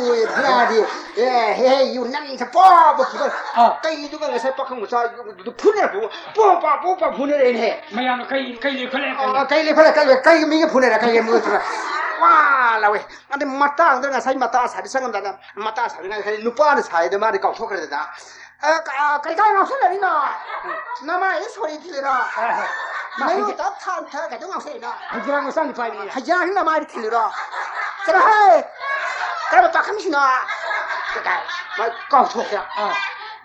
ꯌꯥꯗꯤ꯫ ꯑꯦ, ꯍꯦ, ꯌꯨ ꯅꯟ ꯁꯦ ꯄꯣ! ꯄꯣ! ꯑꯥ꯫ ꯀꯩꯗꯨꯒ ꯉꯁꯥꯏ ꯄꯥꯈꯪ ꯃꯆꯥ ꯐꯨꯅꯔꯛꯄ, ꯄꯣ ꯄꯥ ꯄꯣ ꯄꯥ ꯐꯨꯅꯔꯛꯑꯦꯅꯦ꯫ ꯃꯌꯥꯝꯅ ꯀꯩ, ꯀꯩ ꯂꯩꯈꯠꯂꯦ? ꯑ, ꯀꯩ ꯂꯩꯈꯠꯂꯦ? ꯀꯩ, ꯀꯩꯒꯤ ꯃꯤꯒ ꯐꯨꯅꯔꯦ? ꯀꯩꯒꯤ ꯃꯤꯒ ꯐꯨꯅꯔꯦ? ꯋꯥ ꯂꯥꯎꯋꯦ꯫ ꯑꯗꯩ ꯃꯇꯥꯡꯗ ꯉꯁꯥꯏ ꯃꯇꯥ ꯁꯥꯕꯤ ꯆꯪꯉꯝꯗꯥꯏꯗ, ꯃꯇꯥ ꯁꯥꯕꯤ ꯉꯁꯥꯏ ꯅꯨꯄꯥꯅ ꯁꯥꯏꯗꯣ ꯃꯥꯗꯤ ꯀꯥꯎꯊꯣꯛꯈ꯭ꯔꯦꯗꯅ꯫ ꯑ, ꯀ-, ꯑ, ꯀꯩꯀꯥꯏ ꯉꯥꯎꯁꯜꯂꯛꯏꯅꯣ? ꯅꯃꯥꯏꯗ ꯁꯣꯔꯤ ꯊꯤꯜꯂꯤꯔꯣ? ꯅꯌꯨ ꯇꯞ ꯊꯥꯟ ꯊ ꯀꯩꯗꯧ ꯉꯥꯎꯁꯜꯂꯛꯏꯅꯣ? ꯍꯩꯖꯥꯡ ꯃꯆꯥ ꯅꯨꯄꯥꯅꯤ꯫ ꯍꯩꯖꯥꯡ ꯅꯃꯥꯏꯗ ꯊꯤꯜꯂꯤꯔꯣ? ꯆꯠꯂꯣꯍꯦ! ꯀꯔꯝꯕ ꯄꯥꯈꯪꯁꯤꯅꯣ? ꯀꯥꯏ, ꯃꯥ ꯀꯥꯎꯊꯣꯛꯈ꯭ꯔꯦ꯫ ꯑꯥ꯫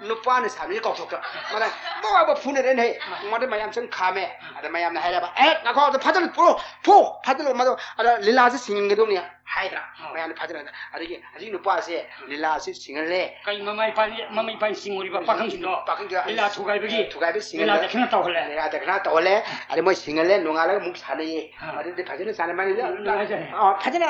ꯅꯨꯄꯥꯅ ꯁꯥꯕꯤꯁꯦ ꯀꯥꯎꯊꯣꯛꯈ꯭ꯔꯦ꯫ ꯃꯥꯅ ꯕꯣ ꯕꯣ ꯐꯨꯅꯔꯦꯅꯦꯍꯦ꯫ ꯃꯥꯗꯤ ꯃꯌꯥꯝ ꯆꯪ ꯈꯥꯝꯃꯦ꯫ ꯑꯗ ꯃꯌꯥꯝꯅ ꯍꯥꯏꯔꯕ, "ꯑꯦ, ꯉꯥꯏꯈꯣ, ꯑꯗ ꯐꯥꯖꯤꯜꯂꯨ, ꯄꯨꯔꯣ, ꯐꯨ, ꯐꯥꯖꯤꯜꯂꯨ, ꯃꯗꯣ, ꯑꯗ ꯂꯤꯂꯥꯁꯦ ꯁꯤꯡꯒꯗꯧꯅꯤ" ꯍꯥꯏꯗ꯭ꯔꯥ? ꯑꯥ꯫ ꯃꯌꯥꯝꯅ ꯐꯥꯖꯤꯜꯂꯒ, ꯑꯗꯒꯤ ꯍꯧꯖꯤꯛ ꯅꯨꯄꯥꯁꯦ ꯂꯤꯂꯥꯁꯦ ꯁꯤꯡꯍꯜꯂꯦ꯫ ꯀꯩ ꯃꯃꯥ ꯏꯄꯥ, ꯃꯃꯥ ꯏꯄꯥꯅ ꯁꯤꯡꯉꯨꯔꯤꯕ ꯄꯥꯈꯪꯁꯤꯡꯗꯣ ꯄꯥꯈꯪꯗꯣ ꯂꯤꯂꯥ ꯊꯨꯒꯥꯏꯕꯒꯤ ꯊꯨꯒꯥꯏꯕ ꯁꯤꯡꯍꯜꯂꯦ꯫ ꯂꯤꯂꯥ ꯗꯈꯤꯅ ꯇꯧꯍꯜꯂꯦ꯫ ꯂꯤꯂꯥ ꯗꯈꯤꯅ ꯇꯧꯍꯜꯂꯦ꯫ ꯑꯗꯩ ꯃꯣꯏ ꯁꯤꯡꯍꯜꯂꯦ, ꯅꯣꯡꯉꯥꯜꯂꯒ ꯑꯃꯨꯛ ꯁꯥꯟꯅꯩꯌꯦ꯫ ꯑꯥ꯫ ꯃꯗꯨꯗꯤ ꯐꯖꯅ ꯁꯥꯟꯅ-, ꯃꯥꯅꯤ-, ꯎꯝ, ꯅꯨꯡꯉꯥꯏꯖꯔꯦ꯫ ꯑꯥ, ꯐꯖꯅ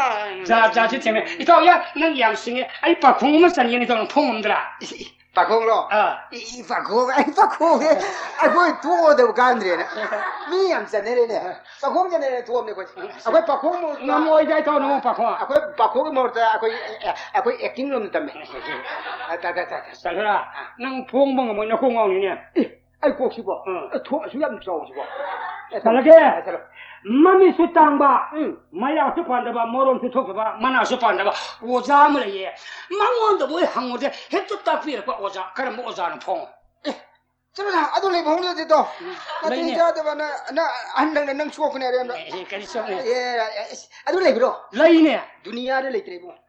ꯖꯥꯠ ꯖꯥꯠꯁꯨ ꯊꯦꯡꯅꯩ꯫ ꯏꯇꯥꯎ, ꯌꯥ, ꯅꯪ ꯌꯥꯝ ꯁꯤꯡꯉꯦ꯫ ꯑꯩ ꯄꯥꯈꯣꯡ ꯑꯃ ꯆꯟꯒꯦꯅꯦ, ꯏꯇꯥꯎ, ꯅꯪ ꯐꯣꯡ ꯉꯝꯗ꯭ꯔꯥ? ꯏꯁ, ꯏ, ꯄꯥꯈꯣꯡꯂꯣ? ꯑꯥ꯫ ꯏ, ꯏ, ꯄꯥꯈꯣꯡ, ꯑꯩ ꯄꯥꯈꯣꯡꯁꯦ ꯑꯩꯈꯣꯏ ꯇꯣꯛꯑꯗꯕ ꯀꯥꯟꯗ꯭ꯔꯦꯅ꯫ ꯃꯤ ꯌꯥꯝ ꯆꯟꯅꯔꯦꯅꯦ꯫ ꯄꯥꯈꯣꯡ ꯆꯟꯅꯔꯦ ꯊꯣꯛꯑꯕꯅꯦ ꯑꯩꯈꯣꯏ꯫ ꯑꯩꯈꯣꯏ ꯄꯥꯈꯣꯡ ꯃꯍꯨꯠꯇ ꯉꯝꯃꯣꯏꯗ, ꯏꯇꯥꯎ, ꯅꯪ ꯄꯥꯈꯣꯡ꯫ ꯑꯩꯈꯣꯏ ꯄꯥꯈꯣꯡꯒꯤ ꯃꯍꯨꯠꯇ ꯑꯩꯈꯣꯏ, ꯑꯦ, ꯑꯩꯈꯣꯏ acting ꯂꯣꯝꯗ ꯇꯝꯃꯦ꯫ ꯑ, ꯇ, ꯇ, ꯇ, ꯇ꯫ ꯆꯠꯂꯨꯔꯥ? ꯑꯥ꯫ ꯅꯪ ꯐꯣꯡꯕ ꯉꯝꯃꯣꯏ, ꯅꯀꯣꯛ ꯉꯥꯎꯅꯤꯅꯦ꯫ ꯑꯦ, ꯑꯩ ꯀꯣꯛꯁꯤꯕꯣ? ꯑꯥ꯫ ꯑꯦ, ꯊꯣꯛ ꯑꯁꯨꯛ ꯌꯥꯝ ꯆꯥꯎꯁꯤꯕꯣ? ꯑꯦ, ꯆꯠꯂꯒꯦ꯫ ꯑꯦ, ꯆꯠꯂꯣ꯫ ꯃꯃꯤꯠꯁꯨ ꯇꯥꯡꯕ, ꯎꯝ꯫ ꯃꯌꯥꯁꯨ ꯄꯥꯟꯗꯕ, ꯃꯔꯣꯟꯁꯨ ꯊꯣꯛꯇꯕ, ꯃꯅꯥꯁꯨ ꯄꯥꯟꯗꯕ ꯑꯣꯖꯥ ꯑꯃ ꯂꯩꯌꯦ꯫ ꯃꯉꯣꯟꯗꯕꯨ ꯑꯩ ꯍꯪꯉꯨꯔꯗꯤ ꯍꯦꯛꯇ ꯇꯥꯛꯄꯤꯔꯛꯄ ꯑꯣꯖꯥ꯫ ꯀꯔꯝꯕ ꯑꯣꯖꯥꯅꯣ ꯐꯣꯡꯉꯣ? ꯑꯦ, ꯆꯠꯂꯣ ꯅꯪ, ꯑꯗꯨ ꯂꯩꯕ ꯍꯧꯅꯗꯦ ꯇꯣ꯫ ꯅꯆꯤꯟ ꯂꯩꯅꯦ꯫ ꯆꯥꯗꯕ ꯅꯪ, ꯅꯪ ꯑꯍꯟ ꯅꯪꯅ ꯅꯪ ꯁꯣꯛꯄꯅꯦ ꯑꯔꯦꯝꯕ꯫ ꯑꯦ, ꯑꯦ, ꯀꯔꯤ ꯁꯣꯛꯅꯦ? ꯑꯦ, ꯑꯦ, ꯑꯦ, ꯑꯗꯨ ꯂꯩꯕ꯭ꯔꯣ? ꯂꯩꯅꯦ꯫ ꯗꯨꯅꯤꯌꯥꯗ ꯂꯩꯇ꯭ꯔꯦ ꯏꯕꯨꯡꯉꯣ꯫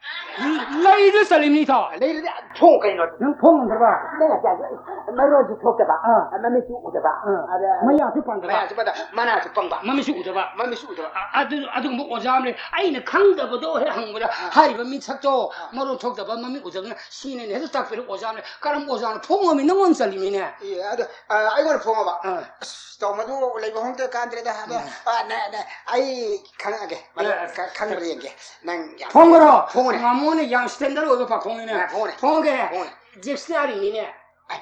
ꯂꯩꯗꯨ ꯆꯠꯂꯤꯕꯅꯤ ꯏꯇꯥꯎ꯫ ꯂꯩꯔꯗꯤ ꯐꯣꯡ ꯀꯩꯅꯣ? ꯅꯪ ꯐꯣꯡ ꯉꯝꯗ꯭ꯔꯕ? ꯅꯪ ꯉꯁꯥꯏ ꯃꯔꯣꯟꯁꯨ ꯊꯣꯛꯇꯕ, ꯑꯥ꯫ ꯃꯃꯤꯠꯁꯨ ꯎꯗꯕ, ꯑꯥ꯫ ꯑꯗ ꯃꯌꯥꯁꯨ ꯄꯥꯟꯗꯕ꯫ ꯃꯌꯥꯁꯨ ꯄꯥꯟꯗꯕ, ꯃꯅꯥꯁꯨ ꯄꯪꯕ꯫ ꯃꯃꯤꯠꯁꯨ ꯎꯗꯕ꯫ ꯃꯃꯤꯠꯁꯨ ꯎꯗꯕ꯫ ꯑ-, ꯑꯗꯨ, ꯑꯗꯨꯒꯨꯝꯕ ꯑꯣꯖꯥ ꯑꯃ ꯂꯩ꯫ ꯑꯩꯅ ꯈꯪꯗꯕꯗꯣ ꯍꯦꯛ ꯍꯪꯕꯗ, ꯑꯥ꯫ ꯍꯥꯏꯔꯤꯕ ꯃꯤꯁꯛꯇꯣ, ꯑꯥ꯫ ꯃꯔꯣꯟ ꯊꯣꯛꯇꯕ, ꯃꯃꯤꯠ ꯎꯗꯕꯅ ꯁꯤꯅꯦꯅ ꯍꯦꯛꯇ ꯇꯥꯛꯄꯤꯔꯛꯄ ꯑꯣꯖꯥ ꯑꯃ ꯂꯩ꯫ ꯀꯔꯝꯕ ꯑꯣꯖꯥꯅꯣ? ꯐꯣꯡ ꯉꯝꯃꯤ ꯅꯪꯉꯣꯟꯗ ꯆꯜꯂꯤꯃꯤꯅꯦ꯫ ꯑꯦ, ꯑ, ꯑꯩꯉꯣꯟꯗ ꯐꯣꯡꯉꯕ? ꯑꯥ꯫ ꯑꯁ, ꯇꯧ, ꯃꯗꯨ ꯂꯩꯕ ꯍꯣꯡꯗꯦ ꯀꯥꯟꯗ꯭ꯔꯦꯗ꯫ ꯑꯗꯣ, ꯎꯝ꯫ ꯑ, ꯅꯦ, ꯅꯦ, ꯑꯩ ꯈꯪꯉꯛꯑꯒꯦ꯫ ꯃꯗꯨ ꯑ, ꯈ-, ꯈꯪꯕ꯭ꯔꯥ ꯌꯦꯡꯒꯦ꯫ ꯅꯪ ꯌꯥꯝ ꯐꯣꯡꯉꯔꯣ? ꯐꯣꯡꯉꯨꯅꯦ꯫ ꯃꯥꯃꯣꯅ ꯌꯥꯝ standard ꯑꯣꯏꯕ ꯄꯥꯈꯣꯡꯅꯤꯅꯦ꯫ ꯑ, ꯐꯣꯡꯉꯨꯅꯦ꯫ ꯐꯣꯡꯉꯒꯦ꯫ ꯐꯣꯡꯉꯨꯅꯦ꯫ Dictionaryꯅꯤꯅꯦ꯫ ꯑꯩ,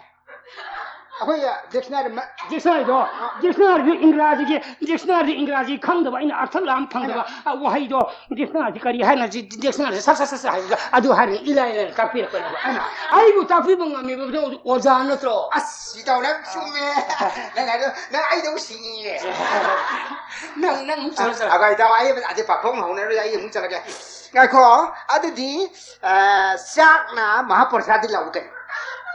ꯑꯩꯈꯣꯏ dictionary ꯃ- Dictionaryꯗꯣ, dictionaryꯗꯣ ꯏꯪꯒ꯭ꯔꯥꯖꯤꯒꯤ, dictionaryꯗꯤ ꯏꯪꯒ꯭ꯔꯥꯖꯤ ꯈꯪꯗꯕ ꯑꯩꯅ ꯑꯔꯊ ꯂꯥꯝ ꯐꯪꯗꯕ, ꯑ, ꯋꯥꯍꯩꯗꯣ dictionaryꯁꯤ ꯀꯔꯤ ꯍꯥꯏꯅꯣ? Dictionaryꯁꯤ ꯁꯠ ꯁꯠ ꯁꯠ ꯁꯠ ꯍꯥꯏꯕꯗ ꯑꯗꯨ ꯍꯥꯏꯔꯒ ꯏꯂꯥꯏ ꯂꯥꯏꯅ ꯇꯥꯛꯄꯤꯔꯛꯄꯅꯦꯕ꯫ ꯑꯩꯅ, ꯑꯩꯕꯨ ꯇꯥꯛꯄꯤꯕ ꯉꯝꯃꯤꯕꯗꯣ ꯑꯣꯖꯥ ꯅꯠꯇ꯭ꯔꯣ? ꯑꯁ, ꯁꯤ ꯇꯧꯔꯦ, ꯆꯨꯝꯃꯦ꯫ ꯅꯪ ꯍꯥꯏꯗꯣ, ꯅꯪ ꯑꯩꯗꯧ ꯁꯤꯡꯉꯤꯅꯦ꯫ ꯅꯪ, ꯅꯪ ꯑꯃꯨꯛ ꯆꯠꯂꯣ, ꯆꯠꯂꯣ꯫ ꯑꯒꯥꯏ ꯇꯥꯎ, ꯑꯩ ꯑꯗꯨ ꯄꯥꯈꯣꯡ ꯍꯧꯅꯔꯣꯏ, ꯑꯩ ꯑꯃꯨꯛ ꯆꯠꯂꯒꯦ꯫ ꯉꯥꯏꯈꯣ, ꯑꯗꯨꯗꯤ, ꯑ, ꯆꯥꯛꯅ ꯃꯍꯥꯄ꯭ꯔꯁꯥꯗꯤ ꯂꯧꯕ ꯀꯩꯅꯣ?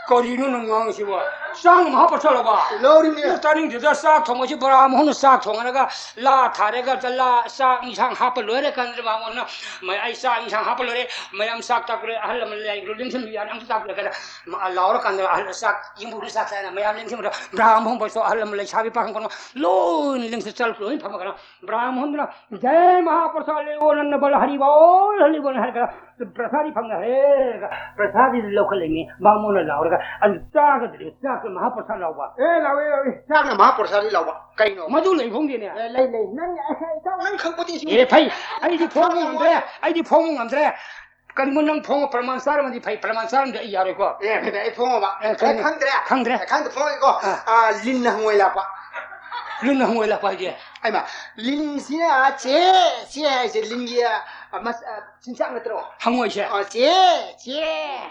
ꯀꯔꯤꯅꯣ ꯅꯪ ꯉꯥꯡꯉꯤꯁꯤꯕꯣ? ꯆꯥꯛꯅ ꯃꯍꯥꯄ꯭ꯔꯁꯥꯗ ꯂꯧꯕ? ꯂꯧꯔꯤꯅꯦ꯫ ꯅꯪ ꯇꯥꯅꯤꯡꯗꯦꯗ, ꯆꯥꯛ ꯊꯣꯡꯕꯁꯤ ꯕꯣꯔꯥ ꯃꯍꯨꯝꯅ ꯆꯥꯛ ꯊꯣꯡꯉꯒ ꯂꯥ ꯊꯥꯔꯒ ꯂꯥ ꯆꯥꯛ ꯏꯟꯁꯥꯡ ꯍꯥꯞꯄ ꯂꯣꯏꯔꯦ ꯀꯥꯟꯗ ꯃꯉꯣꯟꯗ, "ꯃ-, ꯑꯩ ꯆꯥꯛ ꯏꯟꯁꯥꯡ ꯍꯥꯞꯄ ꯂꯣꯏꯔꯦ, ꯃꯌꯥꯝ ꯆꯥꯛ ꯆꯥꯛꯄ ꯂꯣꯏꯔꯦ, ꯑꯍꯜ ꯂꯃꯟ ꯂꯩ, ꯂꯦꯡꯁꯤꯟꯕꯤꯌꯨ" ꯍꯥꯏꯅ ꯑꯝꯇ ꯇꯥꯛꯄꯤꯔꯛꯀꯦ꯫ ꯃ-, ꯂꯥꯎꯔꯀꯥꯟꯗ ꯑꯍꯜ ꯆꯥꯛ ꯌꯨꯝꯕꯨꯗꯨ ꯆꯥꯛ ꯆꯥꯏꯅ ꯃꯌꯥꯝ ꯂꯦꯡꯁꯤꯟꯕꯗ ꯕ꯭ꯔꯥꯍ ꯃꯍꯨꯝ ꯄꯥꯏꯁꯣ ꯑꯍꯜ ꯂꯃꯟ ꯂꯩꯁꯥꯕꯤ ꯄꯥꯈꯪ ꯄꯨꯝꯅꯃꯛ ꯂꯣꯏꯅ ꯂꯦꯡꯁꯤꯟ ꯆꯠꯂ ꯂꯣꯏꯅ ꯐꯝꯃꯒꯅ ꯕ꯭ꯔꯥꯍ ꯃꯍꯨꯝꯗꯨꯅ "ꯖꯩ ꯃꯍꯥꯄ꯭ꯔꯁꯥꯗ ꯂꯩꯑꯣ ꯅꯟꯅ ꯕꯜ ꯍꯔꯤꯕꯣꯜ ꯍꯔꯤꯕꯣꯜ" ꯍꯥꯏꯔꯒ ꯄ꯭ꯔꯁꯥꯗꯤ ꯐꯪꯉꯦ꯫ ꯍꯦ, ꯄ꯭ꯔꯁꯥꯗꯤ ꯂꯧꯈꯠꯂꯛꯏꯅꯤ ꯕꯥꯃꯣꯟꯅ ꯂꯥꯎꯔꯒ꯫ ꯑꯗꯨ ꯆꯥꯒꯗ꯭ꯔꯦ, ꯆꯥꯛꯇ ꯃꯍꯥꯄ꯭ꯔꯁꯥꯗ ꯂꯥꯎꯕ꯫ ꯑꯦ, ꯂꯥꯎꯋꯦ, ꯂꯥꯎꯋꯦ꯫ ꯆꯥꯛꯅ ꯃꯍꯥꯄ꯭ꯔꯁꯥꯗꯤ ꯂꯥꯎꯕ꯫ ꯀꯩꯅꯣ? ꯃꯗꯨ ꯂꯩ ꯐꯣꯡꯗꯦꯅꯦ꯫ ꯑꯦ, ꯂꯩ, ꯂꯩ꯫ ꯅꯪ, ꯑꯦ, ꯏꯇꯥꯎ, ꯅꯪ ꯈꯪꯄꯣꯠꯇꯦ ꯁꯤ꯫ ꯑꯦ, ꯐꯩ꯫ ꯑꯩꯗꯤ ꯐꯣꯡꯕ ꯉꯝꯗ꯭ꯔꯦ꯫ ꯑꯩꯗꯤ ꯐꯣꯡꯕ ꯉꯝꯗ꯭ꯔꯦ꯫ ꯀꯔꯤꯒꯨꯝꯕ ꯅꯪ ꯐꯣꯡꯕ ꯄ꯭ꯔꯃꯥꯟ ꯆꯥꯔꯝꯃꯗꯤ ꯐꯩ, ꯄ꯭ꯔꯃꯥꯟ ꯆꯥꯔꯝꯗꯤ ꯑꯩ ꯌꯥꯔꯣꯏꯀꯣ꯫ ꯑꯦ, ꯐꯩ, ꯐꯩ, ꯑꯩ ꯐꯣꯡꯉꯕ? ꯑꯦ, ꯑꯦ, ꯈꯪꯉꯦ꯫ ꯈꯪꯗ꯭ꯔꯦ? ꯈꯪꯗ꯭ꯔꯦ꯫ ꯑꯦ, ꯈꯪꯗꯦ, ꯐꯣꯡꯉꯒꯦꯀꯣ꯫ ꯑꯥ꯫ ꯑꯥ, ꯂꯤꯟꯅ ꯍꯪꯉꯣꯏ ꯂꯥꯛꯄ꯫ ꯂꯤꯟꯅ ꯍꯪꯉꯣꯏ ꯂꯥꯛꯄ ꯍꯥꯏꯗꯤ? ꯑꯩꯃ, ꯂꯤꯟꯁꯤꯅ ꯆꯦ, ꯆꯦ ꯍꯥꯏꯁꯦ ꯂꯤꯟꯒꯤ, ꯑ, ꯃꯁ-, ꯑ, ꯆꯤꯟꯖꯥꯛ ꯅꯠꯇ꯭ꯔꯣ? ꯍꯪꯉꯣꯏꯁꯦ? ꯑ, ꯆꯦ, ꯆꯦ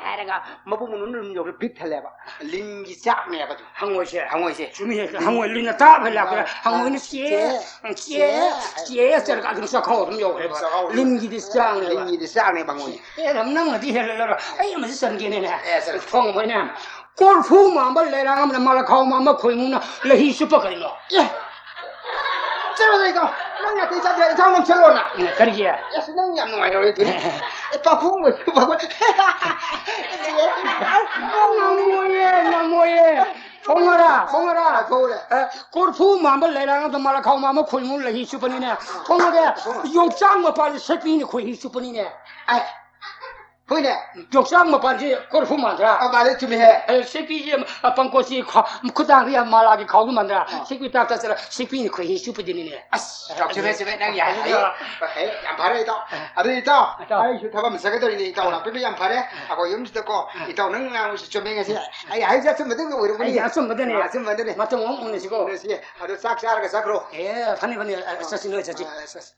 ꯍꯥꯏꯔꯒ ꯃꯕꯨꯛ ꯃꯅꯨꯡꯗ ꯑꯗꯨꯝ ꯌꯧꯔꯦ, ꯕꯤꯠ ꯊꯜꯂꯦꯕ꯫ ꯂꯤꯟꯒꯤ ꯆꯥꯛꯅꯦꯕ ꯑꯗꯨ꯫ ꯍꯪꯉꯣꯏꯁꯦ? ꯍꯪꯉꯣꯏꯁꯦ꯫ ꯆꯨꯝꯃꯤ, ꯍꯪꯉꯣꯏ ꯂꯤꯟꯅ ꯇꯥꯞ ꯍꯥꯏ ꯂꯥꯛꯄꯗ ꯑ, ꯍꯪꯉꯣꯏꯅ ꯆꯦ, ꯆꯦ, ꯆꯦ, ꯆꯦ ꯆꯦꯔꯒ ꯑꯗꯨꯝ ꯆꯥꯛꯈꯥꯎ ꯑꯗꯨꯝ ꯌꯧꯈ꯭ꯔꯦꯕ꯫ ꯆꯥꯛꯈꯥꯎ ꯑꯗꯨꯝ ꯂꯤꯟꯒꯤꯗꯤ ꯆꯥꯛꯅꯦꯕ꯫ ꯂꯤꯟꯒꯤꯗꯤ ꯆꯥꯛꯅꯦꯕ ꯍꯪꯉꯣꯏꯁꯦ꯫ ꯑꯦ, ꯅꯪꯅꯗꯤ ꯍꯦꯜꯂꯔꯣꯏ꯫ ꯑꯩ ꯑꯃꯁꯨ ꯆꯟꯒꯦꯅꯦꯅꯦ꯫ ꯑꯦ, ꯆꯟ-, ꯐꯣꯡꯉꯝꯃꯣꯏꯅꯦ꯫ ꯀꯣꯔꯐꯨ ꯃꯥꯟꯕ ꯂꯩꯔꯥꯡ ꯑꯃꯅ ꯃꯥꯂꯈꯥꯎ ꯃꯥꯟꯕ ꯈꯣꯏꯃꯨꯅ ꯂꯩꯍꯤ ꯆꯨꯞꯄ ꯀꯔꯤꯅꯣ? ꯑꯦ! ꯆꯠꯂꯣꯗ, ꯏꯇꯥꯎ꯫ ꯅꯪ ꯅꯥꯇꯩ ꯆꯥꯗ꯭ꯔꯦ, ꯏꯟꯁꯥꯡ ꯅꯝꯁꯜꯂꯣꯅ꯫ ꯎꯝ, ꯀꯔꯤꯒꯤ? ꯑꯁ, ꯅꯪ ꯌꯥꯝ ꯅꯨꯡꯉꯥꯏꯔꯣꯏ ꯑꯗꯨꯗꯤ꯫ ꯑꯦ, ꯄꯥꯈꯣꯡ ꯑꯣꯏꯁꯨ ꯄꯥꯈꯣꯡ꯫ ꯉꯝꯃꯣꯏꯌꯦ, ꯉꯝꯃꯣꯏꯌꯦ꯫ ꯐꯣꯡꯉꯔꯥ, ꯐꯣꯡꯉꯔꯥ꯫ ꯐꯣꯡꯉꯦ꯫ ꯑꯦ, ꯀꯣꯔꯐꯨ ꯃꯥꯟꯕ ꯂꯩꯔꯥꯡ ꯑꯃꯗ ꯃꯥꯂꯈꯥꯎ ꯃꯥꯟꯕ ꯈꯣꯏꯃꯨ ꯂꯩꯍꯤ ꯆꯨꯞꯄꯅꯤꯅꯦ꯫ ꯐꯣꯡꯉꯒꯦ꯫ ꯐꯣꯡꯉꯦ꯫ ꯌꯣꯡꯆꯥꯛ ꯃꯄꯥꯟꯗ ꯁꯦꯠꯄꯤꯅ ꯈꯣꯏꯍꯤ ꯆꯨꯞꯄꯅꯤꯅꯦ꯫ ꯑꯦ, ꯍꯣꯏꯅꯦ꯫ ꯌꯣꯡꯆꯥꯛ ꯃꯄꯥꯟꯁꯤ ꯀꯣꯔꯐꯨ ꯃꯥꯟꯗ꯭ꯔꯥ? ꯑ, ꯃꯥꯜꯂꯦ, ꯆꯨꯝꯃꯤꯍꯦ꯫ ꯑ, ꯁꯤꯛꯄꯤꯁꯤ, ꯑ, ꯄꯪꯀꯣꯠꯁꯤ ꯈ꯭ꯋꯥ-, ꯈꯨꯗꯥꯡꯗ ꯌꯥꯝ ꯃꯥꯂꯥꯒꯤ ꯈꯥꯎꯗꯨ ꯃꯥꯟꯗ꯭ꯔꯥ? ꯑ꯫ ꯁꯤꯛꯄꯤ ꯇꯥꯛ ꯇꯥꯛ ꯆꯠꯂ, ꯁꯤꯛꯄꯤꯅ ꯈꯣꯏꯍꯤ ꯆꯨꯞꯄꯗꯨꯅꯤꯅꯦ꯫ ꯑꯁ, ꯌꯥꯝ ꯆꯨꯝꯃꯦ, ꯆꯨꯝꯃꯦ, ꯅꯪ ꯌꯥꯏ꯫ ꯑꯗꯨꯗꯤ ꯍꯦ, ꯌꯥꯝ ꯐꯔꯦ, ꯏꯇꯥꯎ꯫ ꯑ꯫ ꯑꯗꯨ, ꯏꯇꯥꯎ, ꯏꯇꯥꯎ꯫ ꯑꯩꯁꯨ ꯊꯕꯛ ꯑꯃ ꯆꯠꯀꯗꯧꯔꯤꯅꯦ, ꯏꯇꯥꯎ ꯑ꯫ ꯂꯥꯛꯄꯤꯕ ꯌꯥꯝ ꯐꯔꯦ꯫ ꯑ꯫ ꯑꯩꯈꯣꯏ ꯌꯨꯝꯁꯤꯗꯀꯣ, ꯑ꯫ ꯏꯇꯥꯎ, ꯅꯪ ꯉꯥꯡꯕꯁꯤ ꯆꯨꯝꯃꯦ ꯉꯁꯤ꯫ ꯑꯩ ꯍꯥꯏꯁꯦ ꯑꯆꯨꯝꯕꯗ ꯑꯣꯏꯔꯝꯒꯅꯤ꯫ ꯑꯩꯁꯦ ꯑꯆꯨꯝꯕꯗꯅꯦ꯫ ꯑ, ꯑꯆꯨꯝꯕꯗꯅꯦ꯫ ꯃꯇꯨꯡ ꯑꯃꯨꯛ ꯎꯅꯁꯤꯀꯣ꯫ ꯎꯅꯁꯤ꯫ ꯑꯗꯣ ꯆꯥꯛ ꯆꯥꯔꯒ ꯆꯠꯈ꯭ꯔꯣ꯫ ꯑꯦ, ꯐꯅꯤ, ꯐꯅꯤ꯫ ꯑ, ꯆꯠꯁꯤ, ꯅꯣꯏ ꯆꯠꯁꯤ꯫ ꯑ, ꯆꯠꯁꯤ꯫